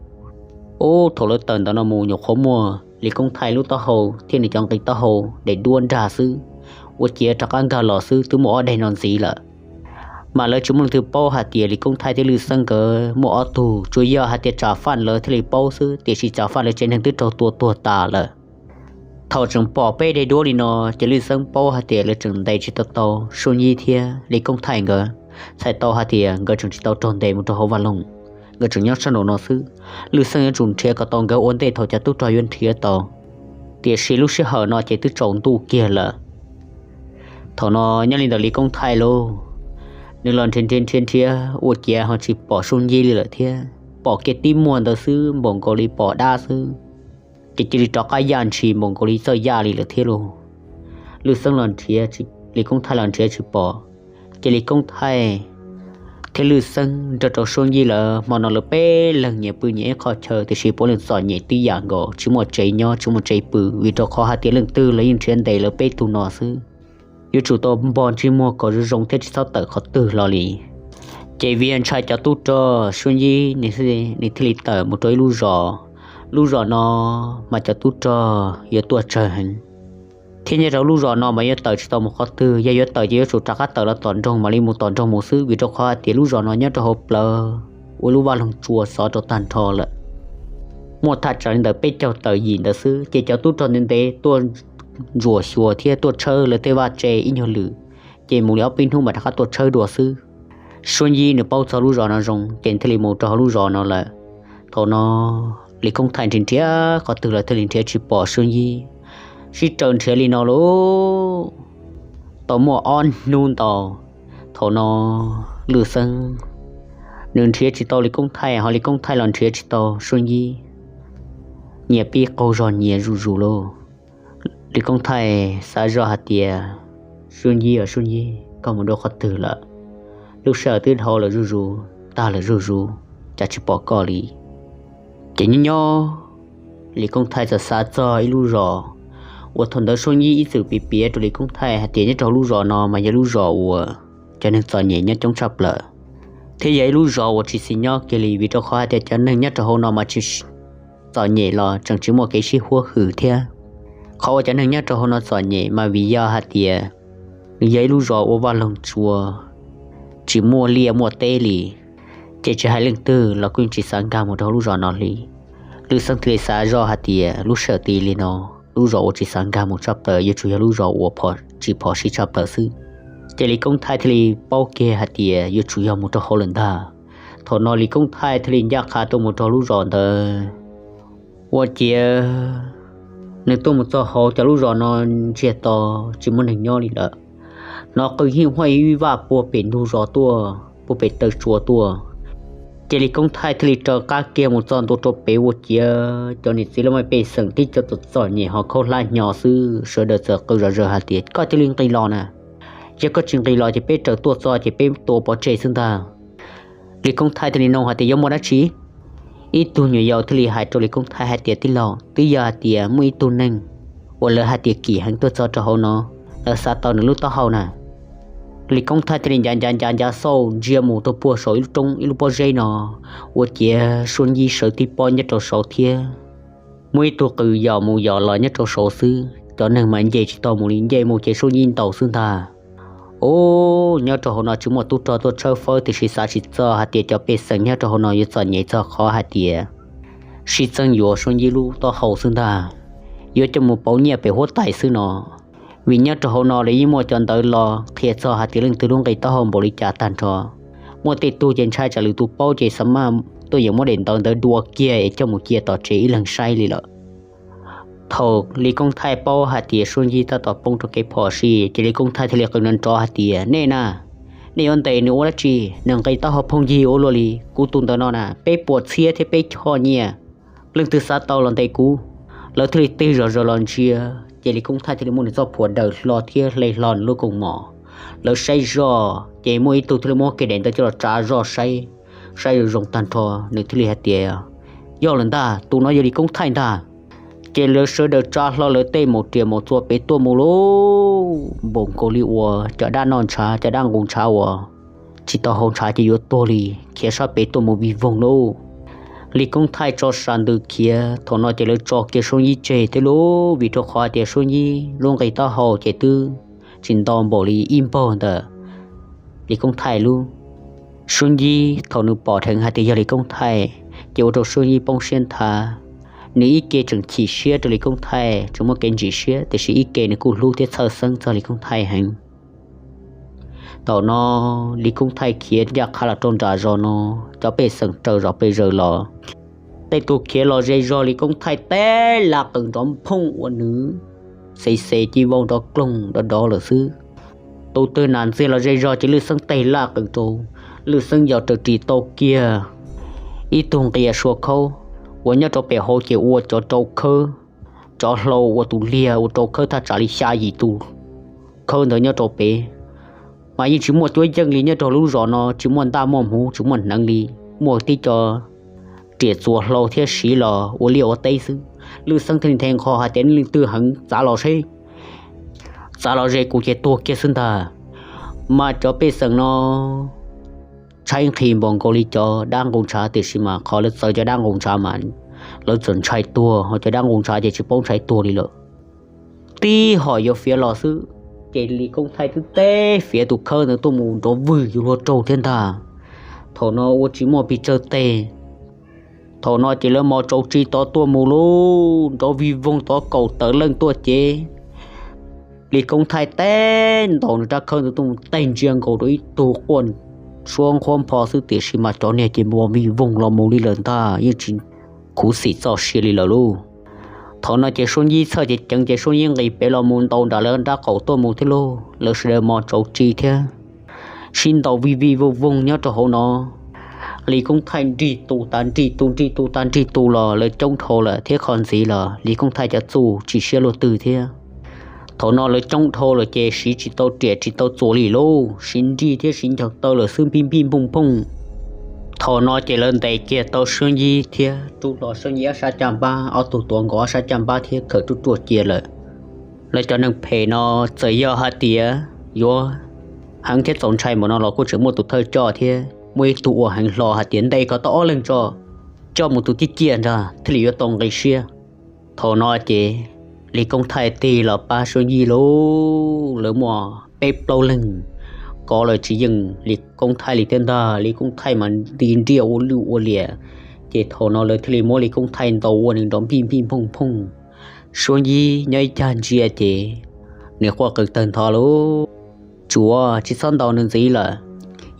Ub, thaum lawv tawm ntawm no mus nyuam qhuav muaj Lis Koob Thaij lub taub hau thiab nws cov nqi taub hau daim duab nrag xwb, ua ciav rov qab nkag los xwb twb muaj ob daim no ntxiv lawm. Mas lawv tsis muaj leej twg paub hais tias Lis Koob Thaij thiab Lwj Xeeb nkawd muaj ob tug, tsuas yog hais tias Tsav Faj lawv thiaj li paub xwb, tiam sis Tsav Faj lawv tsev neeg twb raug tua tuag tas lawm. Thaum tseem pom peb daim duab li no ces Lwj Xeeb paub hais tias lawv tseem ntes tsis tau tau Suab Yib thiab Lis Koob Thaij nkawd, txhais tau hais tias nkawd tseem tsis tau raug ntes mus rau hauv vaj loog. nkawd tseem nyob sab nraum no xwb. Lwj Xeeb yuav tsum nrhiav kom tau nkawd ua ntej thaum cov tub rog yuav nrhiav tau, tiam sis lub sij hawm no ces twb tsaus ntuj kiag lawm. Thaum no nyob li ntawm Lis Koob Thaij lauj, nws los nrhiav nrhiav nrhiav nrhiav ua ciav ho tsis pom Suab Yib li lawm thiab, pom kiag tib muag ntawd xwb, npaum nkaus li pom dab xwb, ces cia li rov qab yaj ntshis npaum nkaus li txawj yaj li lawm thiab lauj. Lwj Xeeb los nrhiav, Lis Koob Thaij los nrhiav tsis pom, ces Lis Koob Thaij thiab Lwj Xeeb nrog rau Suab Yib lawv hmo no lawv peb leeg nyias pw nyias ib qho chaw, tiam sis puav leej txom nyem tib yam nkaus, tsis muaj tsev nyob tsis muaj tsev pw, vim rau qhov hais tias leej twg los yeej nrhiav ntes lawv peb tug no xwb. Yuav tsum tau npog ntsej muag kom zoo zoo thiab tsis txhob tawm qhov twg los li. Ces vim ntshai cov tub rog, Suab Yib nws thiaj li tawm mus rau ib lub zos. Lub zos no mas cov tub rog yuav tuaj tsawg heev, thiab nyob rau lub zos no mas yuav tawm tsis tau mus qhov twg, yog yuav tawm ces yuav tsum rov qab tawm los tom nroog mam li mus tom nroog mus xwb, vim rau qhov hais tias lub zos no nyob rau hauv plawv ua lub vaj loog tsua xov rau tag nrho lawm. Muaj thaj tsam li ntawm peb caug tawm yim ntawd xwb, ces cov tub rog ntev ntev tuaj ntsuam xyuas thiab tuaj tshawb lawv tej vaj tse ib nyuag lwm, ces mus li ob peb hnub mam rov qab tuaj tshawb dua xwb. Suab Yib nws paub txog lub zos no zoo ces thiaj li mus rau hauv lub zos no lawm. Thaum no Lis Koob Thaij nrhiav nrhiav qhov twg los thiaj li nrhiav tsis pom Suab Yib. Sib raws nrhiav li no lauj, tau muaj ob hnub ntau. Thaum no Lwj Xeeb nws nrhiav tsis tau Lis Koob Thaij, ho Lis Koob Thaij los nrhiav tsis tau Suab Yib, nyias pib qaug zog nyias zuj zus lauj. Lis Koob Thaij xav zoj hais tias, Suab Yib os Suab Yib, koj mus dua qhov twg lawm? Lub sij hawm twb dhau lawm zuj zus, tag lawm zuj zus, cas tsis pom koj li? Ces nyob nyob Lis Koob Thaij txawm xav txog ib lub zos uas thaum ntawd Suab Yib ib txwm piav piav rau Lis Koob Thaij hais tias nyob rau lub zos no mas yog lub zos uas cov neeg txom nyem nyob coob tshaj plaws, thiab yog ib lub zos uas tsis xis nyob kiag li, vim rau qhov hais tias cov neeg nyob rau hauv no mas tsis txom nyem los tseem tsis muaj kev sib huab hwm thiab. Qhov uas cov neeg nyob rau hauv no txom nyem mas vim yog hais tias nws yog ib lub zos ua vaj loog tsua, tsis muaj liaj muaj teb li, ces tsis hais leej twg los kuj tsis xav nkag mus rau hauv lub zos no li. Lwj Xeeb thiaj li xav zoj hais tias lub sij hawm li no, lub zos uas tsis xav nkag mus tshaj plaws yuav tsum yog lub zos uas tsis phom sij tshaj plaws xwb. Ces Lis Koob Thaij thiaj li paub kiag hais tias yuav tsum yog mus rau hauv lawm ntag. Thaum no Lis Koob Thaij thiaj li ncaj qha tuaj mus rau lub zos ntawd. Ua ciav nws tuaj mus txog hauv cov lub zos no ntsiag to, tsis muaj neeg nyob li lawm. Hnov qw hib huaj ib vaj puag pem ntug zos tuaj, puag pem taw tsua tuaj. Ces Lis Koob Thaij thiaj li raws qab kiag mus txog ntua rau pem, ua ciav cov niam txiv laj mej pej xeem thiab cov txom txom nyem ho khaub hlab hnyo xwb, sawv daws txawm qw zom zaws hais tias, Koj cia li nqis los na! Yog koj tsis nqis los ces peb raws tuaj txog ces peb tua pov tseg xwb ntag. Lis Koob Thaij thiaj li nug hais tias, Yuav muaj dab tsi? Ib tug nyuam yaus thiaj li hais rau Lis Koob Thaij hais tias, Tij laug, twb yog hais tias muaj ib tug neeg uas lawv hais tias kim heev tuaj txog rau hauv no, lawv xav tau nws lub taub hau na. Lis Koob Thaij thiaj li ncav ncav ncav ncav xauj ntsia mus rau puag saum ib lub roob ib lub pob zeb no, ua ciav Suab Yib sawv tib pob nyob rau saud thiab. Muaj ib tug qws yos mus yos los nyob rau saud xwb, cov neeg mas nce tsis tau mus li, nce mus ces Suab Yib ntaus xwb ntag. Ub, nyob rau hauv no tsis muaj tub rog tuaj tshawb fawb, tiam sis xav tsis txog hais tias cov pej xeem nyob rau hauv no yuav txom nyem txog qhov hais tias sib txeeb yuav Suab Yib lub taub hau xwb ntag, yuav coj mus pauv nyiaj pem huab tais xwb no. Vim nyob rau hauv no los yeej muaj cov ntawv los qhia txog hais tias leej twg lub nqi taub hau npaum li cas tag nrho. Muaj tej tug ces ntshai tsam lwm tus paub ces xa maj tuaj yeem muab daim ntawv ntawd dua kiag es coj mus cia tom tsev ib leeg saib li lawm. Thaum Lis Koob Thaij paub hais tias Suab Yib tab tom poob rau kev phom sij, ces Lis Koob Thaij thiaj li qw nrov nrov hais tias, Nej na, nej yuav ntes nws ua dab tsi? Nws nqi taub hau phooj ywg ua luaj li. Kuv tus ntawm no na, peb puas txhiab thiab peb choj nyiaj. Leej twg xav tau los ntes kuv. Lawv thiaj li tig zog zaws los ntsia, ces Lis Koob Thaij thiaj li muab nws txoj phuam daws hlo thiab hle hlo nws lub koos mom. Lawv saib zoj, ces muaj ib tug thiaj li muab kiag daim ntawv coj los tsa zoj saib, saib zoo zoo tag nrho, nws thiaj li hais tias, Yog lawm ntag, tus no yog Lis Koob Thaij ntag. Ces lawv sawv daws tsa hlo lawv tej maum riam maum txuas pem tuaj mus lauj, npaum nkaus li uas cov dab noj ntshav cov dab nqus ntshav uas tsis tau haus ntshav ces yuav tuag li, khiav sab pem tuaj mus vij voog lauj. Lis Koob Thaij tso sas ntws khiav, thaum no ces lawv tso kiag Suab Yib tseg thiab lauj, vim rau qhov hais tias Suab Yib lub nqi taub hau ces twb tsis nto npaum li ib npaug ntawm Lis Koob Thaij lub. Suab Yib thaum nws pom dheev hais tias yog Lis Koob Thaij, ces ua rau Suab Yib poob siab nthav. Nws ib ce tseem chim siab rau Lis Koob Thaij, tseem muaj kev ntsim siab, tiam sis ib ce nws kuj hlub thiab txhawj xeeb txog Lis Koob Thaij heev. Thaum no Lis Koob Thaij khiav ncaj qha los rau nram zos no, cov pej xeem raws zom pes zaws los, tej tug khiav los ze zog Lis Koob Thaij teb laj qees nrov nphooj ua nws xes xes ci vau nrov kloog dov dov lawm xwb. Tus twg nas ntxiag los ze zog ces Lwj Xeeb teb laj qees rau. Lwj Xeeb yog raws ris tau kiag ib tug nqia sua khaub uas nyob rau pem hauv ces ua cov rau khawb, cov hlau ua tus liag ua rau khawb thaj tsam li xya yim tus khawb ntawd nyob rau pem. Mas yeej tsis muaj cuab yeej li nyob rau lub zos no, tsis muaj ntaj muaj hmuv, tsis muaj hneev li, muaj tib co riam txuas hlau thiab siv los ua liaj ua teb xwb. Lwj Xeeb thiaj li nthe nqho hais tias nej leej twg heev txav los seb, txav los ze kuv ces tuag kiag xwb ntag. Mas cov pej xeem no tshaib nqhis npaum nkaus li cov dab nqus ntshav, tiam sis mas qhov lawv txawv cov dab nqus ntshav mas lawv txawm ntshai tuag, ho cov dab nqus ntshav ces tsis paub ntshai tuag li lawm. Tib hom yuav fiav los xwb, ces Lis Koob Thaij twb teb fiav tus khawb ntawd tuaj mus nrov vwg yus luag raug thiab ntag. Thaum no ua tsis muaj pes tsawg teg. Thaum no ces lawv mos tsaus tsi tod tuaj mus lauj, nrov vij voog tod kaum tawm leej tuaj ces Lis Koob Thaij teb ntaus nws rab khawb ntawd tuaj mus teg ntsia nkaus rau ib tug quaj suab nqhuab npho xwb, tiam sis mas cov niag ces mos vij voog los mus li lawm ntag, yeej tsis khuv xim txoj sia li lawm lauj. Thaum no ces Suab Yib txhawj ces ceev ces Suab Yib nqis pem los mus ntaus nram lawv rab qaum tuaj mus thiab lauj. Lawv sawv daws mos tsaus tsi thiab sib ntaus vij vij voog voog nyob rau hauv no. Lis Koob Thaij nrig tus tas nrig tus, nrig tus tas nrig tus los lawv coob dhau lawm thiab qhov ntxiv los Lis Koob Thaij cov txuj tsis siab luaj twg thiab. Thaum no lawv coob dhau lawm ces siv tsis tau riam tsis tau txuas li lauj, siv nrig thiab siv ncaws taw lawm xwb, npij npij npooj npooj. Thaum no ces lawv ntes kiag tau Suab Yib thiab rub hlo Suab Yib ob sab caj npab, ob tug tuav nkaus ob sab caj npab thiab khawm ruaj ruaj cia lawm. Lawv cov neeg phem no txawm yog hais tias yuav heev thiab txaus ntshai npaum no los kuj tseem muaj tus thawj coj thiab muaj ib tug ua heev hlo hais tias ntes kom tau ob leeg tso, coj mus tus ciaj ciaj ntag thiaj li yuav tau nqi siab. Thaum no ces Lis Koob Thaij tig los pab Suab Yib lauj, lawv muaj peb plaub leeg, kov lawv tsis yeej Lis Koob Thaij li thiab ntag. Lis Koob Thaij mas nti nriaj ua lwj ua liam, ces thaum no lawv thiaj li muab Lis Koob Thaij ntaus ua nws nrov npij npij npooj npooj. Suab Yib nyob ib cag ntsia ces nws quaj qw tawg ntho lauj, tsuav tsis txhob ntaus nws ntxiv lawm,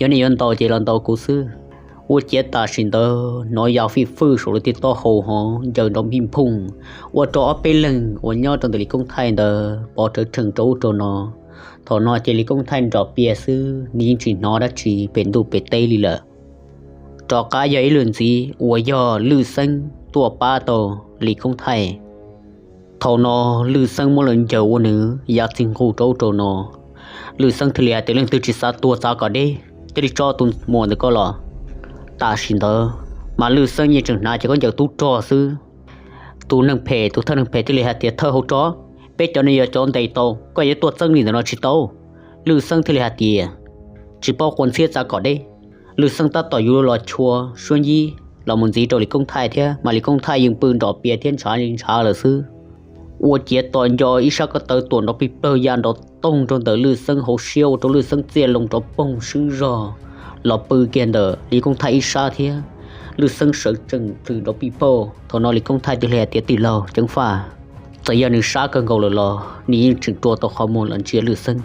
yog nej yuav ntaus ces los ntaus kuv xwb. Ua ciav tam sim ntawd hnov ya fij fwj saum lawv tej taub hau hov ncaws nrov npij npooj, ua rau ob peb leeg uas nyob rau ntawm Lis Koob Thaij ntawd pov rhawv rhees rau ub rau no. Thaum no ces Lis Koob Thaij nrom pias xwb, nws yeej tsis hnov dab tsi pem ntuj pem teb li lawm. Rov qab yog ib lwm ntxiv uas yog Lwj Xeeb tuaj pab tau Lis Koob Thaij. Thaum no Lwj Xeeb muab lawv ncaws ua nws ya txij nqug rau ub rau no. Lwj Xeeb thiaj li hais tias leej twg tsis xav tuag txav kom deb, cia li tso tus muam ntawm ko los. Tam sim ntawd mas Lwj Xeeb yeej tseem hnav ces khaub ncaws tub rog xwb. Tus neeg phem, tus thawj neeg phem thiaj li hais tias thawj hauv rog, peb cov no yog cov ntes tau, koj yuav tuaj txeeb li ntawm no tsis tau. Lwj Xeeb thiaj li hais tias tsis paub quav ntxhiab txav kom deb. Lwj Xeeb tab tom yuav los chua Suab Yib los mus ntxiv rau Lis Koob Thaij thiab, mas Lis Koob Thaij yeej pw nrom pias thiab ntshav li ntshav lawm xwb. Ua ciav tos nco ib sab ko taw tuam nrov plig plawg ya nrov toog rau ntawm Lwj Xeeb hauv siab ua rau Lwj Xeeb txiaj loo nrov poog swb zog los pw kiag ntawm Lis Koob Thaij ib sab thiab. Lwj Xeeb sawv tsees plhws nrov pij pauj. Thaum no Lis Koob Thaij thiaj li hais tias tij laug ceev faj, txawm yog nws sab kawg nkaus lawm los nws yeej tseem rua tau qhov muag los ntsia Lwj Xeeb.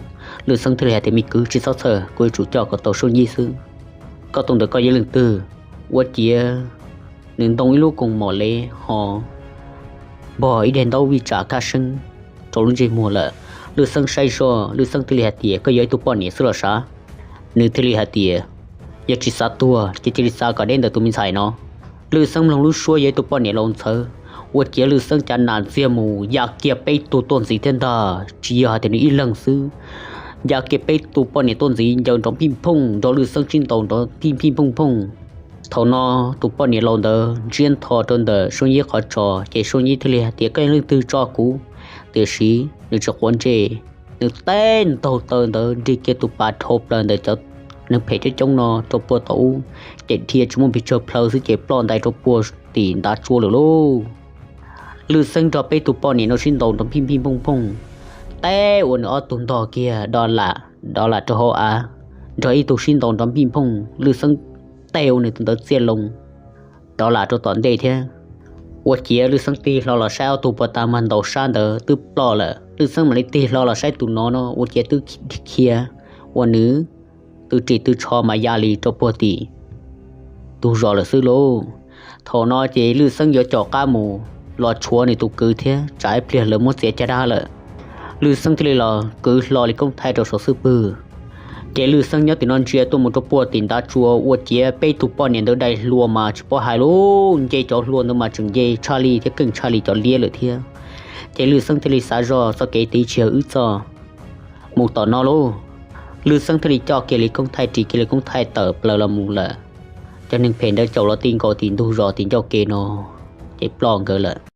Lwj Xeeb thiaj li hais tias me kwv tsis txhob txhawj, kuv yuav tsum coj kom tau Suab Yib xwb. Koj tus ntawm koj yog leej twg? Ua ciav nws ntoo ib lub koos mom lev ho npog ib daim ntaub vij tsam kaj seeb rau lub ntsej muag lawm. Lwj Xeeb saib zoj, Lwj Xeeb thiaj li hais tias koj yog ib tug poj niam xwb los sav? Nws thiaj li hais tias yog tsis xav tuag ces cia li xav kom deb ntawm tus me ntxhais no. Lwj Xeeb mloog lub suab yog ib tug poj niam laus ntxhawv, ua ciav Lwj Xeeb cav nas ntxiag mus ya kiag peb tug tuaj ntxiv thiab ntag, tsis yog hais tias nws ib leeg xwb. Ya kiag peb tug poj niam tuaj ntxiv ncaws nrov npij nphooj nrog Lwj Xeeb sib ntaus nrov npij npij nphooj nphooj. Thaum no tus poj niam laus ntawd ntsiab ntho rau ntawm Suab Yib qhov tso, ces Suab Yib thiaj li hais tias koj yog leej twg tso kuv? Tiam sis nws tsis quav ntsej, nws teb ntaug taw ntawd nrig kiag tus pas dhau plaws ntawm cov neeg phem coob coob no rau puag tom ub, ces dhia tsis muaj pes tsawg plhaw xwb ces ploj ntais rau puag tim ntav tsua lawm lauj. Lwj Xeeb nrog peb tus poj niam no sib ntaus nrov npij npij nphooj nphooj, teb ua nws ob tug ntog kiag do lam, do lam rau hauv av, nrog ib tug sib ntaus nrov npij nphooj, Lwj Xeeb teb ua nws tus ntawd txiaj loo, do lam rau tom ntej thiab. Ua ciav Lwj Xeeb tig hlo los saib ob tug puag ta mas ntaus sab ntawd twb ploj lawm, Lwj Xeeb mam li tig hlo los saib tus no no ua ciav twb khiav, ua nws tw ris tw tsho mas ya li rau puag tim ntug zos lawm xwb lauj. Thaum no ces Lwj Xeeb yuav caum qab mus los tshuav nws tus kwv thiab tsam ib pliag lawv muab txiav caj dab lawm. Lwj Xeeb thiaj li los kwv hlo li koob thaij rau saum xub pwg. Ces Lwj Xeeb nyob tim no ntsia tuaj mus rau puag tim ntav tsua ua ciav peb tug poj niam ntawd dai hlua mas tsis paub hais lauj, nce cov hlua ntawd mas tseem nce tshaj li thiab keej tshaj li cov liab lawm thiab. Ces Lwj Xeeb thiaj li xav zog txoj kev tiv tsis yog wb txoj, mus tom no lauj. Lwj Xeeb thiaj li coj kiag li koob thaij ris kiag li koob thaij tawm plaws los mus lawm. Cov neeg phem ntawd caum los ti nkaus tim ntug zos tim ncauj ke no ces ploj nkawd lawm.